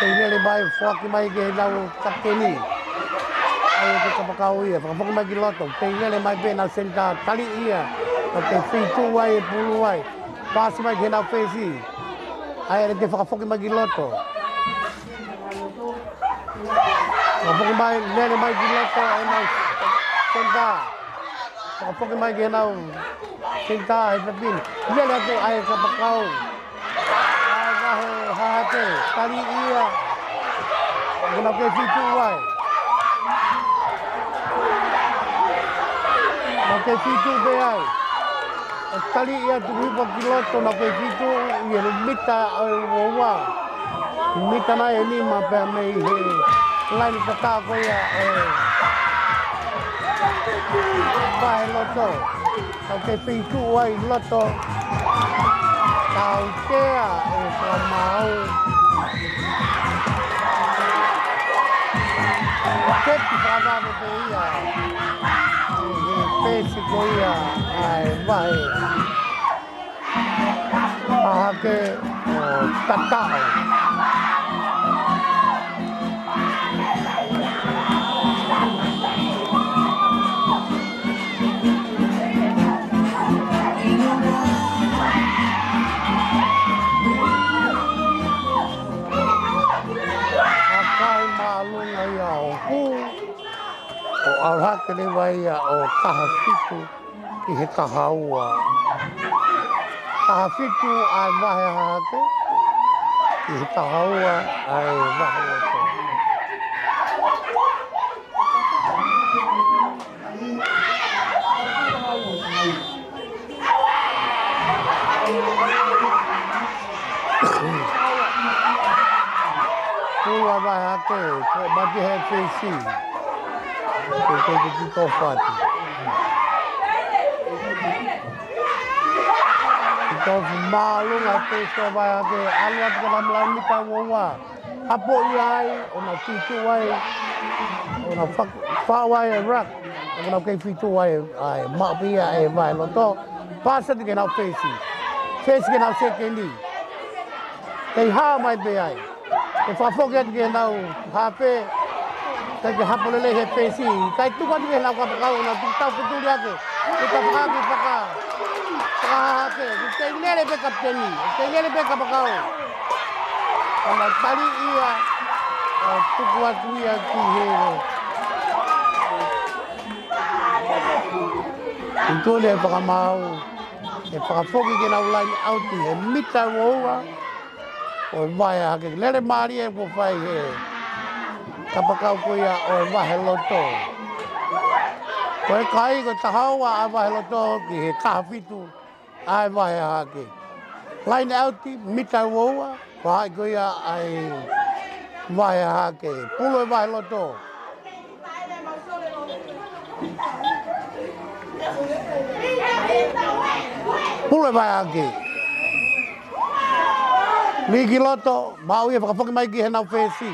kei lele mai, foaki mai ki heʻenau kapiteni. ʻAi ke kapakau ia, fakafoki mai ki loto. Kei lele mai pē ʻenau senitā, taliʻi ia. Kei fitu ai ʻe pulu ai. Pasi mai ki heʻenau fesi. ʻAi ke fakafoki mai ki loto. Fakafoki mai, lele mai ki loto ʻenau senitā. Fakafoki mai ki heʻenau senitā he fefine. Lele atu ʻa e kapakau. ʻA e vahe hahake, taliʻi ia. ʻOku nau kei fitu ai. Nau kei fitu pē ai. ʻO taliʻi ia tuku hifo ki loto, nau kei fitu ʻi he mita ʻe ua ua. Mita nai ʻe nima pea mei he laine tatā ko ia ʻo e vahe loto. Nau kei fitu ai loto. Tautea ʻe he fakamau. Kepi fakavave pē ia ʻe he fesi ko ia ʻa e vahe hahake ʻo tataʻo. ʻAkai māʻolunga ia ʻo hū, ʻo ʻalu hake leva ia ʻo taha fitu ki he taha ua. Taha fitu ʻa e vahe Hahake ki he taha ua ʻa e vahe Loto. Pulu ʻa e vahe Hahake, ko e mati he fesi. Ko e, ko e, ko e kick off atu. Kick off māʻolunga he fesi ʻa e vahe Hahake, ʻalu atu ki he lamulami mita ua ua. Hapo ia ai, ʻo na fitu ai, ʻo na fak-, faʻu ai e ruck, ʻo na kei fitu ai, ʻa e maʻu pē ia ʻe he vahe Loto, pasi atu ki heʻenau fesi. Fesi ki heʻenau sekeni. Kei hā mai pē ai. Kei fakafoki atu ki heʻenau hafe. Kei ke hapo lelei he fesi. Kei tuku atu ki heʻenau kapakau, ʻo na tuku tau fetuli ake. Kei kapakau ki paka. Paka Hahake. Kei lele pē kapiteni. Kei lele pē kapakau. ʻO na tali ia. ʻO tuku atu ia ki he. Tuʻutuʻuni ʻe he fakamaau. ʻE fakafoki ki heʻenau line out he mita ua ua. ʻO e vahe Hahake, lele mālie kuo fai he kapakau ko ia ʻo e vahe Loto. Ko e kai, ko e taha ua ʻa e vahe Loto ki he taha fitu ʻa e vahe Hahake. Line out, mita ua ua, ko hai ko ia ʻa e vahe Hahake. Pulu e vahe Loto. Pulu e vahe Hahake. Lī ki loto, maʻu ia fakafoki mai ki heʻenau fesi.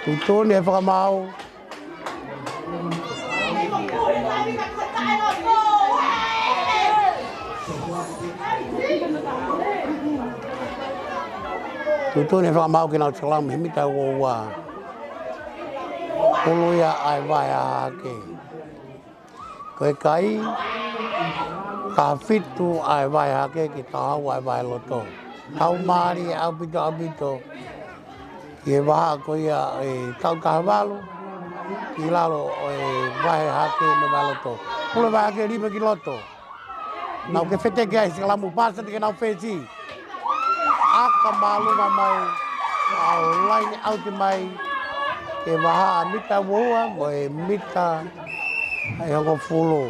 Tuʻutuʻuni ʻe he fakamaau. Tuʻutuʻuni ʻe he fakamaau ke nau scrum he mita ua ua. Pulu ia ʻa e vahe Hahake. Ko e kai, taha fitu ʻa e vahe Hahake ki he taha ua ʻa e vahe Loto. Tau mālie ʻaupito ʻaupito. Ki he vahaʻa ko ia ʻe taʻu taha valu, ki lalo ʻo e vahe Hahake mo e vahe Loto. Pulu e vahe Hahake lima ki loto. Nau kei feteki ai he scrum, pasi atu ki heʻenau fesi. ʻAka māʻolunga mai, ʻo line out mai, ki he vahaʻa mita ua ua, mo e mita ʻe hongofulu.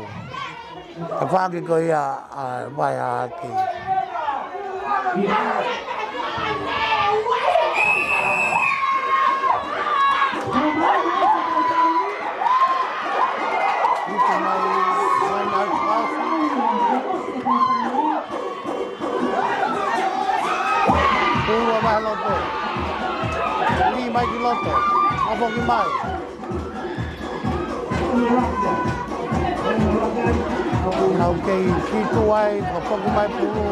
Tafaʻaki ko ia ʻa e vahe Hahake. Ika mai, line out pass. Pulu ʻa e vahe Loto. Lī mai ki loto. Hapoki mai. Nau kei fitu ai, hapoki mai pulu.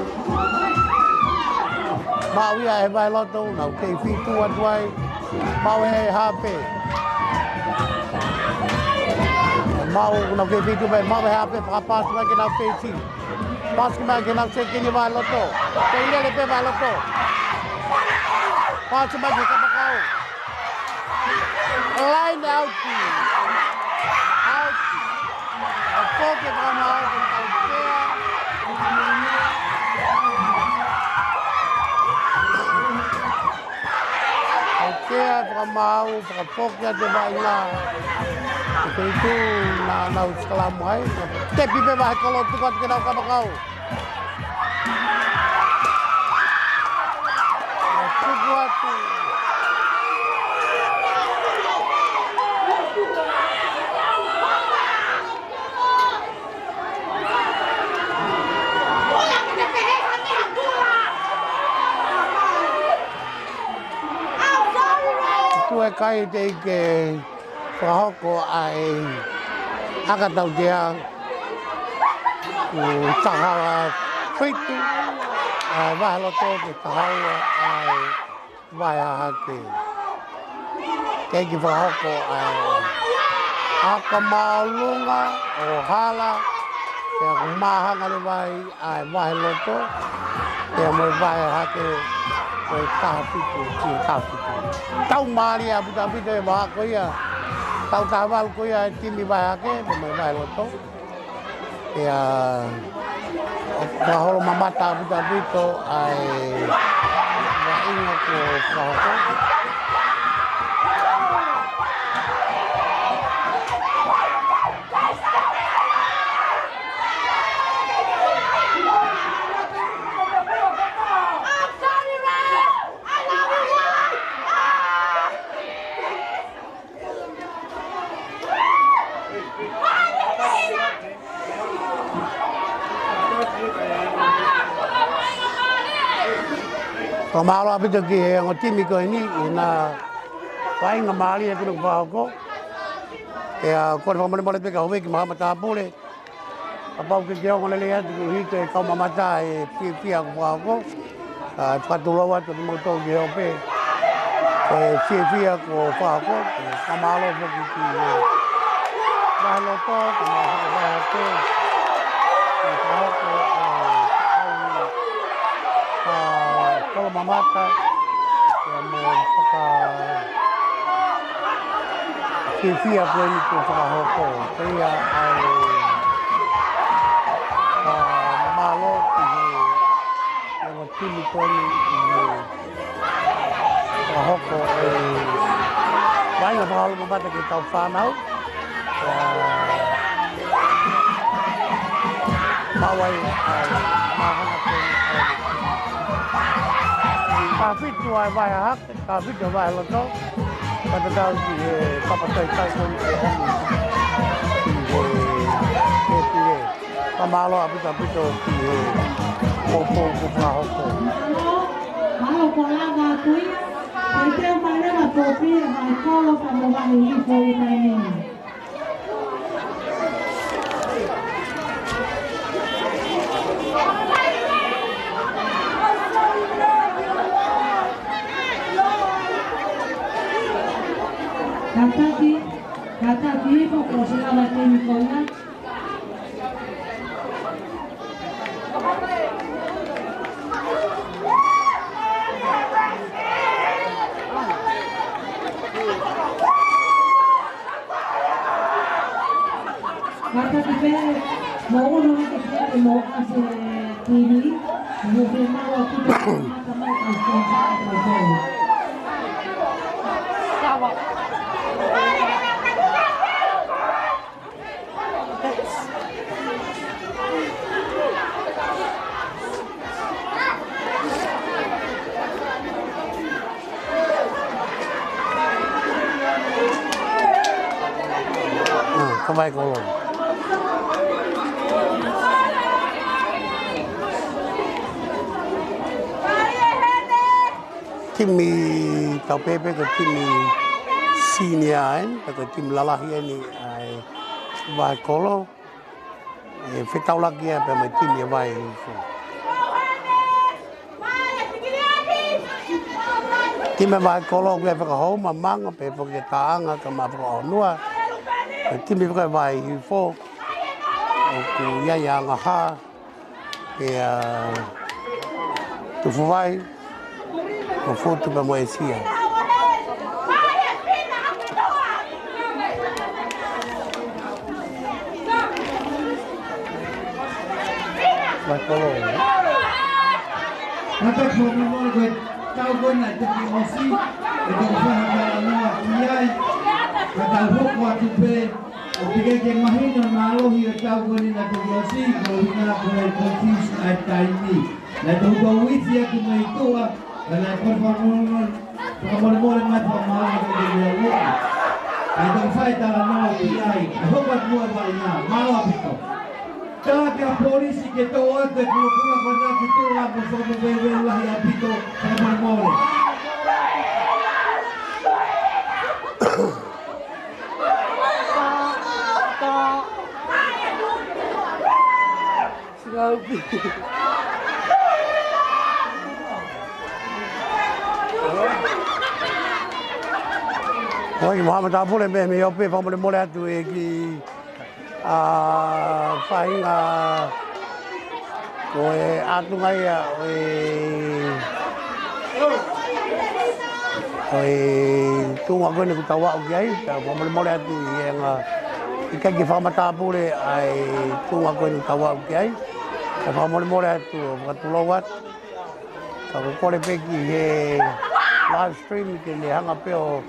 Maʻu ia ʻe he vahe Loto, nau kei fitu atu ai. Maʻu ʻe he hape. Maʻu, nau kei fitu mai, maʻu ʻe he hape, fakapasi mai ki heʻenau fesi. Pasi mai ki heʻenau sekeni vahe Loto. Kei lele pē vahe Loto. Pasi mai ki he kapakau. Line out. Out. Hapoki e fakamaau ke tau pea. Hapoki e fakamaau, fakafoki atu e vaʻinga. Ko e feituʻu naʻa nau scrum ai. Tepi pē vahe kolo, tuku atu ki heʻenau kapakau. Tuku atu. Tuʻu e kai teʻeki ke fakahoko ʻa e ʻaka tautea, ʻoku taha fitu ʻa e vahe Loto ki he taha ua ʻa e vahe Hahake. Teʻeki fakahoko ʻa e ʻaka māʻolunga ʻo hala, pea ʻoku māhanga leva ai ʻa e vahe Loto, pea mo e vahe Hahake, ko e taha fitu ki he taha fitu. Tau mālie ʻaupito ʻaupito e vahaʻa ko ia, taʻu taha valu ko ia e timi vahe Hahake, pea mo e vahe Loto. Pea ʻoku fakaholomamata ʻaupito ʻaupito ʻa e vaʻinga kuo fakahoko. Fakamālō ʻaupito ki he ongo timi ko eni, ʻi heʻena vaʻinga mālie kuo ne fakahoko. Pea kole fakamolemole pē ki he houʻeiki mo Haʻa Matāpule. Kapau ʻoku ke ongoʻi lelei atu koeʻuhi ko e kau mamata e fiefia kuo fakahoko. ʻA, fakatulou atu kimoutolu ki he ope. Ko e fiefia kuo fakahoko, fakamālō foki ki he vaheloto, kae ʻumaʻā e vaheʻeiki. Kuo fakahoko, ʻa, ʻa, kau mamata, ʻa, mo faka- fiefia ko eni kuo fakahoko. Ko ia ai, ʻa, mālō ki he, ki he ongo timi ko eni ʻi he fakahoko e vaʻinga fakaholomamata ki heʻetau fānau. ʻA, maʻu ai, ʻa, māhanga ko eni, ʻa, ka fitu ai vahe hahake. Ka fitu vaheloto, ka tatau ki he papa taitai ko eni ʻoku ʻomi ki he, ki he P A. Fakamālō ʻaupito ʻaupito ki he poupou kuo fakahoko. Mālō, mālō ko lava atu ia, ʻe teu mai leva tōpia mai kolo ka mo vahe hifo i mai ni. Kātaki, kātaki hifo ko e sila la temi ko ia. Kātaki pē, mou ʻunu hake pē, mou ʻasi e T V, mou fiemaʻu ʻaupito ke mata mai ka sponsor ʻa e kolo. ʻA, ka mai kolo. Timi tau pehē pē ko e timi senior eni, pe ko e timi lalahi eni ʻa e vahe kolo. ʻE fetaulaki ia pea mo e timi ʻa e vahe hifo. Timi ʻa e vahe kolo ʻoku ʻi ai e fakahouma, manga, pea foki e taʻanga, kae ʻumaʻā e fakaʻonua. Ko e timi faka- vahe hifo ʻoku ʻi ai ʻa Ngahā, pea Tufuvai, mo Futu pea mo ʻĒsia. Mai kolo. Mata ko mo mo ko e tau ko ena toki ʻosi, ʻe toki fai ha talanoa ki ai, ka tau hoko atu pē, ʻo teʻeki ke mahino e mālohi ʻo e tau ko ena toki ʻosi, ko e ʻuhinga ko e confuse ʻa e taimi. Naʻe toutou uifi atu mei tuʻa, ka naʻe kole fakamolemole, fakamolemole mai fakamālō atu ki he ʻEiki. Naʻe toki fai talanoa ki ai, ʻe hoko atu muʻa e vaʻinga, mālō ʻaupito. Tala ki he polisi ke toʻo atu e kulokula ko ena ki tuʻa mo fakamolemole lahi ʻaupito, fakamolemole. Houʻeiki mo Haʻa Matāpule, mei, mei ope, fakamolemole atu ʻEiki, ʻa, faʻahinga ko e ʻatunga ia ʻo e, ʻo e tuʻunga ko eni kuo tau aʻu ki ai, tau fakamolemole atu ʻi he anga ʻIkai ke fakamatāpule ʻa e tuʻunga ko eni ʻoku tau aʻu ki ai. Ka fakamolemole atu, ʻo fakatulou atu. Ka ʻoku ou kole pē ki he live stream ke ne hanga pē ʻo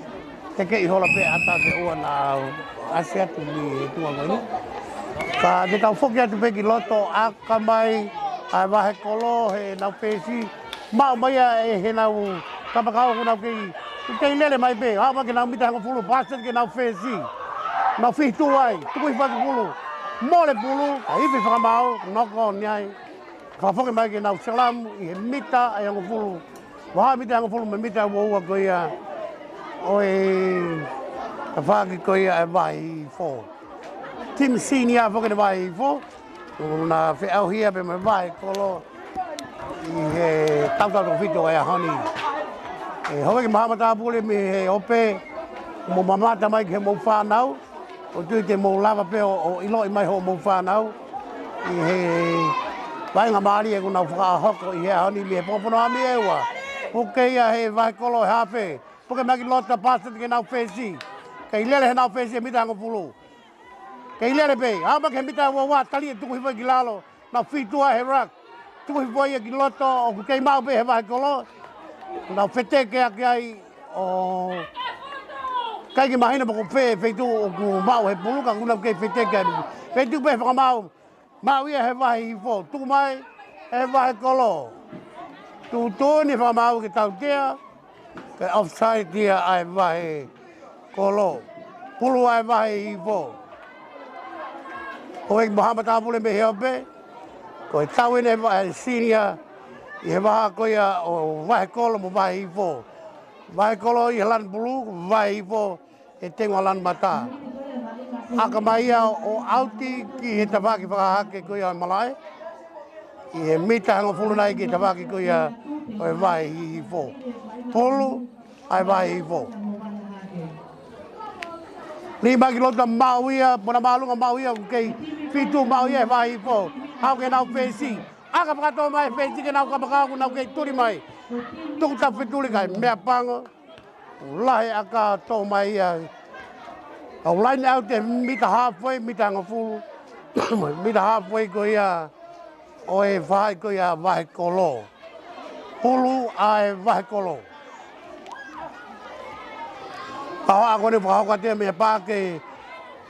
tekeʻi hola pē ʻata ke ʻoua naʻa ʻasi atu mei he tuʻunga ko eni. Ka te tau foki atu pē ki loto, ʻaka mai ʻa e Vahe Kolo heʻenau fesi. Maʻu mai ia ʻe heʻenau kapakau ʻoku nau kei, kei lele mai pē. Aʻu mai ki heʻenau mita hongofulu, pass atu ki heʻenau fesi. Nau fitu ai, tuku hifo ʻa e pulu. Mole pulu, ka ifi fakamaau, knock on ai. Fakafoki mai ki heʻenau scrum ʻi he mita ʻe hongofulu. Vahaʻa mita ʻe hongofulu mei he mita ʻe uaua ko ia ʻo e tafaʻaki ko ia ʻa e Vahe Hihifo. Timi senior foki ʻene Vahe Hihifo. ʻOku na feʻauhia pē mo e Vahe Kolo ʻi he tautau tokofito ʻo e ʻaho ni. ʻE Houʻeiki Mahama Tāpule mei he ope, mou mamata mai ki heʻemou fānau. ʻOku ou tui te mou lava pē ʻo, ʻo ʻiloʻi mai hoʻomou fānau ʻi he vaʻinga mālie ʻoku nau fakahoko ʻi he ʻaho ni mei he pongipongi ʻe ua. Puke ia he Vahe Kolo he hafe. Puke mai ki loto, pass atu ki heʻenau fesi. Kei lele heʻenau fesi he mita hongofulu. Kei lele pē, aʻu mai ki he mita ʻe uaua, tali ʻo tuku hifo ki lalo. Nau fitu ai he ruck. Tuku hifo ia ki loto, ʻoku kei maʻu pē he Vahe Kolo. Nau fetekeaki ai ʻo ʻikai ke mahino pe ko fē feituʻu ʻoku maʻu he pulu, ka ʻoku nau kei fetekeaki. Feituʻu pē fakamaau, maʻu ia he Vahe Hihifo. Tuku mai he Vahe Kolo. Tuʻutuʻuni fakamaau ke tautea. Ko e offside ia ʻa e Vahe Kolo. Pulu ʻa e Vahe Hihifo. Houʻeiki Mahama Tāpule mei he ope. Ko e tau eni ʻa e senior ʻi he vahaʻa ko ia ʻo Vahe Kolo mo Vahe Hihifo. Vahe Kolo ʻi he lanu pulu, Vahe Hihifo he tenga lanu mata. ʻAka mai ia ʻo ʻauti ki he tafaʻaki fakahahake ko ia ʻo e malaʻe. ʻI he mita hongofulu nai ki he tafaʻaki ko ia ʻo e Vahe Hihifo. Pulu ʻa e Vahe Hihifo. Lī mai ki loto, maʻu ia, puna māʻolunga, maʻu ia, ʻoku kei fitu, maʻu ia he Vahe Hihifo. Haʻu ki heʻenau fesi. ʻAka fakatō mai fesi ki heʻenau kapakau ʻoku nau kei tuli mai. Tuku tau fetuli kae meʻapango. Lahi ʻaka tō mai ia. ʻOku line out he mita halfway, mita hongofulu. Mita halfway ko ia ʻo e vahe ko ia Vahe Kolo. Pulu ʻa e Vahe Kolo. Ka hoa ko eni fakahoko atu ia mei he paʻake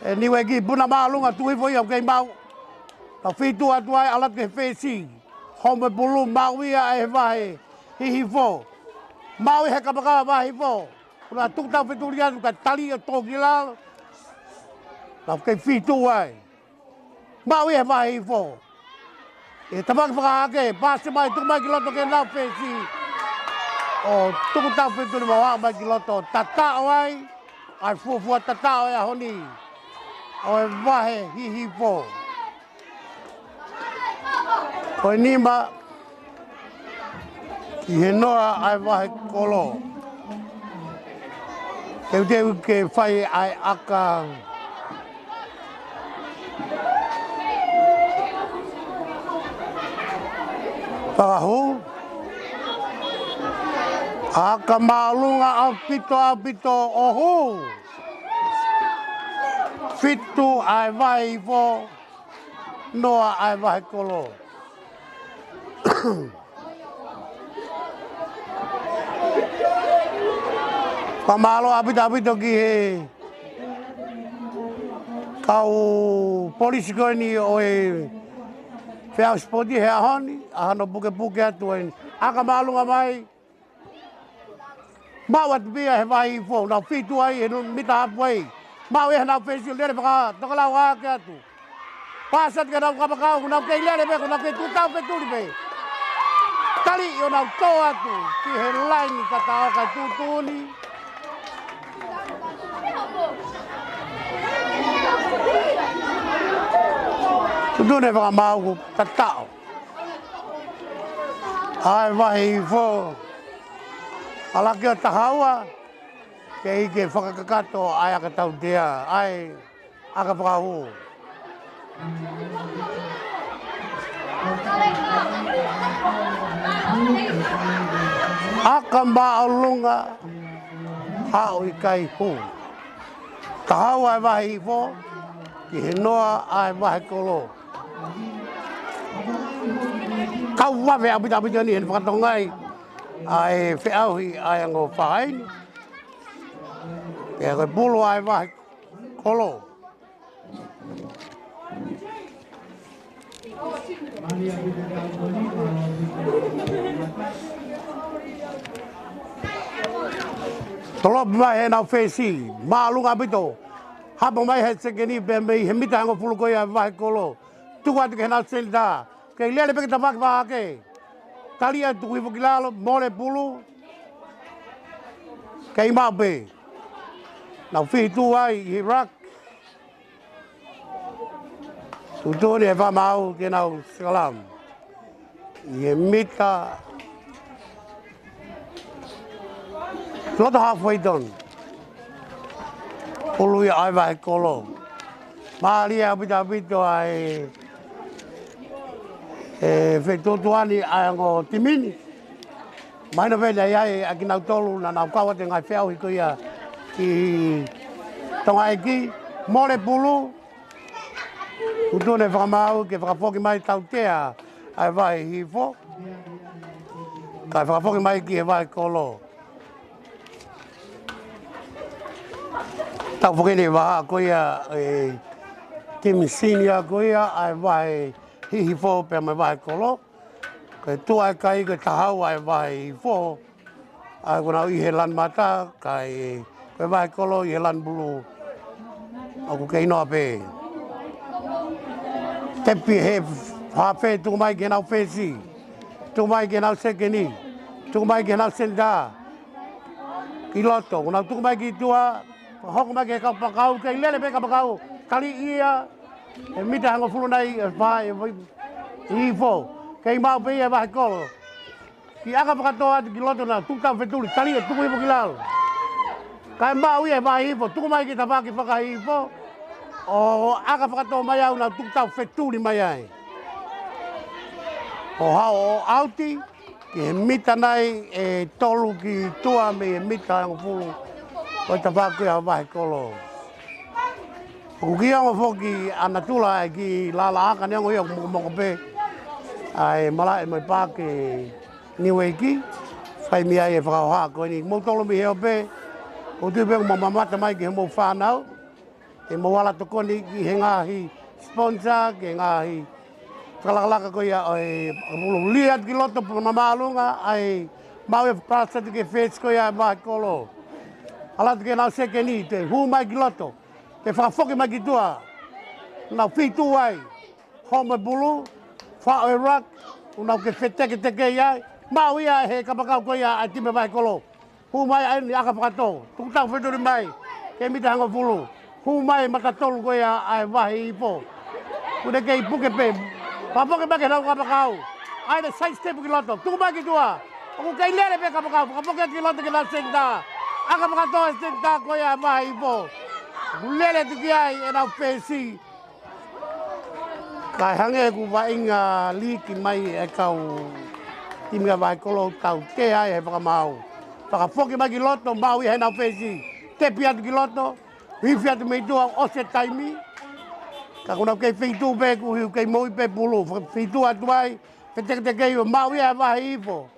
ʻe Niueki, puna māʻolunga, tuku hifo ia ʻoku kei maʻu. Ka fitu atu ai, ʻalu atu ki he fesi. Home pulu, maʻu ia ʻe he Vahe Hihifo. Maʻu ia he kapakau Vahe Hihifo. Puna, tuku tau fetuli atu kae tali ʻo tō ki lalo. Nau kei fitu ai. Maʻu ia he Vahe Hihifo. ʻI he tafaʻaki fakahahake, pass mai, tuku mai ki loto ki heʻenau fesi. ʻO tuku tau fetuli mo aʻu mai ki loto. Tataʻo ai ʻa e fuofua tataʻo ʻo e ʻaho ni ʻo e Vahe Hihifo. Ko e nima ki he noa ʻa e Vahe Kolo. Teuteu ke fai ʻa e ʻaka fakahū. ʻAka māʻolunga ʻaupito, ʻaupito, ʻo hū. Fitu ʻa e Vahe Hihifo, noa ʻa e Vahe Kolo. Fakamālō ʻaupito, ʻaupito ki he kau polisi ko eni ʻo e feʻauhi sipoti he ʻaho ni, ʻa hono pukepuke atu eni. ʻAka māʻolunga mai. Maʻu atu pē ia he Vahe Hihifo, nau fitu ai he mita halfway. Maʻu ia heʻenau fesi, lele fakatokalau ake atu. Pass atu ki heʻenau kapakau, ʻoku nau kei lele pē, ʻoku nau kei tuku tau fetuli pē. Tali ʻo nau tō atu ki he laini tataʻo kae tuʻutuʻuni. Tuʻutuʻuni fakamaau, tataʻo ʻa e Vahe Hihifo. ʻAlaki ʻo taha ua, kei ke fakakakato ʻa e ʻaka tautea, ʻa e ʻaka fakahū. ʻAka māʻolunga, haʻu ʻikai hū. Taha ua ʻa e Vahe Hihifo, ki he noa ʻa e Vahekolo. Kau vave ʻaupito ʻaupito eni he fakatokangaʻi ʻa e feʻauhi ʻa e ongo fahaini. Pea ko e pulu ʻa e Vahekolo. Tolopu mai he nau fesi, māʻolunga ʻaupito. Hapo mai he sekeni pea mei he mita hongofulu ko ia ʻa e Vahekolo. Tuku atu ki he nau senitā. Kei lele pē ke tafaʻaki fakahake. Tali atu, tuku hifo ki lalo, mole pulu. Kei maʻu pē. Nau fitu ai ʻi he ruck. Tuʻutuʻuni ʻe he fakamaau ke nau sikalamu ʻi he mita loto halfway tone. Pulu ia ʻa e Vahekolo. Mālie ʻaupito ʻaupito ʻa e, e fetuʻutuʻuni ʻa e ongo timi ni. Mahino pē naʻe ʻi ai ʻa kinautolu naʻa nau kau atu he ngaahi feʻauhi ko ia ki Tonga ʻEiki. Mole pulu. Tuʻutuʻuni ʻe he fakamaau ke fakafoki mai tautea ʻa e Vahe Hihifo. Kae fakafoki mai ki he Vahekolo. Tau foki eni he vahaʻa ko ia e timi senior ko ia ʻa e Vahe Hihifo pea mo e Vahekolo. Ko e tuʻa ʻa e kai ko e taha ua ʻa e Vahe Hihifo. ʻA ia ko ʻenau ʻi he lanu mata, kae ko e Vahekolo ʻi he lanu pulu. ʻOku kei noa pē. Tepi he hafe, tuku mai ki he nau fesi. Tuku mai ki he nau sekeni. Tuku mai ki he nau senitā. Ki loto, ko ʻenau tuku mai ki tuʻa. Hoko mai ki he kapakau, kei lele pē kapakau. Tali ia. He mita hongofulu nai, e fā, e vai, Hihifo. Kei maʻu pē ia ʻe he Vahekolo. Ki ʻaka fakatō atu ki loto, nau tuku tau fetuli, tali ia, tuku hifo ki lalo. Kae maʻu ia ʻe he Vahe Hihifo, tuku mai ki tafaʻaki fakahihifo. ʻO ʻaka fakatō mai au, nau tuku tau fetuli mai ai. ʻO haʻu ʻo ʻauti, ki he mita nai ʻe tolu ki tuʻa mei he mita hongofulu ʻo e tafaʻaki ʻa e Vahekolo. ʻOku kei ongo foki ʻa natula ʻa e kiʻi lalaʻā ka neongo ia ʻoku mokomoko pē ʻa e malaʻe mo e paaki Niueiki. Fai mei ai e fakahohaʻa ko eni. Moutolu mei he ope, ʻoku ou tui pē ʻoku mou mamata mai ki hoʻomou fānau. ʻE mou ala tokoni ki he ngaahi sponsor, ki he ngaahi fakalakalaka ko ia ʻo e pulu. Lī atu ki loto pea mo māʻolunga ʻa e maʻu e pass atu ki he fesi ko ia ʻa e Vahekolo. Ala atu ki he nau sekeni, toe hū mai ki loto. Toe fakafoki mai ki tuʻa. Nau fitu ai. Homo e pulu. Faʻo e ruck. ʻO nau kei feteketeke ai. Maʻu ia ʻe he kapakau ko ia ʻa e timi Vahekolo. Hū mai ai ni ʻaka fakatō. Tuku tau fetuli mai. Ki he mita hongofulu. Hū mai mata tolu ko ia ʻa e Vahe Hihifo. Kuo ne kei puke pē. Fakafoki mai ki he nau kapakau. ʻAi ʻene side step ki loto. Tuku mai ki tuʻa. ʻOku kei lele pē kapakau. Fakafoki ki loto ki he nau senitā. ʻAka fakatō e senitā ko ia ʻa e Vahe Hihifo. ʻOku lele atu ki ai ʻenau fesi. Kae hangē ʻoku vaʻinga liki mai e kau timi ʻa e Vahekolo, tautea ai ʻe he fakamaau. Fakafoki mai ki loto, maʻu ia ʻe he nau fesi. Tepi atu ki loto, hifi atu mei tuʻa ʻosi e taimi. Ka ko ʻenau kei fitu pē, ʻoku kei moʻui pē pulu. Faka-, fitu atu ai, feteketeke ʻo maʻu ia ʻe he Vahe Hihifo.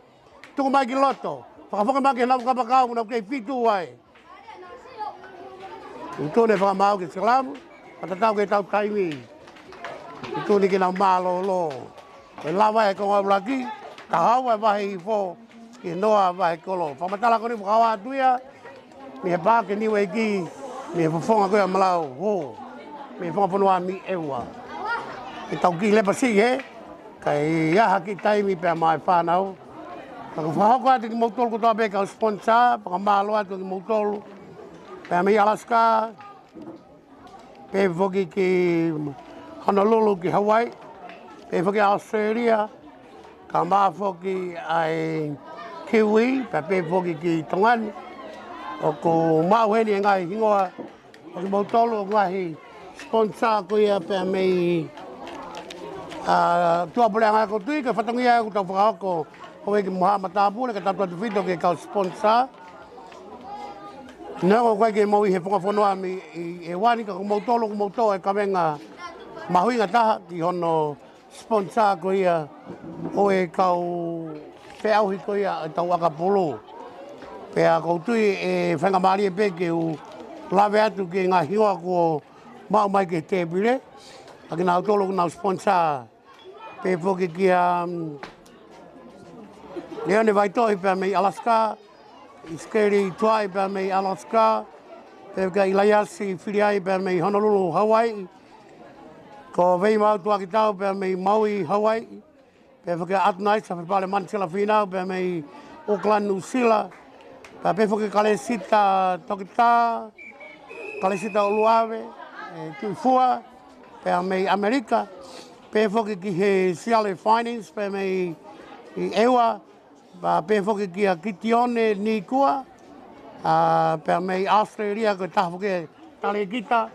Tuku mai ki loto. Fakafoki mai ki he nau kapakau, ʻoku nau kei fitu ai. Tuʻutuʻuni ʻe he fakamaau ke sikalamu. Fakatatau ki he tau taimi. Tuʻutuʻuni ke nau mālōlō. Ko e lava ʻe he konga ʻuluaki. Taha ua ʻa e Vahe Hihifo. Ki he noa ʻa e Vahekolo. Fakamatala ko eni fakahā atu ia. Mei he paaki Niueiki. Mei he fofonga ko ia ʻo Malau. Hū. Mei he fofonga fonua mei ʻEua. ʻE tau kiʻi lepa siʻi hē. Kae ʻi ai ha kiʻi taimi pea mo e fānau. Ka ʻoku fakahoko atu kimoutolu kotoa pē kau sponsor, fakamālō atu kimoutolu. Pea mei Alaska, pehē foki ki Honolulu ki Hawaii, pehē foki Australia, kae ʻumaʻā foki ʻa e Kiwi, pea pehē foki ki Tonga ni. ʻOku maʻu heni e ngaahi hingoa ʻo kimoutolu ʻo e ngaahi sponsor ko ia pea mei, ā, Tuʻapuleʻanga Ako Tui, ko e fatongia ʻoku tau fakahoko ʻo e ki Moha Matāpule, ka tau tuʻu atu fito ki he kau sponsor. Neongo ʻoku ʻikai ke mau ʻi he funga fonua mei ʻEua ni, ka ko moutolu, ko moutolu e kavenga mahuʻinga taha ki hono sponsor ko ia ʻo e kau feʻauhi ko ia ʻo e tau ʻakapulu. Pea ʻoku ou tui ʻe faingamālie pē ke u lave atu ki he ngaahi hingoa kuo maʻu mai ki he tēpile, ʻa kinautolu ʻoku nau sponsor. Pehē foki kia, um, Leone Vaitohi pea mei Alaska, ʻIsikeli Tuaʻi pea mei Alaska, pehē kia ʻIlaiasi Filiai pea mei Honolulu, Hawaii, ko Veimau Tuakitau pea mei Maui, Hawaii, pehē foki kia ʻAtunaisa Fepale Manisila Fīnau pea mei Auckland, New Zealand, pea pehē foki Kalesita Toketā, Kalesita ʻUluʻave, ʻe Tuʻifua, pea mei ʻAmelika, pehē foki ki he Siale Finance pea mei ʻEua, pea pehē foki kia Kitione Nikua, ʻa, pea mei Australia, ko e taha foki e talēkita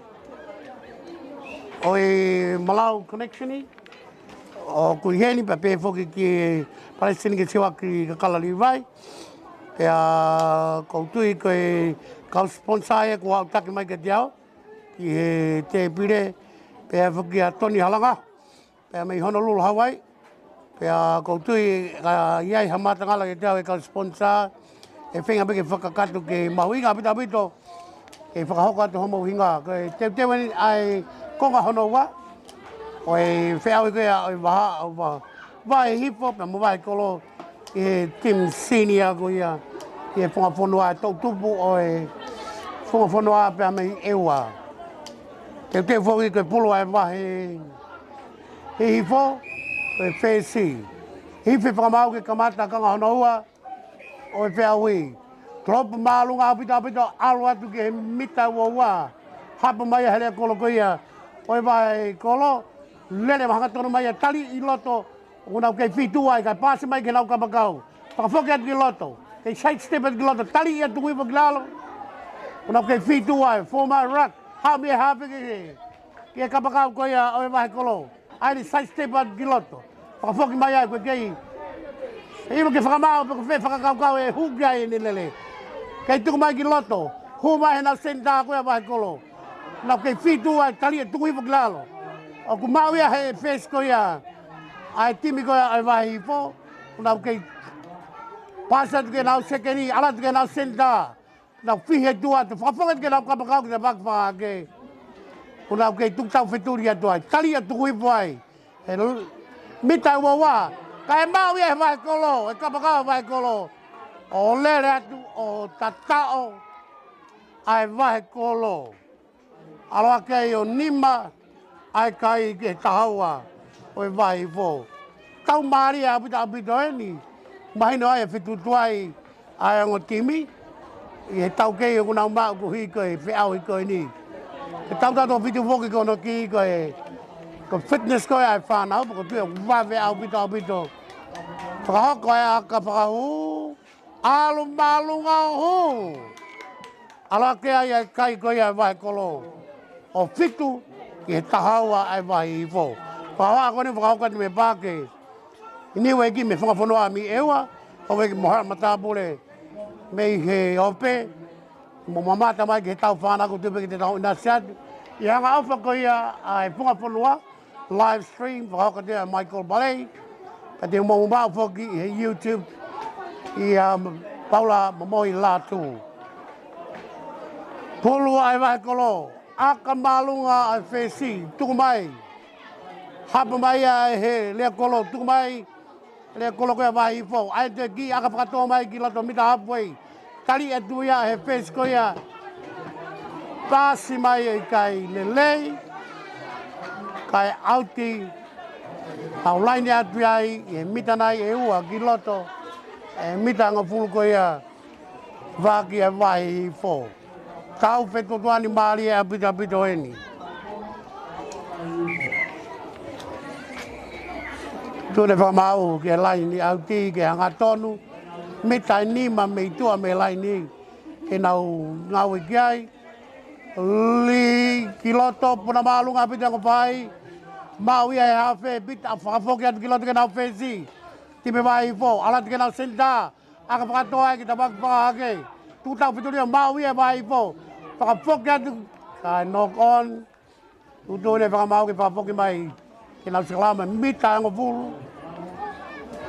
ʻo e Malau Connection ʻoku ʻi heni, pea pehē foki ki he Palesiteni ke siwaki ka Kala Livai. Pea ʻoku ou tui ko e kau sponsor ia kuo aʻutaki mai kiate au ki he tēpile, pehē foki kia Toni Halanga pea mei Honolulu, Hawaii. Pea ʻoku ou tui ka ʻi ai ha matangala kiate au e kau sponsor, ʻe feinga pē ke fakakakato ke mahuʻinga ʻaupito ʻaupito ke fakahoko atu homou hingoa. Ko e teuteu eni ʻa e konga hono ua ʻo e feʻauhi ko ia ʻo e vaha, ʻo e vaha, Vahe Hihifo pea mo Vahe Kolo ʻi he team senior ko ia ʻi he funga fonua, e toʻutupu ʻo e funga fonua pea mei ʻEua. Teuteu foki ko e pulu ʻa e Vahe Hihifo, ko e fesi. Hife fakamaau ke kamata kanga hono ua ʻo e feʻauhi. Tulopo māʻolunga ʻaupito ʻaupito, ʻalu atu ki he mita ua ua. Hapo mai ʻa e lea kolo ko ia ʻo e Vahe Kolo, lele hangatonu mai ʻo tali ʻi loto, ʻoku nau kei fitu ai, kae pasi mai ki heʻenau kapakau. Fakafoki atu ki loto, kei side step atu ki loto, tali ia tuku hifo ki lalo. ʻOku nau kei fitu ai, former ruck, haʻu mei he hafe ki he, ki he kapakau ko ia ʻo e Vahe Kolo. ʻAi eni side step atu ki loto. Fakafoki mai ai ko e kei. ʻE ʻilo ke fakamaau pe ko fē fakakaukau ʻe hū ki ai ʻene lele. Kei tuku mai ki loto. Hū mai heʻenau senitā ko ia Vahe Kolo. Nau kei fitu ai, tali ia tuku hifo ki lalo. ʻOku maʻu ia he fesi ko ia ʻa e timi ko ia ʻa e Vahe Hihifo. Nau kei pasi atu ki heʻenau sekeni, ʻalu atu ki heʻenau senitā. Nau fihi atu atu, fakafoki atu ki heʻenau kapakau ki he vaki fakahake. ʻOku nau kei tuku tau fetuli atu ai, tali ia tuku hifo ai. He l-, mita ua ua, kae maʻu ia he Vahe Kolo, he kapakau Vahe Kolo. ʻO lele atu, ʻo tataʻo ʻa e Vahe Kolo. ʻAlu hake ai ʻo nima ʻa e kai ki he taha ua ʻo e Vahe Hihifo. Tau mālie ʻaupito ʻaupito eni. Mahino ai e fetuʻutuʻu ai ʻa e ongo timi ʻi he taukei ʻoku nau maʻu koeʻuhi ko e feʻauhi ko eni. Ke tau tato fitu foki ko hono kī ko e, ko e fitness ko ē ʻa e fānau, pea ʻoku ou tui ʻoku vave ʻaupito ʻaupito. Fakahoko ʻa e aka fakahū, ʻalu māʻolunga ʻo hū. ʻAlu hake ai ʻa e kai ko ia ʻa e Vahe Kolo. ʻO fitu ki he taha ua ʻa e Vahe Hihifo. Fakahā ko eni fakahoko atu mei he paaki ʻi Niueki mei he funga fonua mei ʻEua, ʻo veki mo Hara Matāpule mei he ope, mo mamata mai ki he tau fānau ʻoku tuʻu pē ke te tau ʻinasi atu. ʻI he angaʻofa ko ia ʻa e funga fonua, live stream, fakahoko atu ʻe Michael Balei, pea te mou maʻu foki ʻi he YouTube, ʻia Paula Momoʻi Lātū. Pulu ʻa e Vahe Kolo, aka māʻolunga ʻa e fesi, tuku mai. Hapo mai ia ʻe he lea kolo, tuku mai, lea kolo ko ia Vahe Hihifo. ʻAi atu e kī, aka fakatō mai ki loto mita halfway. Tali atu ia he fesi ko ia. Pasi mai ʻe ʻikai lelei. Kae ʻauti. Tau laine atu ai, ʻi he mita nai ʻe ua ki loto. ʻE mita hongofulu ko ia. Vaki ʻa e Vahe Hihifo. Tau fetuʻutuʻu eni mālie ʻaupito ʻaupito eni. Tuʻu ʻene fakamaau ki he laini ʻauti, ke hangatonu. Mita ʻe nima mei tuʻa mei he laini ke nau ngāue ki ai. Lī ki loto, puna māʻolunga ʻaupito ʻa e ongo fai. Maʻu ia he hafe, pita fakafoki atu ki loto ki heʻenau fesi. Timi Vahe Hihifo, ʻalu atu ki heʻenau senitā. Aka fakatō ai ki he vaki fakahake. Tuʻu tau fitu lima, maʻu ia ʻe Vahe Hihifo. Fakafoki atu, kae knock on. Tuʻutuʻuni e fakamaau ke fakafoki mai ke nau sikalamu mita ʻe hongofulu.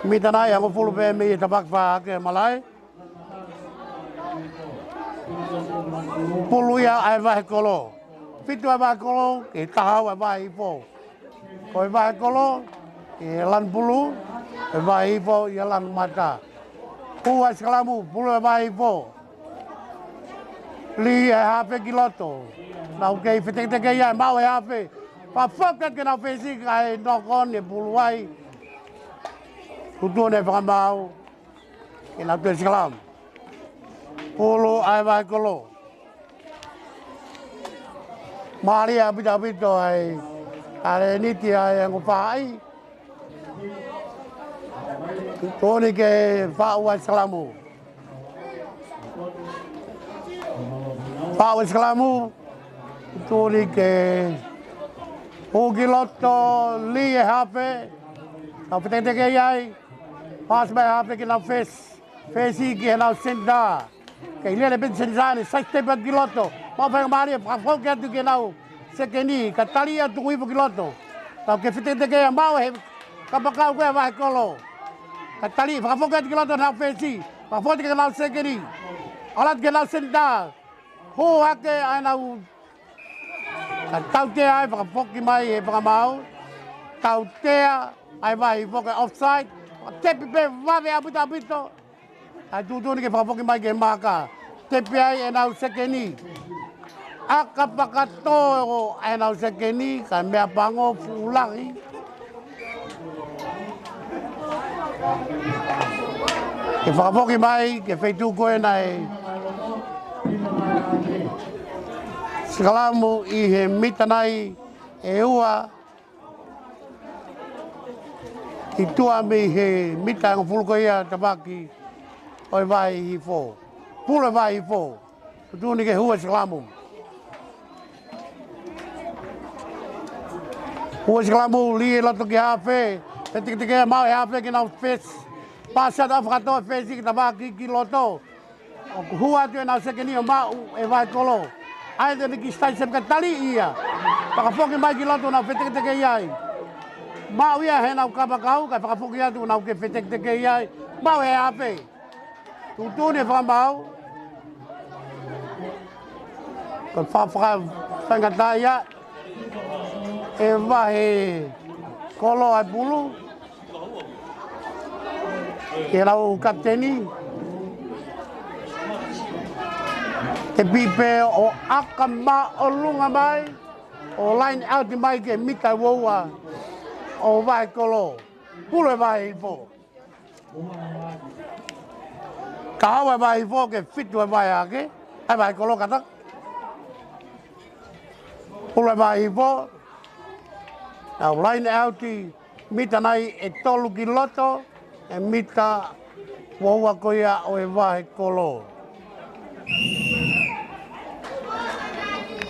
Mita nai ʻe hongofulu pē mei he tafaʻaki fā hake malaʻe. Pulu ia ʻa e Vahe Kolo. Fitu ʻa e Vahe Kolo, ke taha ua ʻa e Vahe Hihifo. Ko e Vahe Kolo ʻi he lanu pulu, ʻa e Vahe Hihifo ʻi he lanu mata. Hū ʻa e sikalamu, pulu ʻa e Vahe Hihifo. Lī ʻa e hafe ki loto. Nau kei feteketeke ia, maʻu ʻe he hafe. Fakafoki atu ke nau fesi kae knock on e pulu ai. Tuʻutuʻuni e fakamaau ke nau toe sikalamu. Pulu ʻa e Vahe Kolo. Mālie ʻaupito ʻaupito ai, ʻa e niti ʻa e ongo faʻahi. Tuʻutuʻuni ke faʻu ʻa e sikalamu. Faʻu ʻa e sikalamu. Tuʻutuʻuni ke hū ki loto, lī ʻa e hafe. Nau feteketeke ai. Paasi mai hafe ke nau fesi. Fesi ki heʻenau senitā. Kei lele pē senitā ni, sai tepa ki loto. Maʻu faingamālie, fakafoki atu ki heʻenau sekeni, kae tali atu hifo ki loto. Nau kei feteketeke ia, maʻu ʻe he kapakau ko ē ʻa e Vahe Kolo. Kae tali, fakafoki atu ki loto heʻenau fesi. Fakafoki ki heʻenau sekeni. ʻAlu atu ki heʻenau senitā. Hū hake ʻa ʻenau, kae tautea ai, fakafoki mai ʻe he fakamaau. Tautea ʻa e Vahe Hihifo ko e offside. Tepi pē vave ʻaupito ʻaupito. ʻA e tuʻutuʻuni ke fakafoki mai ki he maaka. Tepi ai ʻenau sekeni. ʻAka fakatō ʻenau sekeni, kae meʻapango fuʻu lahi. Ke fakafoki mai, ki he feituʻu ko ē naʻe sikalamu ʻi he mita nai ʻe ua. Ki tuʻa mei he mita ʻe hongofulu ko ia tafaʻaki ʻo e Vahe Hihifo. Pulu ʻa e Vahe Hihifo. Tuʻutuʻuni ke hū ʻa e sikalamu. Hū ʻa e sikalamu, lī ʻi loto ki hafe. Feteketeke maʻu ʻe hafe ke nau fesi. Paasi atu ʻalu fakatō fesi ki tafaʻaki ki loto. ʻOku hū atu ʻenau sekeni ʻo maʻu ʻe he Vahe Kolo. ʻAi ʻenau kiʻi side step kae tali ia. Fakafoki mai ki loto nau feteketeke ai. Maʻu ia heʻenau kapakau, kae fakafoki atu nau kei feteketeke ai. Maʻu ʻe he hafe. Tuʻutuʻuni e fakamaau. Ko e fa-, faka-, faingataʻaʻia ʻe Vahe Kolo ʻa e pulu. Ke lau kapiteni. Tepi pē ʻo ʻaka māʻolunga mai, ʻo line out mai ki he mita ua ua ʻo Vahe Kolo. Pulu ʻa e Vahe Hihifo. Taha ua ʻa e Vahe Hihifo ki he fitu ʻa e Vahe Hake, ʻa e Vahe Kolo kata. Pulu ʻa e Vahe Hihifo. Nau line out ʻi mita nai ʻe tolu ki loto, ʻe mita ua ua ko ia ʻo e Vahe Kolo.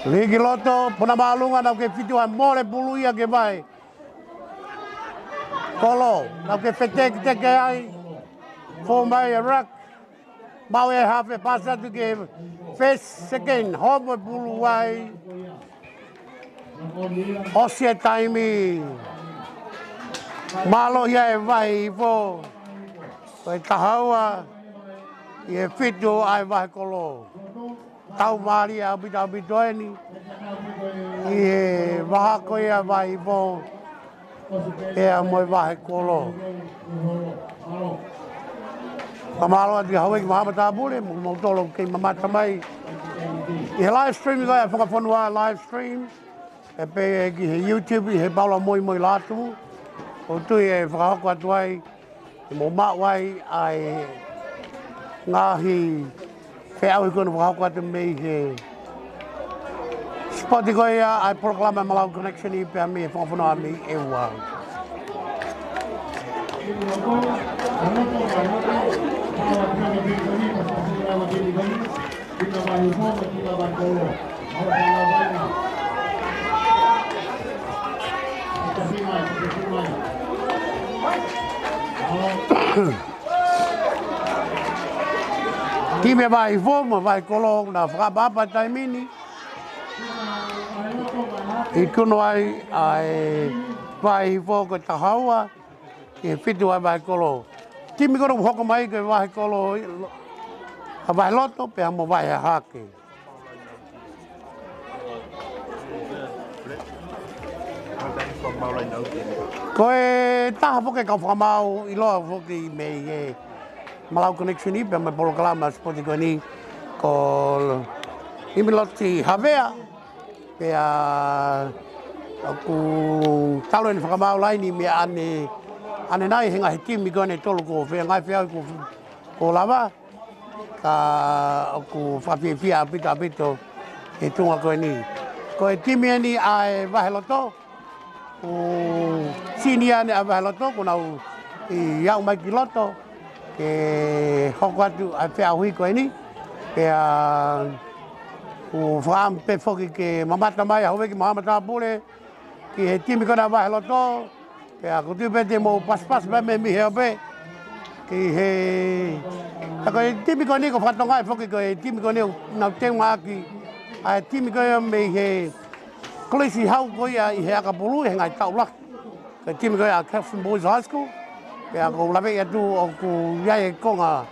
Lī ki loto, puna māʻolunga, nau kei fitu ʻa e mole pulu ia ki he Vahe Kolo, nau kei feteketeke ai, fō mai e ruck, maʻu ʻe he hafe, paasi atu ki he first, second, homo e pulu ai. ʻOsi e taimi. Mālō ia ʻa e Vahe Hihifo. Ko e taha ua ʻi he fitu ʻa e Vahe Kolo. Tau mālie ʻaupito ʻaupito eni ʻi he vahaʻa ko ia ʻa e Vahe Hihifo pea mo e Vahe Kolo. Fakamālō atu ki he houʻeiki Mahamatapule mo kimoutolu kei mamata mai ʻi he live stream ko ia ʻa e Fakafonua live stream. ʻE pehē ki he YouTube ʻi he Paula Moimoi Lātū. ʻOku ou tui ʻe fakahoko atu ai, ʻe mou maʻu ai ʻa e ngaahi feʻauhi ko eni ʻoku fakahoko atu mei he sipoti ko ia ʻa e polokalama Malau Connection ʻi pea mei he Fakafonua mei ʻEua. Timi ʻa Vahe Hihifo mo Vahe Kolo naʻe fakaʻapaʻapa he taimi ni. ʻI he kuno ai ʻa e Vahe Hihifo ko e taha ua ki he fitu ʻa e Vahe Kolo. Timi ko ena ʻoku hoko mai ko e Vahe Kolo, ʻa Vahe Loto pea mo Vahe Hahake. Ko e taha foki e kau fakamaau ʻiloa foki mei he Malau Connection pea mo e polokalama sipoti ko eni ko Imiloti Havea, pea ʻoku talu ʻene fakamaau laini meia ʻAne, ʻAne Nai he ngaahi timi ko eni ʻe tolu ko e ngaahi feʻauhi ko, ko lava. Ka ʻoku fakafiefia ʻaupito ʻaupito he tuʻunga ko eni. Ko e timi eni ʻa e Vahe Loto, ʻoku senior eni ʻa e Vahe Loto, kuo nau ʻi aʻu mai ki loto ke hoko atu ʻa e feʻauhi ko eni. Pea ʻoku fakaʻamu pē foki ke mamata mai ʻa Houʻeiki Mahama Tāpule ki he timi ko ena ʻa Vahe Loto, pea ʻoku ou tui pē te mou pasipasi pē mei hē pē ki he, ka ko e timi ko eni ʻoku fakatokangaʻi foki ko e timi ko eni ʻoku nau teungaʻaki ʻa e timi ko ia mei he kolisi hau ko ia ʻi he ʻakapulu he ngaahi taʻu lahi. Ko e timi ko ia ʻa Catherine Boys High School, pea ʻoku ou laveʻi atu ʻoku ʻi ai e konga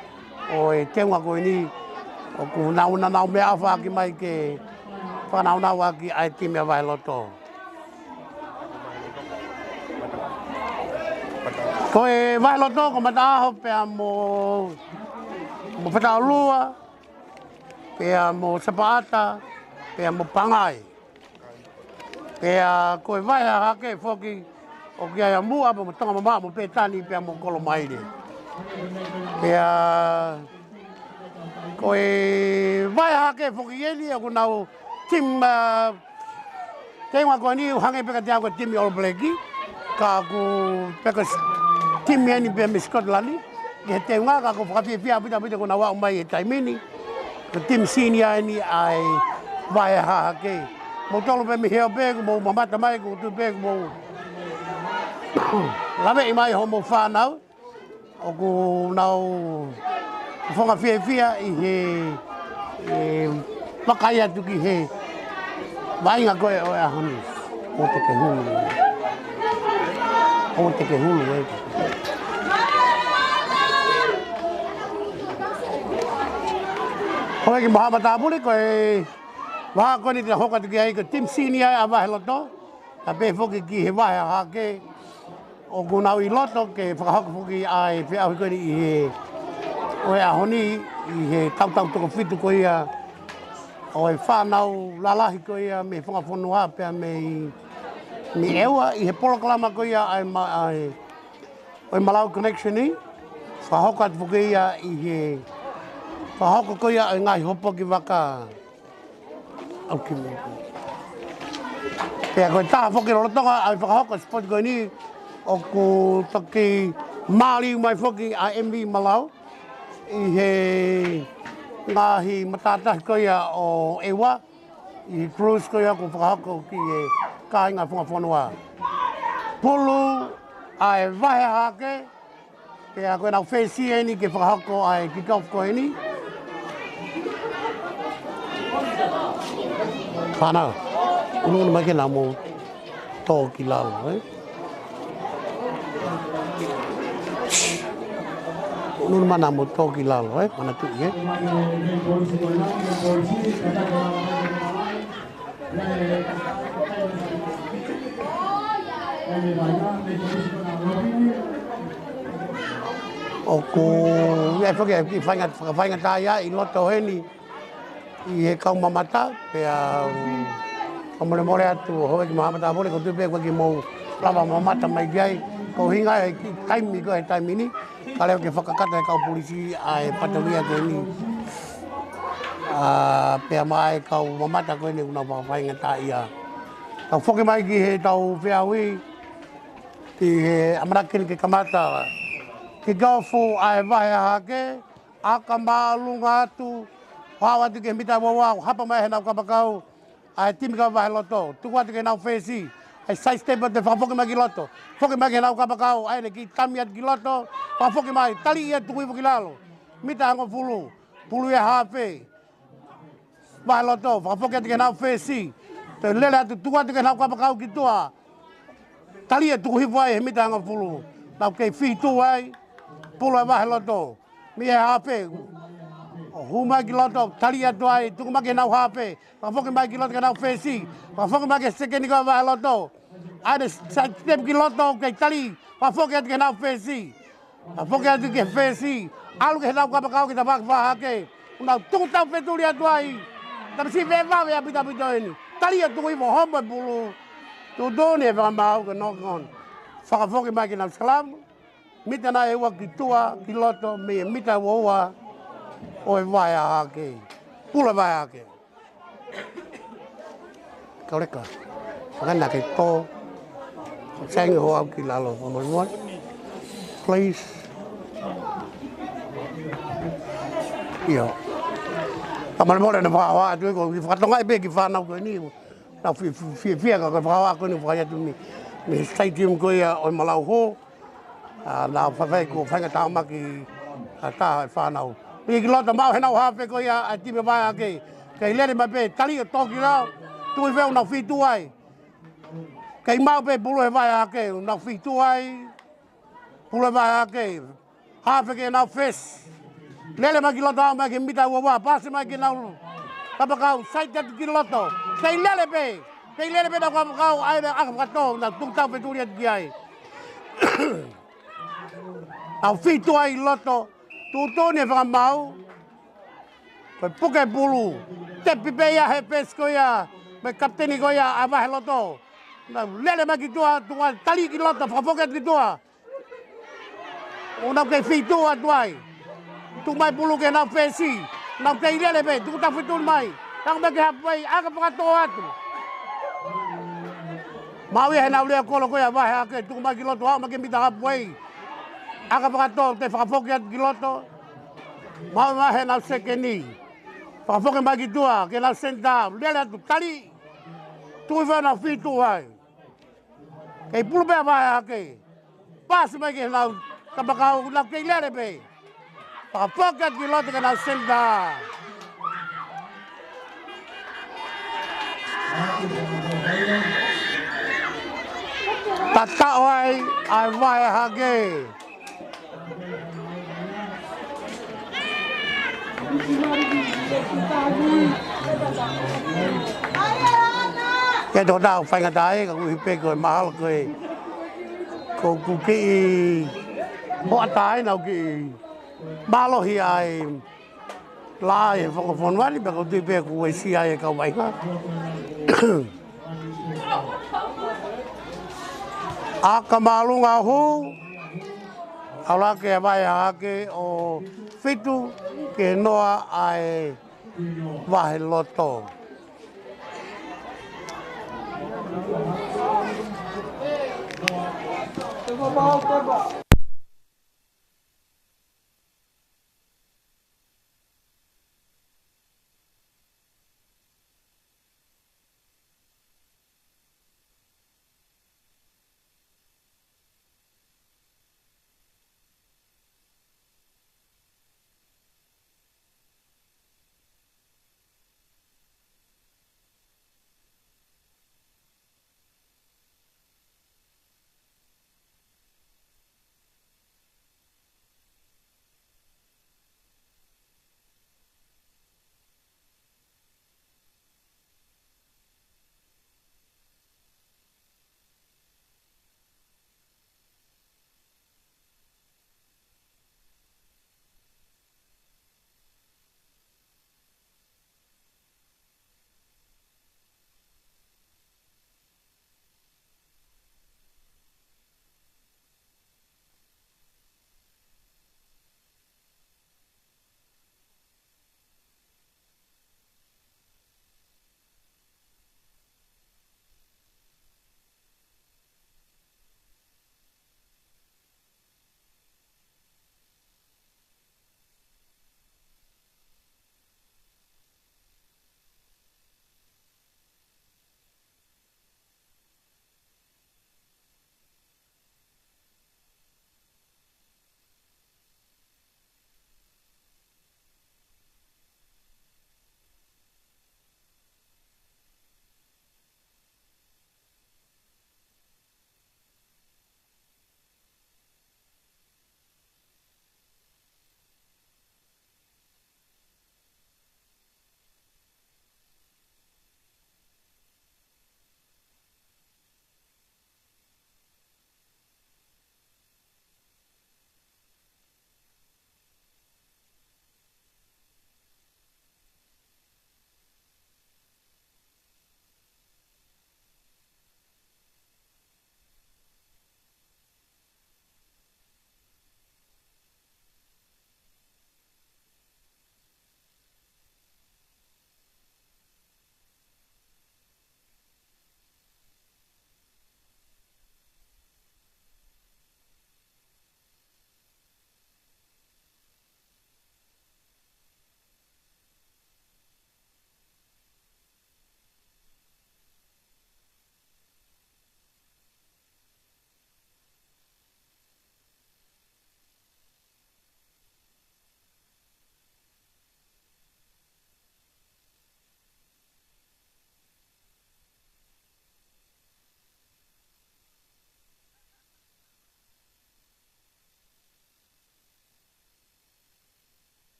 ʻo e teunga ko eni ʻoku nau, nau, nau meʻaʻofaʻaki mai ke fakanaunauʻaki ʻa e timi ʻa Vahe Loto. Ko e Vahe Loto ko Mataʻaho pea mo, mo Fataʻolua, pea mo Sapaʻata, pea mo Pangai. Pea ko e Vahe Hahake foki ʻoku ʻi ai ʻa Muʻa pea mo Tongamamaʻo mo Pētani pea mo Kolomaile. Pea ko e Vahe Hahake foki eni ʻoku nau timi, ʻa, teunga ko eni ʻoku hangē pē kiate au ko e timi All Black, ka ʻoku pē ko e s-, timi eni pē mei Scotland, ki he teunga ka ʻoku fakafiefia ʻaupito ʻaupito kuo nau aʻu mai he taimi ni. Ko e timi senior eni ʻa e Vahe Hahake. Mou tolu pē mei hē pē, kuo mou mamata mai, ʻoku ou tui pē kuo mou laveʻi mai hoʻomou fānau. ʻOku nau fofonga fiefia ʻi he, ʻe, vakai atu ki he vaʻinga ko ē ʻo e ʻaho ni. ʻOua te ke hulu. ʻOua te ke hulu, ē. Houʻeiki Mahama Tāpule, ko e vahaʻa ko eni te u hoko atu ki ai ko e timi senior ʻa Vahe Loto, kae pehē foki ki he Vahe Hahake, ʻoku nau ʻi loto ke fakahoko foki ʻa e feʻauhi ko eni ʻi he, ʻo e ʻaho ni, ʻi he tautau toko fitu ko ia ʻo e fānau lalahi ko ia mei he fanga fonua pea mei, mei ʻEua ʻi he polokalama ko ia ʻa e ma-, ʻa e, ʻo e Malau Connection, fakahoko atu foki ia ʻi he fakahoko ko ia ʻo e ngaahi hopoki vaka. ʻAu ki mea. Pea ko e taha foki lolotonga ʻa e fakahoko sipoti ko eni ʻoku toki māliu mai foki ʻa M V Malau ʻi he ngaahi matātahi ko ia ʻo ʻEua, ʻi he cruise ko ia ʻoku fakahoko ki he kāinga fanga fonua. Pulu ʻa e Vahe Hahake, pea ko ʻenau fesi eni ke fakahoko ʻa e kick-off ko eni. Fānau, ʻunuʻunu mai ke nau mou tō ki lalo, ē? ʻUnuʻunu mai nau mou tō ki lalo, ē? Manatuʻi, ē? ʻOku ʻi ai foki e kiʻi fainga-, fakafaingataʻaʻia ʻi loto heni ʻi he kau mamata, pea, um, fakamolemole atu Houʻeiki Mahama Tāpule, ʻoku ou tui pē ʻoku ʻikai ke mou lava mamata mai ki ai, ko e ʻuhinga e kiʻi taimi ko e taimi ni, ka leva ke fakakakato ʻe he kau polisi ʻa e fatongia ko eni. ʻA, pea mo e kau mamata ko eni ʻoku nau fakafaingataʻaʻia. Tau foki mai ki heʻetau feʻauhi, ki he ʻamanaki ni ke kamata kick-off ʻa e Vahe Hahake, ʻaka māʻolunga atu, haʻu atu ki he mita ua ua, hapa mai heʻenau kapakau ʻa e timi ko ia ʻa Vahe Loto. Tuku atu ki heʻenau fesi, ʻa e side step atu, fakafoki mai ki loto. Foki mai ki heʻenau kapakau, ʻa ʻene kiʻi tami atu ki loto, fakafoki mai, tali ia, tuku hifo ki lalo. Mita hongofulu. Pulu ia hafe. Vahe loto, fakafoki atu ki heʻenau fesi. Toe lele atu, tuku atu ki heʻenau kapakau ki tuʻa. Tali ʻo tuku hifo ai he mita hongofulu. Nau kei fitu ai. Pulu e vahe loto. Mei he hafe. ʻO hū mai ki loto, tali atu ai, tuku mai ki heʻenau hafe. Fakafoki mai ki loto ki heʻenau fesi. Fakafoki mai ki he sekeni ko ia vahe loto. ʻAi ʻene side step ki loto, kei tali. Fakafoki atu ki heʻenau fesi. Fakafoki atu ki he fesi. ʻAlu ki heʻenau kapakau ke ta faka vahe hake. ʻOku nau tuku tau fetuli atu ai. Tamasiʻi fēfē ʻa Pita Pito eni. Tali ʻo tuku hifo, homo e pulu. Tuʻutuʻuni e fakamaau ke knock on. Fakafoki mai ki heʻenau scrum. Mita nai ʻe ua ki tuʻa, ki loto, mei he mita ua ua ʻo e vahe hake. Pulu e vahe hake. Kaleka. Fakana ke tō. Saini ho au ki lalo. Fakamolemole. Please. ʻIo. Fakamolemole naʻe fakahoa atu ko e fakatonga ʻe pē ki fānau ko eni. Nau fi-, fi-, fi-, fiefia ka ko e fakahoa ko eni fai atu mei, mei he stadium ko ia ʻo e Malauhō. ʻA, nau faifai ko e faʻahinga tāmaki ʻa e taha e fānau. Piki ki loto, maʻu heʻenau hafe ko ia ʻa e timi vahe hake. Kei lele mai pē, tali ʻo toki lao, tuʻu hifo ʻo nau fitu ai. Kei maʻu pē pulu he vahe hake, nau fitu ai. Pulu he vahe hake. Hafe ki heʻenau fesi. Lele mai ki loto, aʻu mai ki he mita ua ua, pasi mai ki heʻenau kapakau, side atu ki loto. Kei lele pē. Kei lele pē ʻenau kapakau, ʻai ʻenau ʻaka fakatō, nau tuku tau fetuli atu ki ai. Nau fitu ai loto, tuʻutuʻuni e fakamaau. Ko e puke pulu. Tepi pē ia he fesi ko ia, mei he kapiteni ko ia ʻa e vahe loto. Nau lele mai ki tuʻa, tuʻa tali ki loto, fakafoki atu ki tuʻa. ʻO nau kei fitu atu ai. Tuku mai pulu ki heʻenau fesi. Nau kei lele pē, tuku tau fetuli mai. Tango mai ki he halfway, ʻaka fakatō atu. Maʻu ia heʻenau lea kolo ko ia vahe hake, tuku mai ki loto, aʻu mai ki he mita halfway. ʻAka fakatō, toe fakafoki atu ki loto. Maʻu mai heʻenau sekeni. Fakafoki mai ki tuʻa, ki heʻenau senitā, lele atu, tali. Tuʻu hifo ʻo nau fitu ai. Kei pulu pē ʻa vahe hake. Pasi mai ki heʻenau kapakau, nau kei lele pē. Fakafoki atu ki loto ki heʻenau senitā. Tataʻo ai ʻa e vahe hake. Ke tō tau faingataʻa ē, ka ʻuhi pē ko e mahalo ko e, ko ʻeku kiʻi hoʻatā ē naʻa ku kiʻi mālohi ai. Lā ʻi he fakafonua ni, pea ʻoku ou tui pē kuo uesia ʻe he kau vaʻinga. ʻAka māʻolunga ʻo hū, ʻalu hake ʻa e vahe hake ʻo fitu ki he noa ʻa e vahe loto.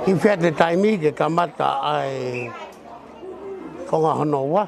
ʻI fē ʻa e taimi ke kamata ʻa e konga hono ua?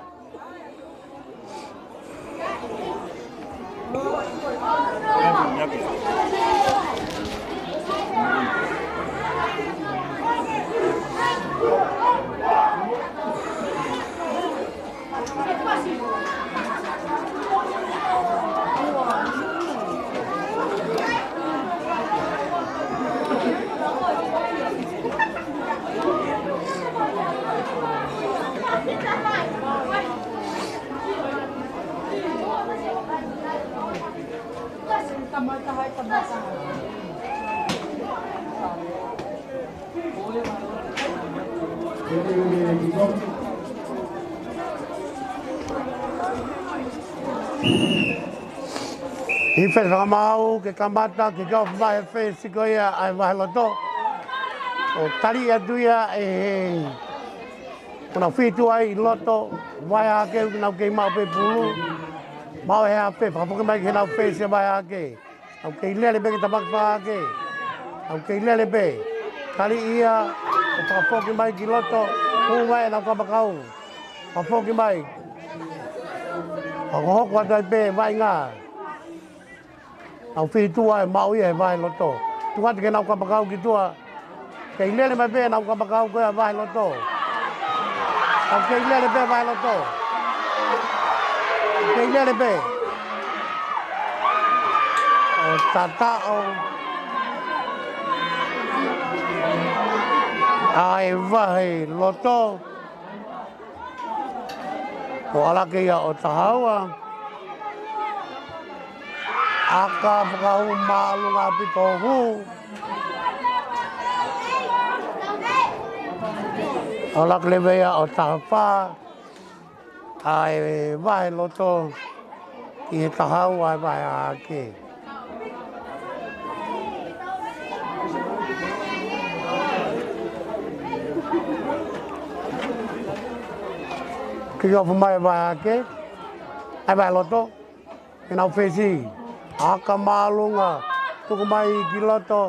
ʻI fē ʻa e fakamaau ke kamata, ke kau fai e fesi ko ia ʻa e vaheloto. ʻO tali atu ia ʻe he kau fitu ʻi loto, vahe hahake, ʻoku nau kei maʻu pē pulu. Maʻu ʻe he hafe, fakafoki mai ki heʻenau fesi ʻa e vahe hahake. Nau kei lele pē ke tāpaki fakahahake. Nau kei lele pē. Tali ia, ʻo fakafoki mai ki loto, hū mai ʻenau kapakau. Fakafoki mai. Hokohoko atu ai pē, vaʻinga. Nau fitu ʻe maʻu ia ʻe he vaheloto. Tuku atu ki heʻenau kapakau ki tuʻa. Kei lele mai pē ʻenau kapakau ko ia ʻa e vaheloto. Nau kei lele pē vaheloto. Kei lele pē. ʻO tataʻo ʻa e vaheloto. ʻO ʻalu hake ia ʻo taha ua. ʻAka fakahū māʻolunga ʻaupito hū. ʻAlu hake leva ia ʻo taha fā. ʻA e vaheloto ʻi he taha ua ʻa e vahe hahake. Kiʻi ofu mai ʻa e vahe hahake, ʻa e vaheloto, ʻenau fesi. ʻAka māʻolunga, tuku mai ki loto,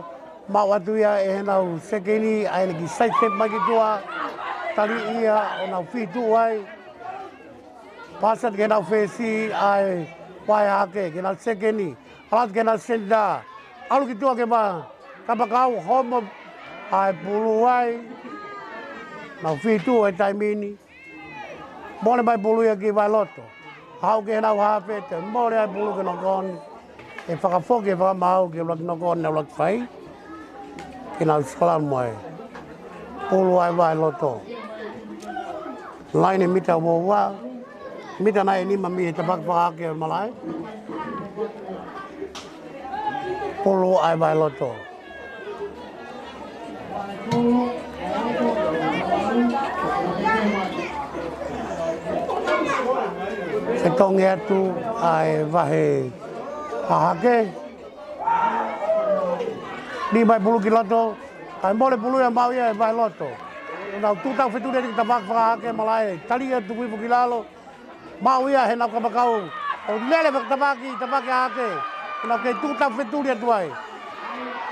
maʻu atu ia ʻe heʻenau sekeni, ʻa ʻene kiʻi side step mai ki tuʻa, tali ia ʻo nau fitu ai. Pasi atu ki heʻenau fesi ʻa e vahe hahake, ki heʻenau sekeni, ʻalu atu ki heʻenau senitā, ʻalu ki tuʻa ke vā, kapakau homo ʻa e pulu ai, nau fitu he taimi ni, mole mai pulu ia ki vaheloto, haʻu ki heʻenau hafe, toe mole ai pulu ke nokoni, ʻe fakafoki ʻe he fakamaau ke ʻuluaki nokoni, ʻuluaki fai, ke nau sikalamu ai. Pulu ʻa e vaheloto. Laine mita ua ua, mita nai ʻe nima mei he tāpaki fakahahake ʻo e malaʻe. Pulu ʻa e vaheloto. Fetongi atu ʻa e vahe hahake. Liʻi mai pulu ki loto, kae mole pulu ia maʻu ia ʻe vaheloto. ʻO nau tūtau fetuli atu ki tāpaki fakahahake malaʻe, tali ia tuku hifo ki lalo, maʻu ia ʻe heʻenau kapakau. ʻO lele pē ki tāpaki, tāpaki hahake, ʻo nau kei tūtau fetuli atu ai.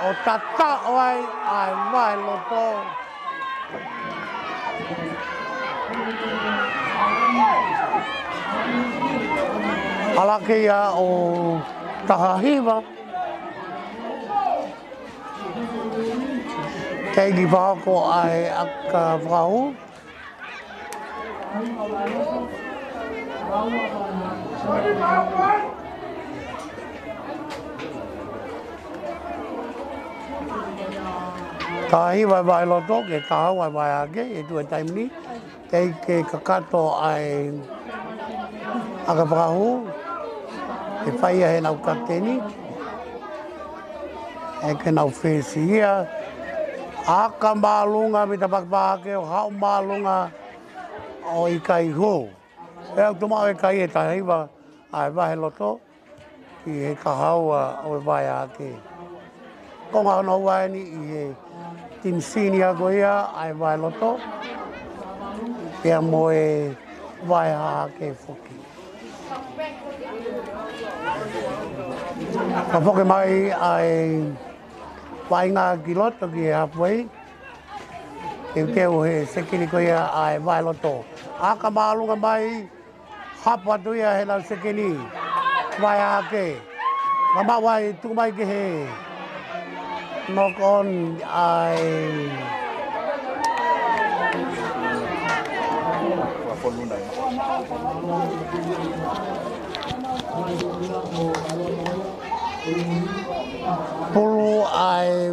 ʻO tataʻo ai ʻa e vaheloto. ʻAlu hake ia ʻo taha hiva. Kei kiʻi fakahoko ʻa e ʻaka fakahū. Taha hiva ʻa e vaheloto, ke taha ua ʻa e vahe hahake, ʻi he tuʻu he taimi ni. Teʻeki ke kakato ʻa e ʻaka fakahū, ʻe fai ia ʻe heʻenau kapiteni, ʻe ke nau fesi ia, ʻaka māʻolunga mei tāpaki fakahahake ʻo haʻu māʻolunga ʻo ʻikai hū. ʻE au tō maʻu ʻe kai ʻe taha hiva ʻa e vaheloto, ki he kahaua ʻo e vahe hahake. Konga hono ua eni ʻi he timi senior ko ia ʻa e Vaheloto, pea mo e Vaehahake foki. Ka foki mai ʻa e vaʻinga ki loto ki he halfway. Teuteu he sekini ko ia ʻa e Vaheloto. ʻAka māʻolunga mai, hapo atu ia heʻenau sekini. Vaehahake. Ka maʻu ai tuku mai ki he knock on ʻa e pulu ʻa e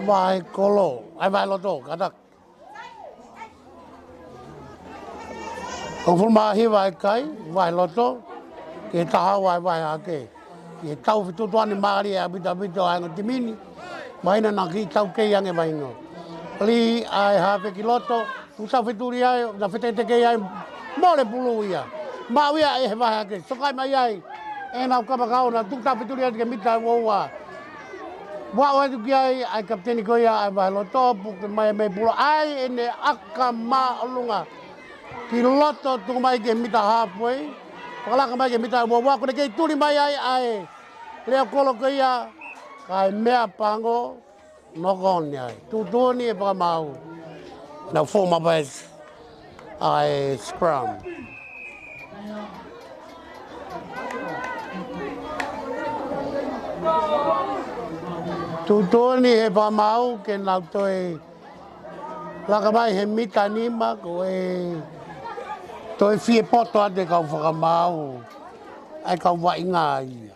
Vahekolo, ʻa e Vaheloto, kātaki. Hongofulu mā hiva ʻa e kai, Vaheloto, ki he taha ua ʻa e Vaehahake. ʻI he tau fetuʻutuʻuni mālie ʻaupito ʻaupito ʻa e ongo timi ni, mahino naʻe kiʻi taukei ange vaʻinga. Lī ʻa e hafe ki loto, tuku tau fetuli ai, na feteketeke ai, mole pulu ia. Maʻu ia ʻe he Vaehahake, sokai mai ai ʻenau kapakau na, tuku tau fetuli ai ki he mita ua ua. Vaʻu atu ki ai ʻa e kapiteni ko ia ʻa e Vaheloto, puke mai mei pulu ai ʻene ʻaka māʻolunga ki loto, tuku mai ki he mita halfway. Fakalaka mai ki he mita ua ua, kuo ne kei tuli mai ai ʻa e leʻo kolo ko ia, kae meʻa pango, knock on ai. Tuʻutuʻuni ʻe he fakamaau, nau fō mavaes ʻa e scrum. Tuʻutuʻuni ʻe he fakamaau ke nau toe laka mai he mita nima, ko e toe fie poto atu e kau fakamaau, ʻa e kau vaʻinga ia.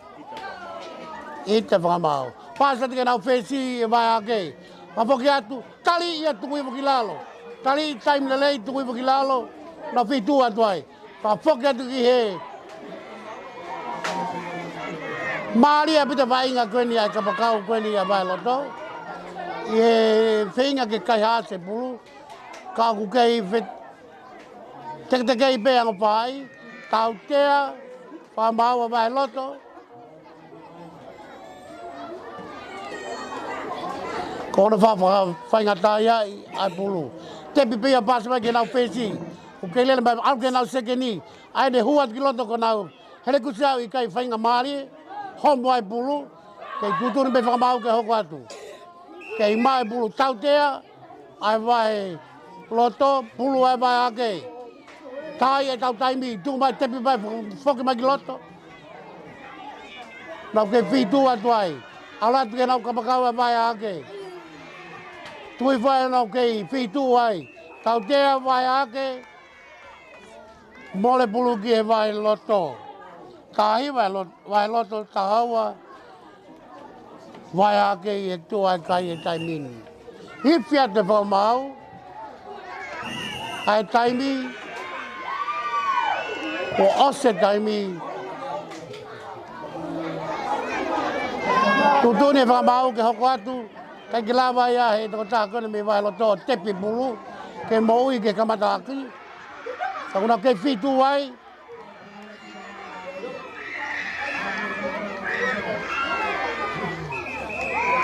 ʻIta e fakamaau. Pasi atu ki heʻenau fesi ʻa e Vaehahake. Ka foki atu, tali ia tuku hifo ki lalo. Tali taimi lelei tuku hifo ki lalo. Nau fī tuʻu atu ai. Ka foki atu ki he mālie ʻaupito e vaʻinga ko eni ʻa e kapakau ko eni ʻa e Vaheloto. ʻI he feinga ke kaihaʻasi e pulu. Ka ʻoku kei fe-, teketekei pē ange ʻo fai. Tautea, fakamaau ʻa e Vaheloto. Ko hono fa-, fa-, faingataʻaʻia ʻa e pulu. Tepi pē ia pasi mai ki heʻenau fesi. ʻOku kei lele mai, ʻalu ki heʻenau sekini. ʻAi ʻene hū atu ki loto ko ʻenau hele kusi ʻo ʻikai faingamālie. Homo ai pulu. Kei tuʻutuʻuni pē fakamaau ke hoko atu. Kei maʻu e pulu, tautea ʻa e Vaheloto, pulu ʻa e Vaehahake. Taʻi ʻetau taimi, tuku mai tepi mai, foki mai ki loto. Nau kei fī tuʻu atu ai. ʻAlu atu ki heʻenau kapakau ʻa e Vaehahake. Tuʻi fai nau kei fī tuʻu ai. Tautea Vaehahake. Mole pulu ki he Vaheloto. Tahi Vaheloto, Vaheloto taha ua. Vaehahake ʻi he tuʻu ʻa e kai he taimi ni. Hifo atu e fakamaau ʻa e taimi. Kuo ʻosi e taimi. Tuʻutuʻuni ʻe he fakamaau ke hoko atu. ʻIkai ke lava ia ʻe he tokotaha ko eni mei Vaheloto ʻo tepi pulu. Ke moʻui ke kamata ʻaki. Ka kuo nau kei fī tuʻu ai.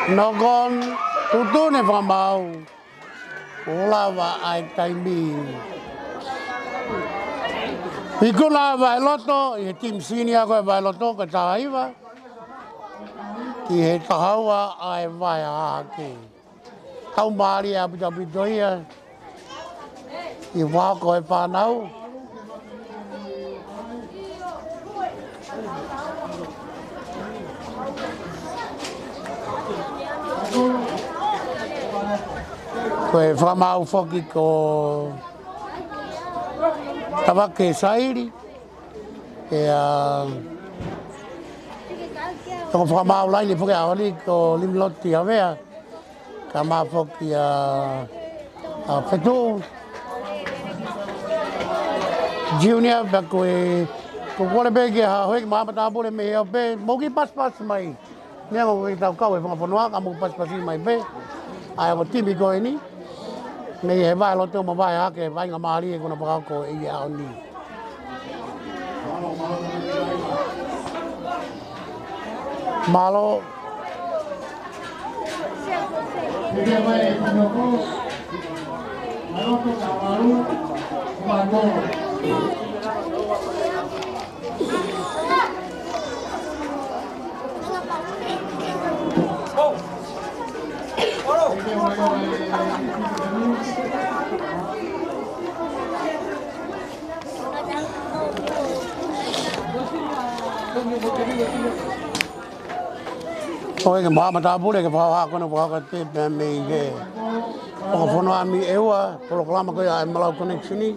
Knock on, tuʻutuʻuni ʻe he fakamaau. Kuo lava ʻa e taimi. Ikuna ʻa e Vaheloto, ʻi he timi senior ko e Vaheloto, ko e taha hiva. Ki he taha ua ʻa e Vaehahake. Tau mālie ʻaupito ʻaupito ia. ʻI he vaha ko e fānau. Ko e fakamaau foki ko Tavake Saili. ʻE, ʻa, ko e fakamaau laine foki ʻaho ni ko Limiloti Avea. Ka mafoki ʻa, ʻa Fetuʻu Junior, pea ko e, ko e kole pē ke ha hoi ma matāpule mei he ʻao pē, mou kiʻi pasipasi mai. Neongo ʻoku ʻikai ke tau kau he fanga fonua, ka mou pasipasi mai pē. ʻA e ongo timi ko eni. Mei he Vaheloto mo Vaehahake, vaʻinga mālie ko ʻena fakahoko ʻi he ʻaho ni. Mālō. ʻOku ʻikai ke maʻu matāpule ke fakahā ko ena fakahā pē mei he Fakafono ʻAmi ʻEua, polokalama ko ia ʻa e Malau Connection. ʻI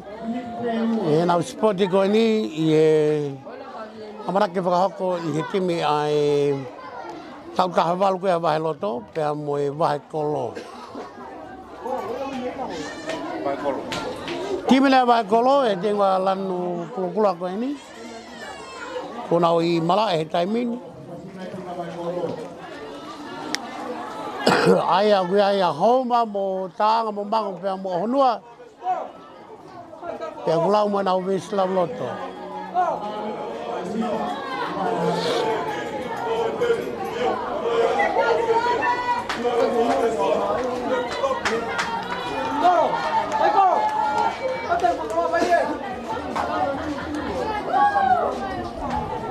heʻenau sipoti ko eni, ʻi he ʻamanaki ke fakahoko ʻi he timi ʻa e Taʻu taha valu ko ia Vaheloto, pea mo e Vahekolo. Timi ʻa e Vahekolo, ʻe tengua lanu kulokula ko eni. Kuo nau ʻi malaʻe he taimi ni. ʻA ia ʻoku ʻi ai ʻa Homa mo Taanga mo Mango pea mo Honua. Pea kuo lau mo ʻenau vesi lauloto.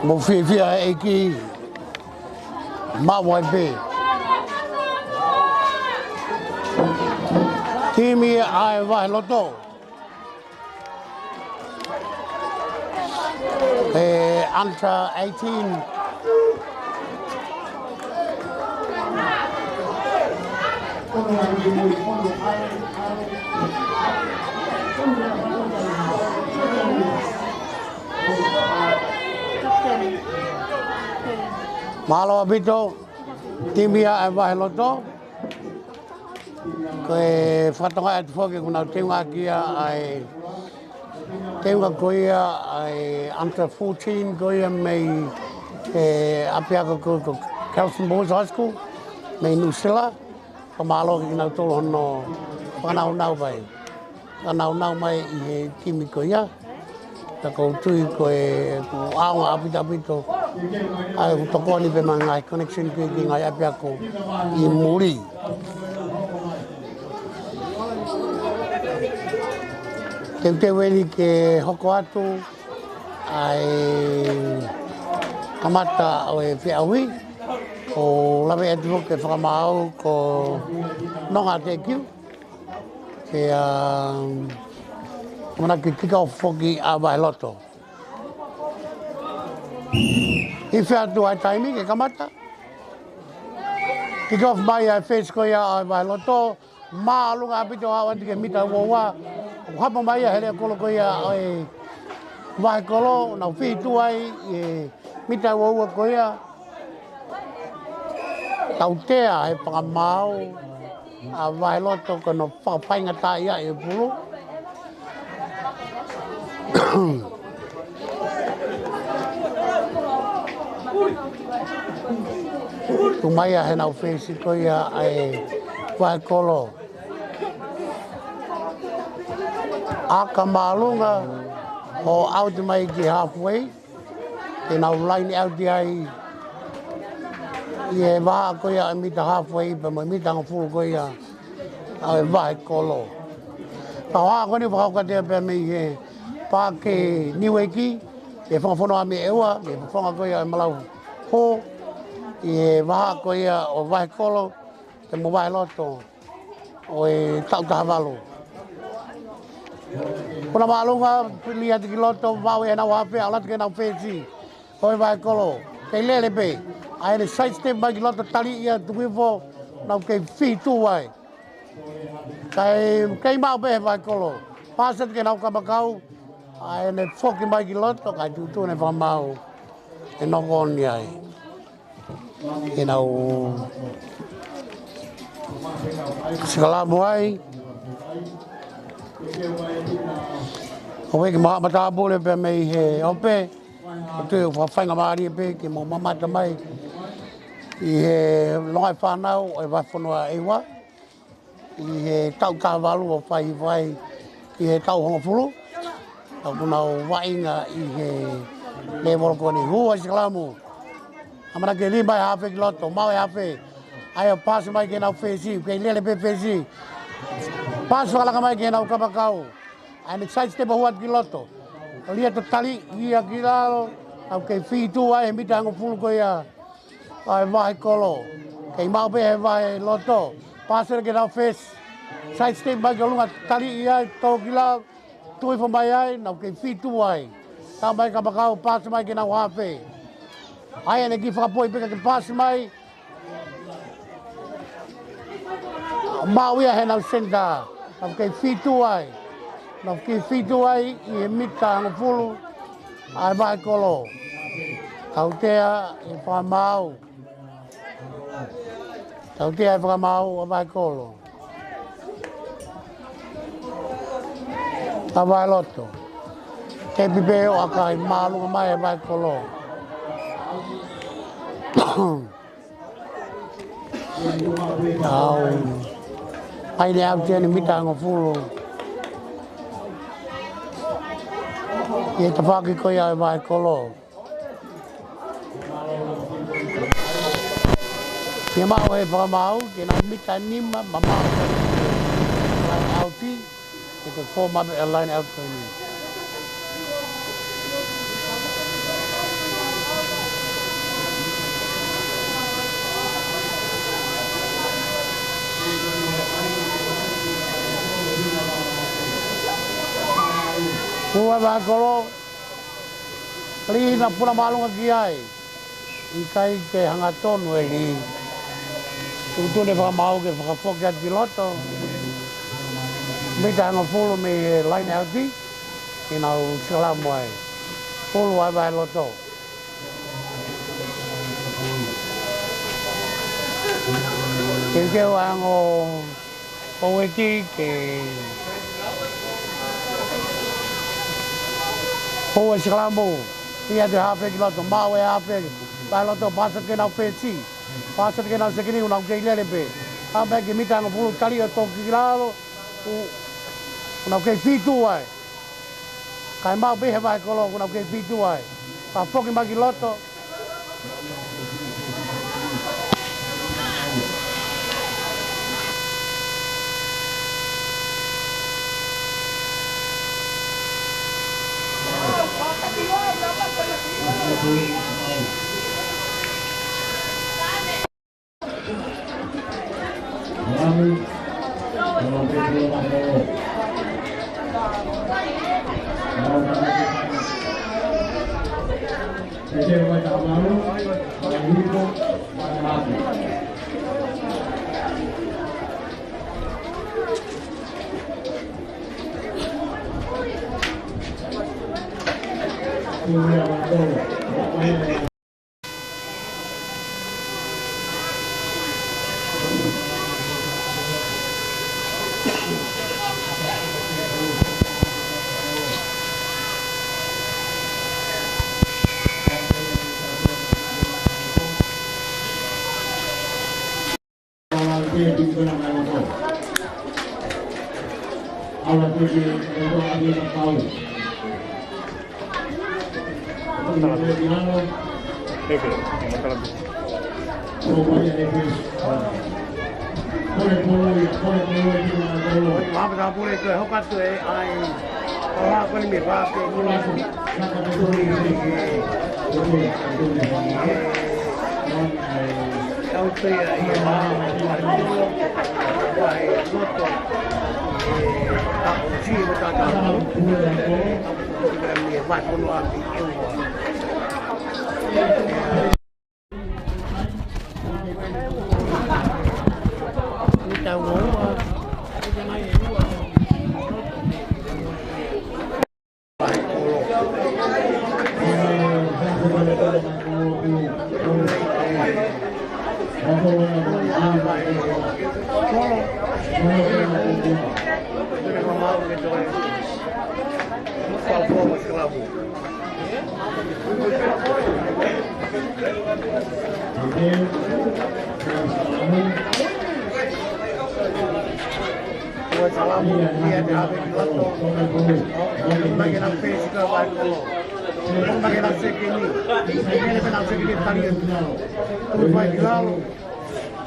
Mou fiefia ʻEiki. Maʻu ai pē. Timi ʻa e Vaheloto. ʻE under eighteen. Mālō ʻaupito, timi ʻa e Vaheloto. Ko e fakatokangaʻi atu foki kuo nau teunga ʻaki ia ʻa e teunga ko ia ʻa e under fourteen ko ia mei he ʻapiako ko, ko Kelson Boys High School mei Nuʻu Sila. Fakamālō ki kinautolu hono fakanaunau mai. Fakanaunau mai ʻi he timi ko ia. Ka ʻoku ou tui ko e ʻoku ʻaonga ʻaupito ʻaupito ʻa e ʻoku tokoni pē mo e ngaahi connection ki he ngaahi ʻapiako ʻi muli. Teuteu eni ke hoko atu ʻa e kamata ʻo e feʻauhi, ʻo lave atu ke fakamaau ko Nonga Tekiu. Ke, um, manaki kick off foki ʻa Vaheloto. ʻI fē atu ʻa e taimi ke kamata. Kick off mai ʻa e fesi ko ia ʻa Vaheloto. Māʻolunga ʻaupito ʻo aʻu atu ki he mita uaua. ʻOku hapa mai ia he lea kolo ko ia ʻo e Vahekolo. Nau fitu ai ʻi he mita uaua ko ia. Tautea he fakamaau ʻa Vaheloto ko hono fakafaingataʻaʻia ʻi he pulu. Tuʻu mai ia heʻenau fesi ko ia ʻa e Vahekolo. ʻAka māʻolunga ʻo ʻauti mai ki halfway. Te nau line out ai ʻi he vahaʻa ko ia ʻa e mita halfway pea mo e mita hongofulu ko ia ʻa e Vahekolo. Ka ʻoku hā ko eni fakahoko atu pē mei he Paʻake Niueki, ʻi he Fakafono ʻAmi ʻEua, ʻi he fofonga ko ia ʻo e Malau Hall, ʻi he vahaʻa ko ia ʻo Vahekolo pea mo Vaheloto ʻo e taʻu taha valu. Kona māʻolunga, pili atu ki loto, vave ʻenau hafe, ʻalu atu ki heʻenau fesi ʻo e Vahekolo. Kei lele pē, ʻa ʻene side step mai ki loto, tali ia, tuku hifo, nau kei fitu ai. Kae, kei maʻu pē he Vahekolo. Pasi atu ki heʻenau kamakau, ʻa ʻene foki mai ki loto, kae tuʻutuʻu ʻene fakamaau ʻe knock on ai. ʻEnau sikalamu ai. ʻOku ʻikai ke maʻu matāpule pē mei he ope. ʻOku ou tui ʻoku fakafaingamālie pē ke mou mamata mai ʻi he longaʻi fānau ʻo e Vahefonua ʻEua. ʻI he taʻu taha valu ʻo fai fai ʻi he taʻu hongofulu. ʻOku nau vaʻinga ʻi he lēvolo ko eni. Hū ʻa e sikalamu. ʻAmanaki ke lima e hafe ki loto, maʻu e hafe. ʻA ia ʻoku paasi mai ki heʻenau fesi, kei lele pē fesi. Paasi fakalaka mai ki heʻenau kapakau. ʻA ia ne side step ʻo hū atu ki loto. Lī ʻo tali ia ki lalo, nau kei fī tū ai he mita hongofulu ko ia ʻa e Vahekolo. Kei maʻu pē he Vaheloto. Paasi ki heʻenau fesi. Side step mai ki ʻolunga, tali ia, tō ki lalo. Tui hifo mai ai, nau kei fī tū ai. Tau mai kapakau, paasi mai ki heʻenau hafe. ʻA ia ne kiʻi fakapoi pē kae paasi mai. Maʻu ia heʻenau senitā. Nau kei fī tū ai. Nau kei fī tū ai ʻi he mita hongofulu ʻa e Vahekolo. Tautea ʻe he fakamaau. Tautea ʻe he fakamaau ʻa e Vahekolo. ʻA e Vaheloto. Tepi pē ʻo ʻakahi, māʻolunga mai ʻa e Vahekolo. ʻAu. ʻA ia ne ʻave ʻene mita hongofulu. ʻI he tafaʻaki ko ia ʻa e Vahekolo. Pea maʻu ʻe he fakamaau, ke nau mita nima mamaʻo. Line out, ke ke form up ʻa e line out ko eni. Hū ʻa e Vahekolo. Lī naʻa puna māʻolunga ki ai. ʻIkai ke hangatonu e lī. Tuʻutuʻuni ʻe he fakamaau ke fakafoki atu ki loto. Mita hongofulu mei he line out. Ke nau sikalamu ai. Hulu ʻa e Vaheloto. Ke ke ʻange ʻo Fōueti ke fōua sikalamu. Lī atu hafe ki loto, maʻu e hafe. Vaheloto, paasi ki heʻenau fesi. Paasi ki heʻenau sekini, ʻoku nau kei lele pē. Hafe ki he mita hongofulu, tali ʻo tō ki lalo. ʻOku, ʻoku nau kei fī tū ai. Kae maʻu pē he Vahekolo, ʻoku nau kei fī tū ai. Fakafoki mai ki loto.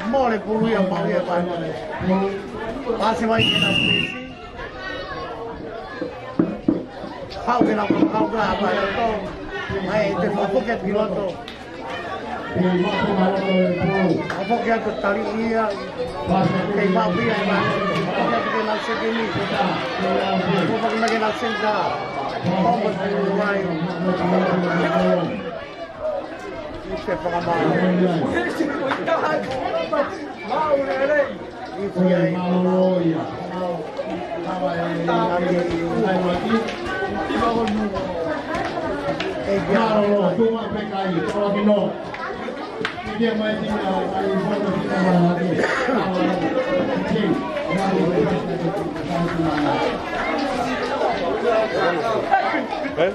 Mole pulu ia, mau ia, vai. Pasi mai ke na pisi. Hau ke na, hau ke na, vai, to. Mai, te fakafoki atu ki loto. Fakafoki atu tali ia. Kei mau ia, vai. Fakafoki atu ke na sekini. Fakafoki mai ke na senta. Fakafoki mai. Ise fakamau. Mau lelei. Ise ai. Eh?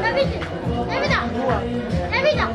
Evita! Evita! Evita!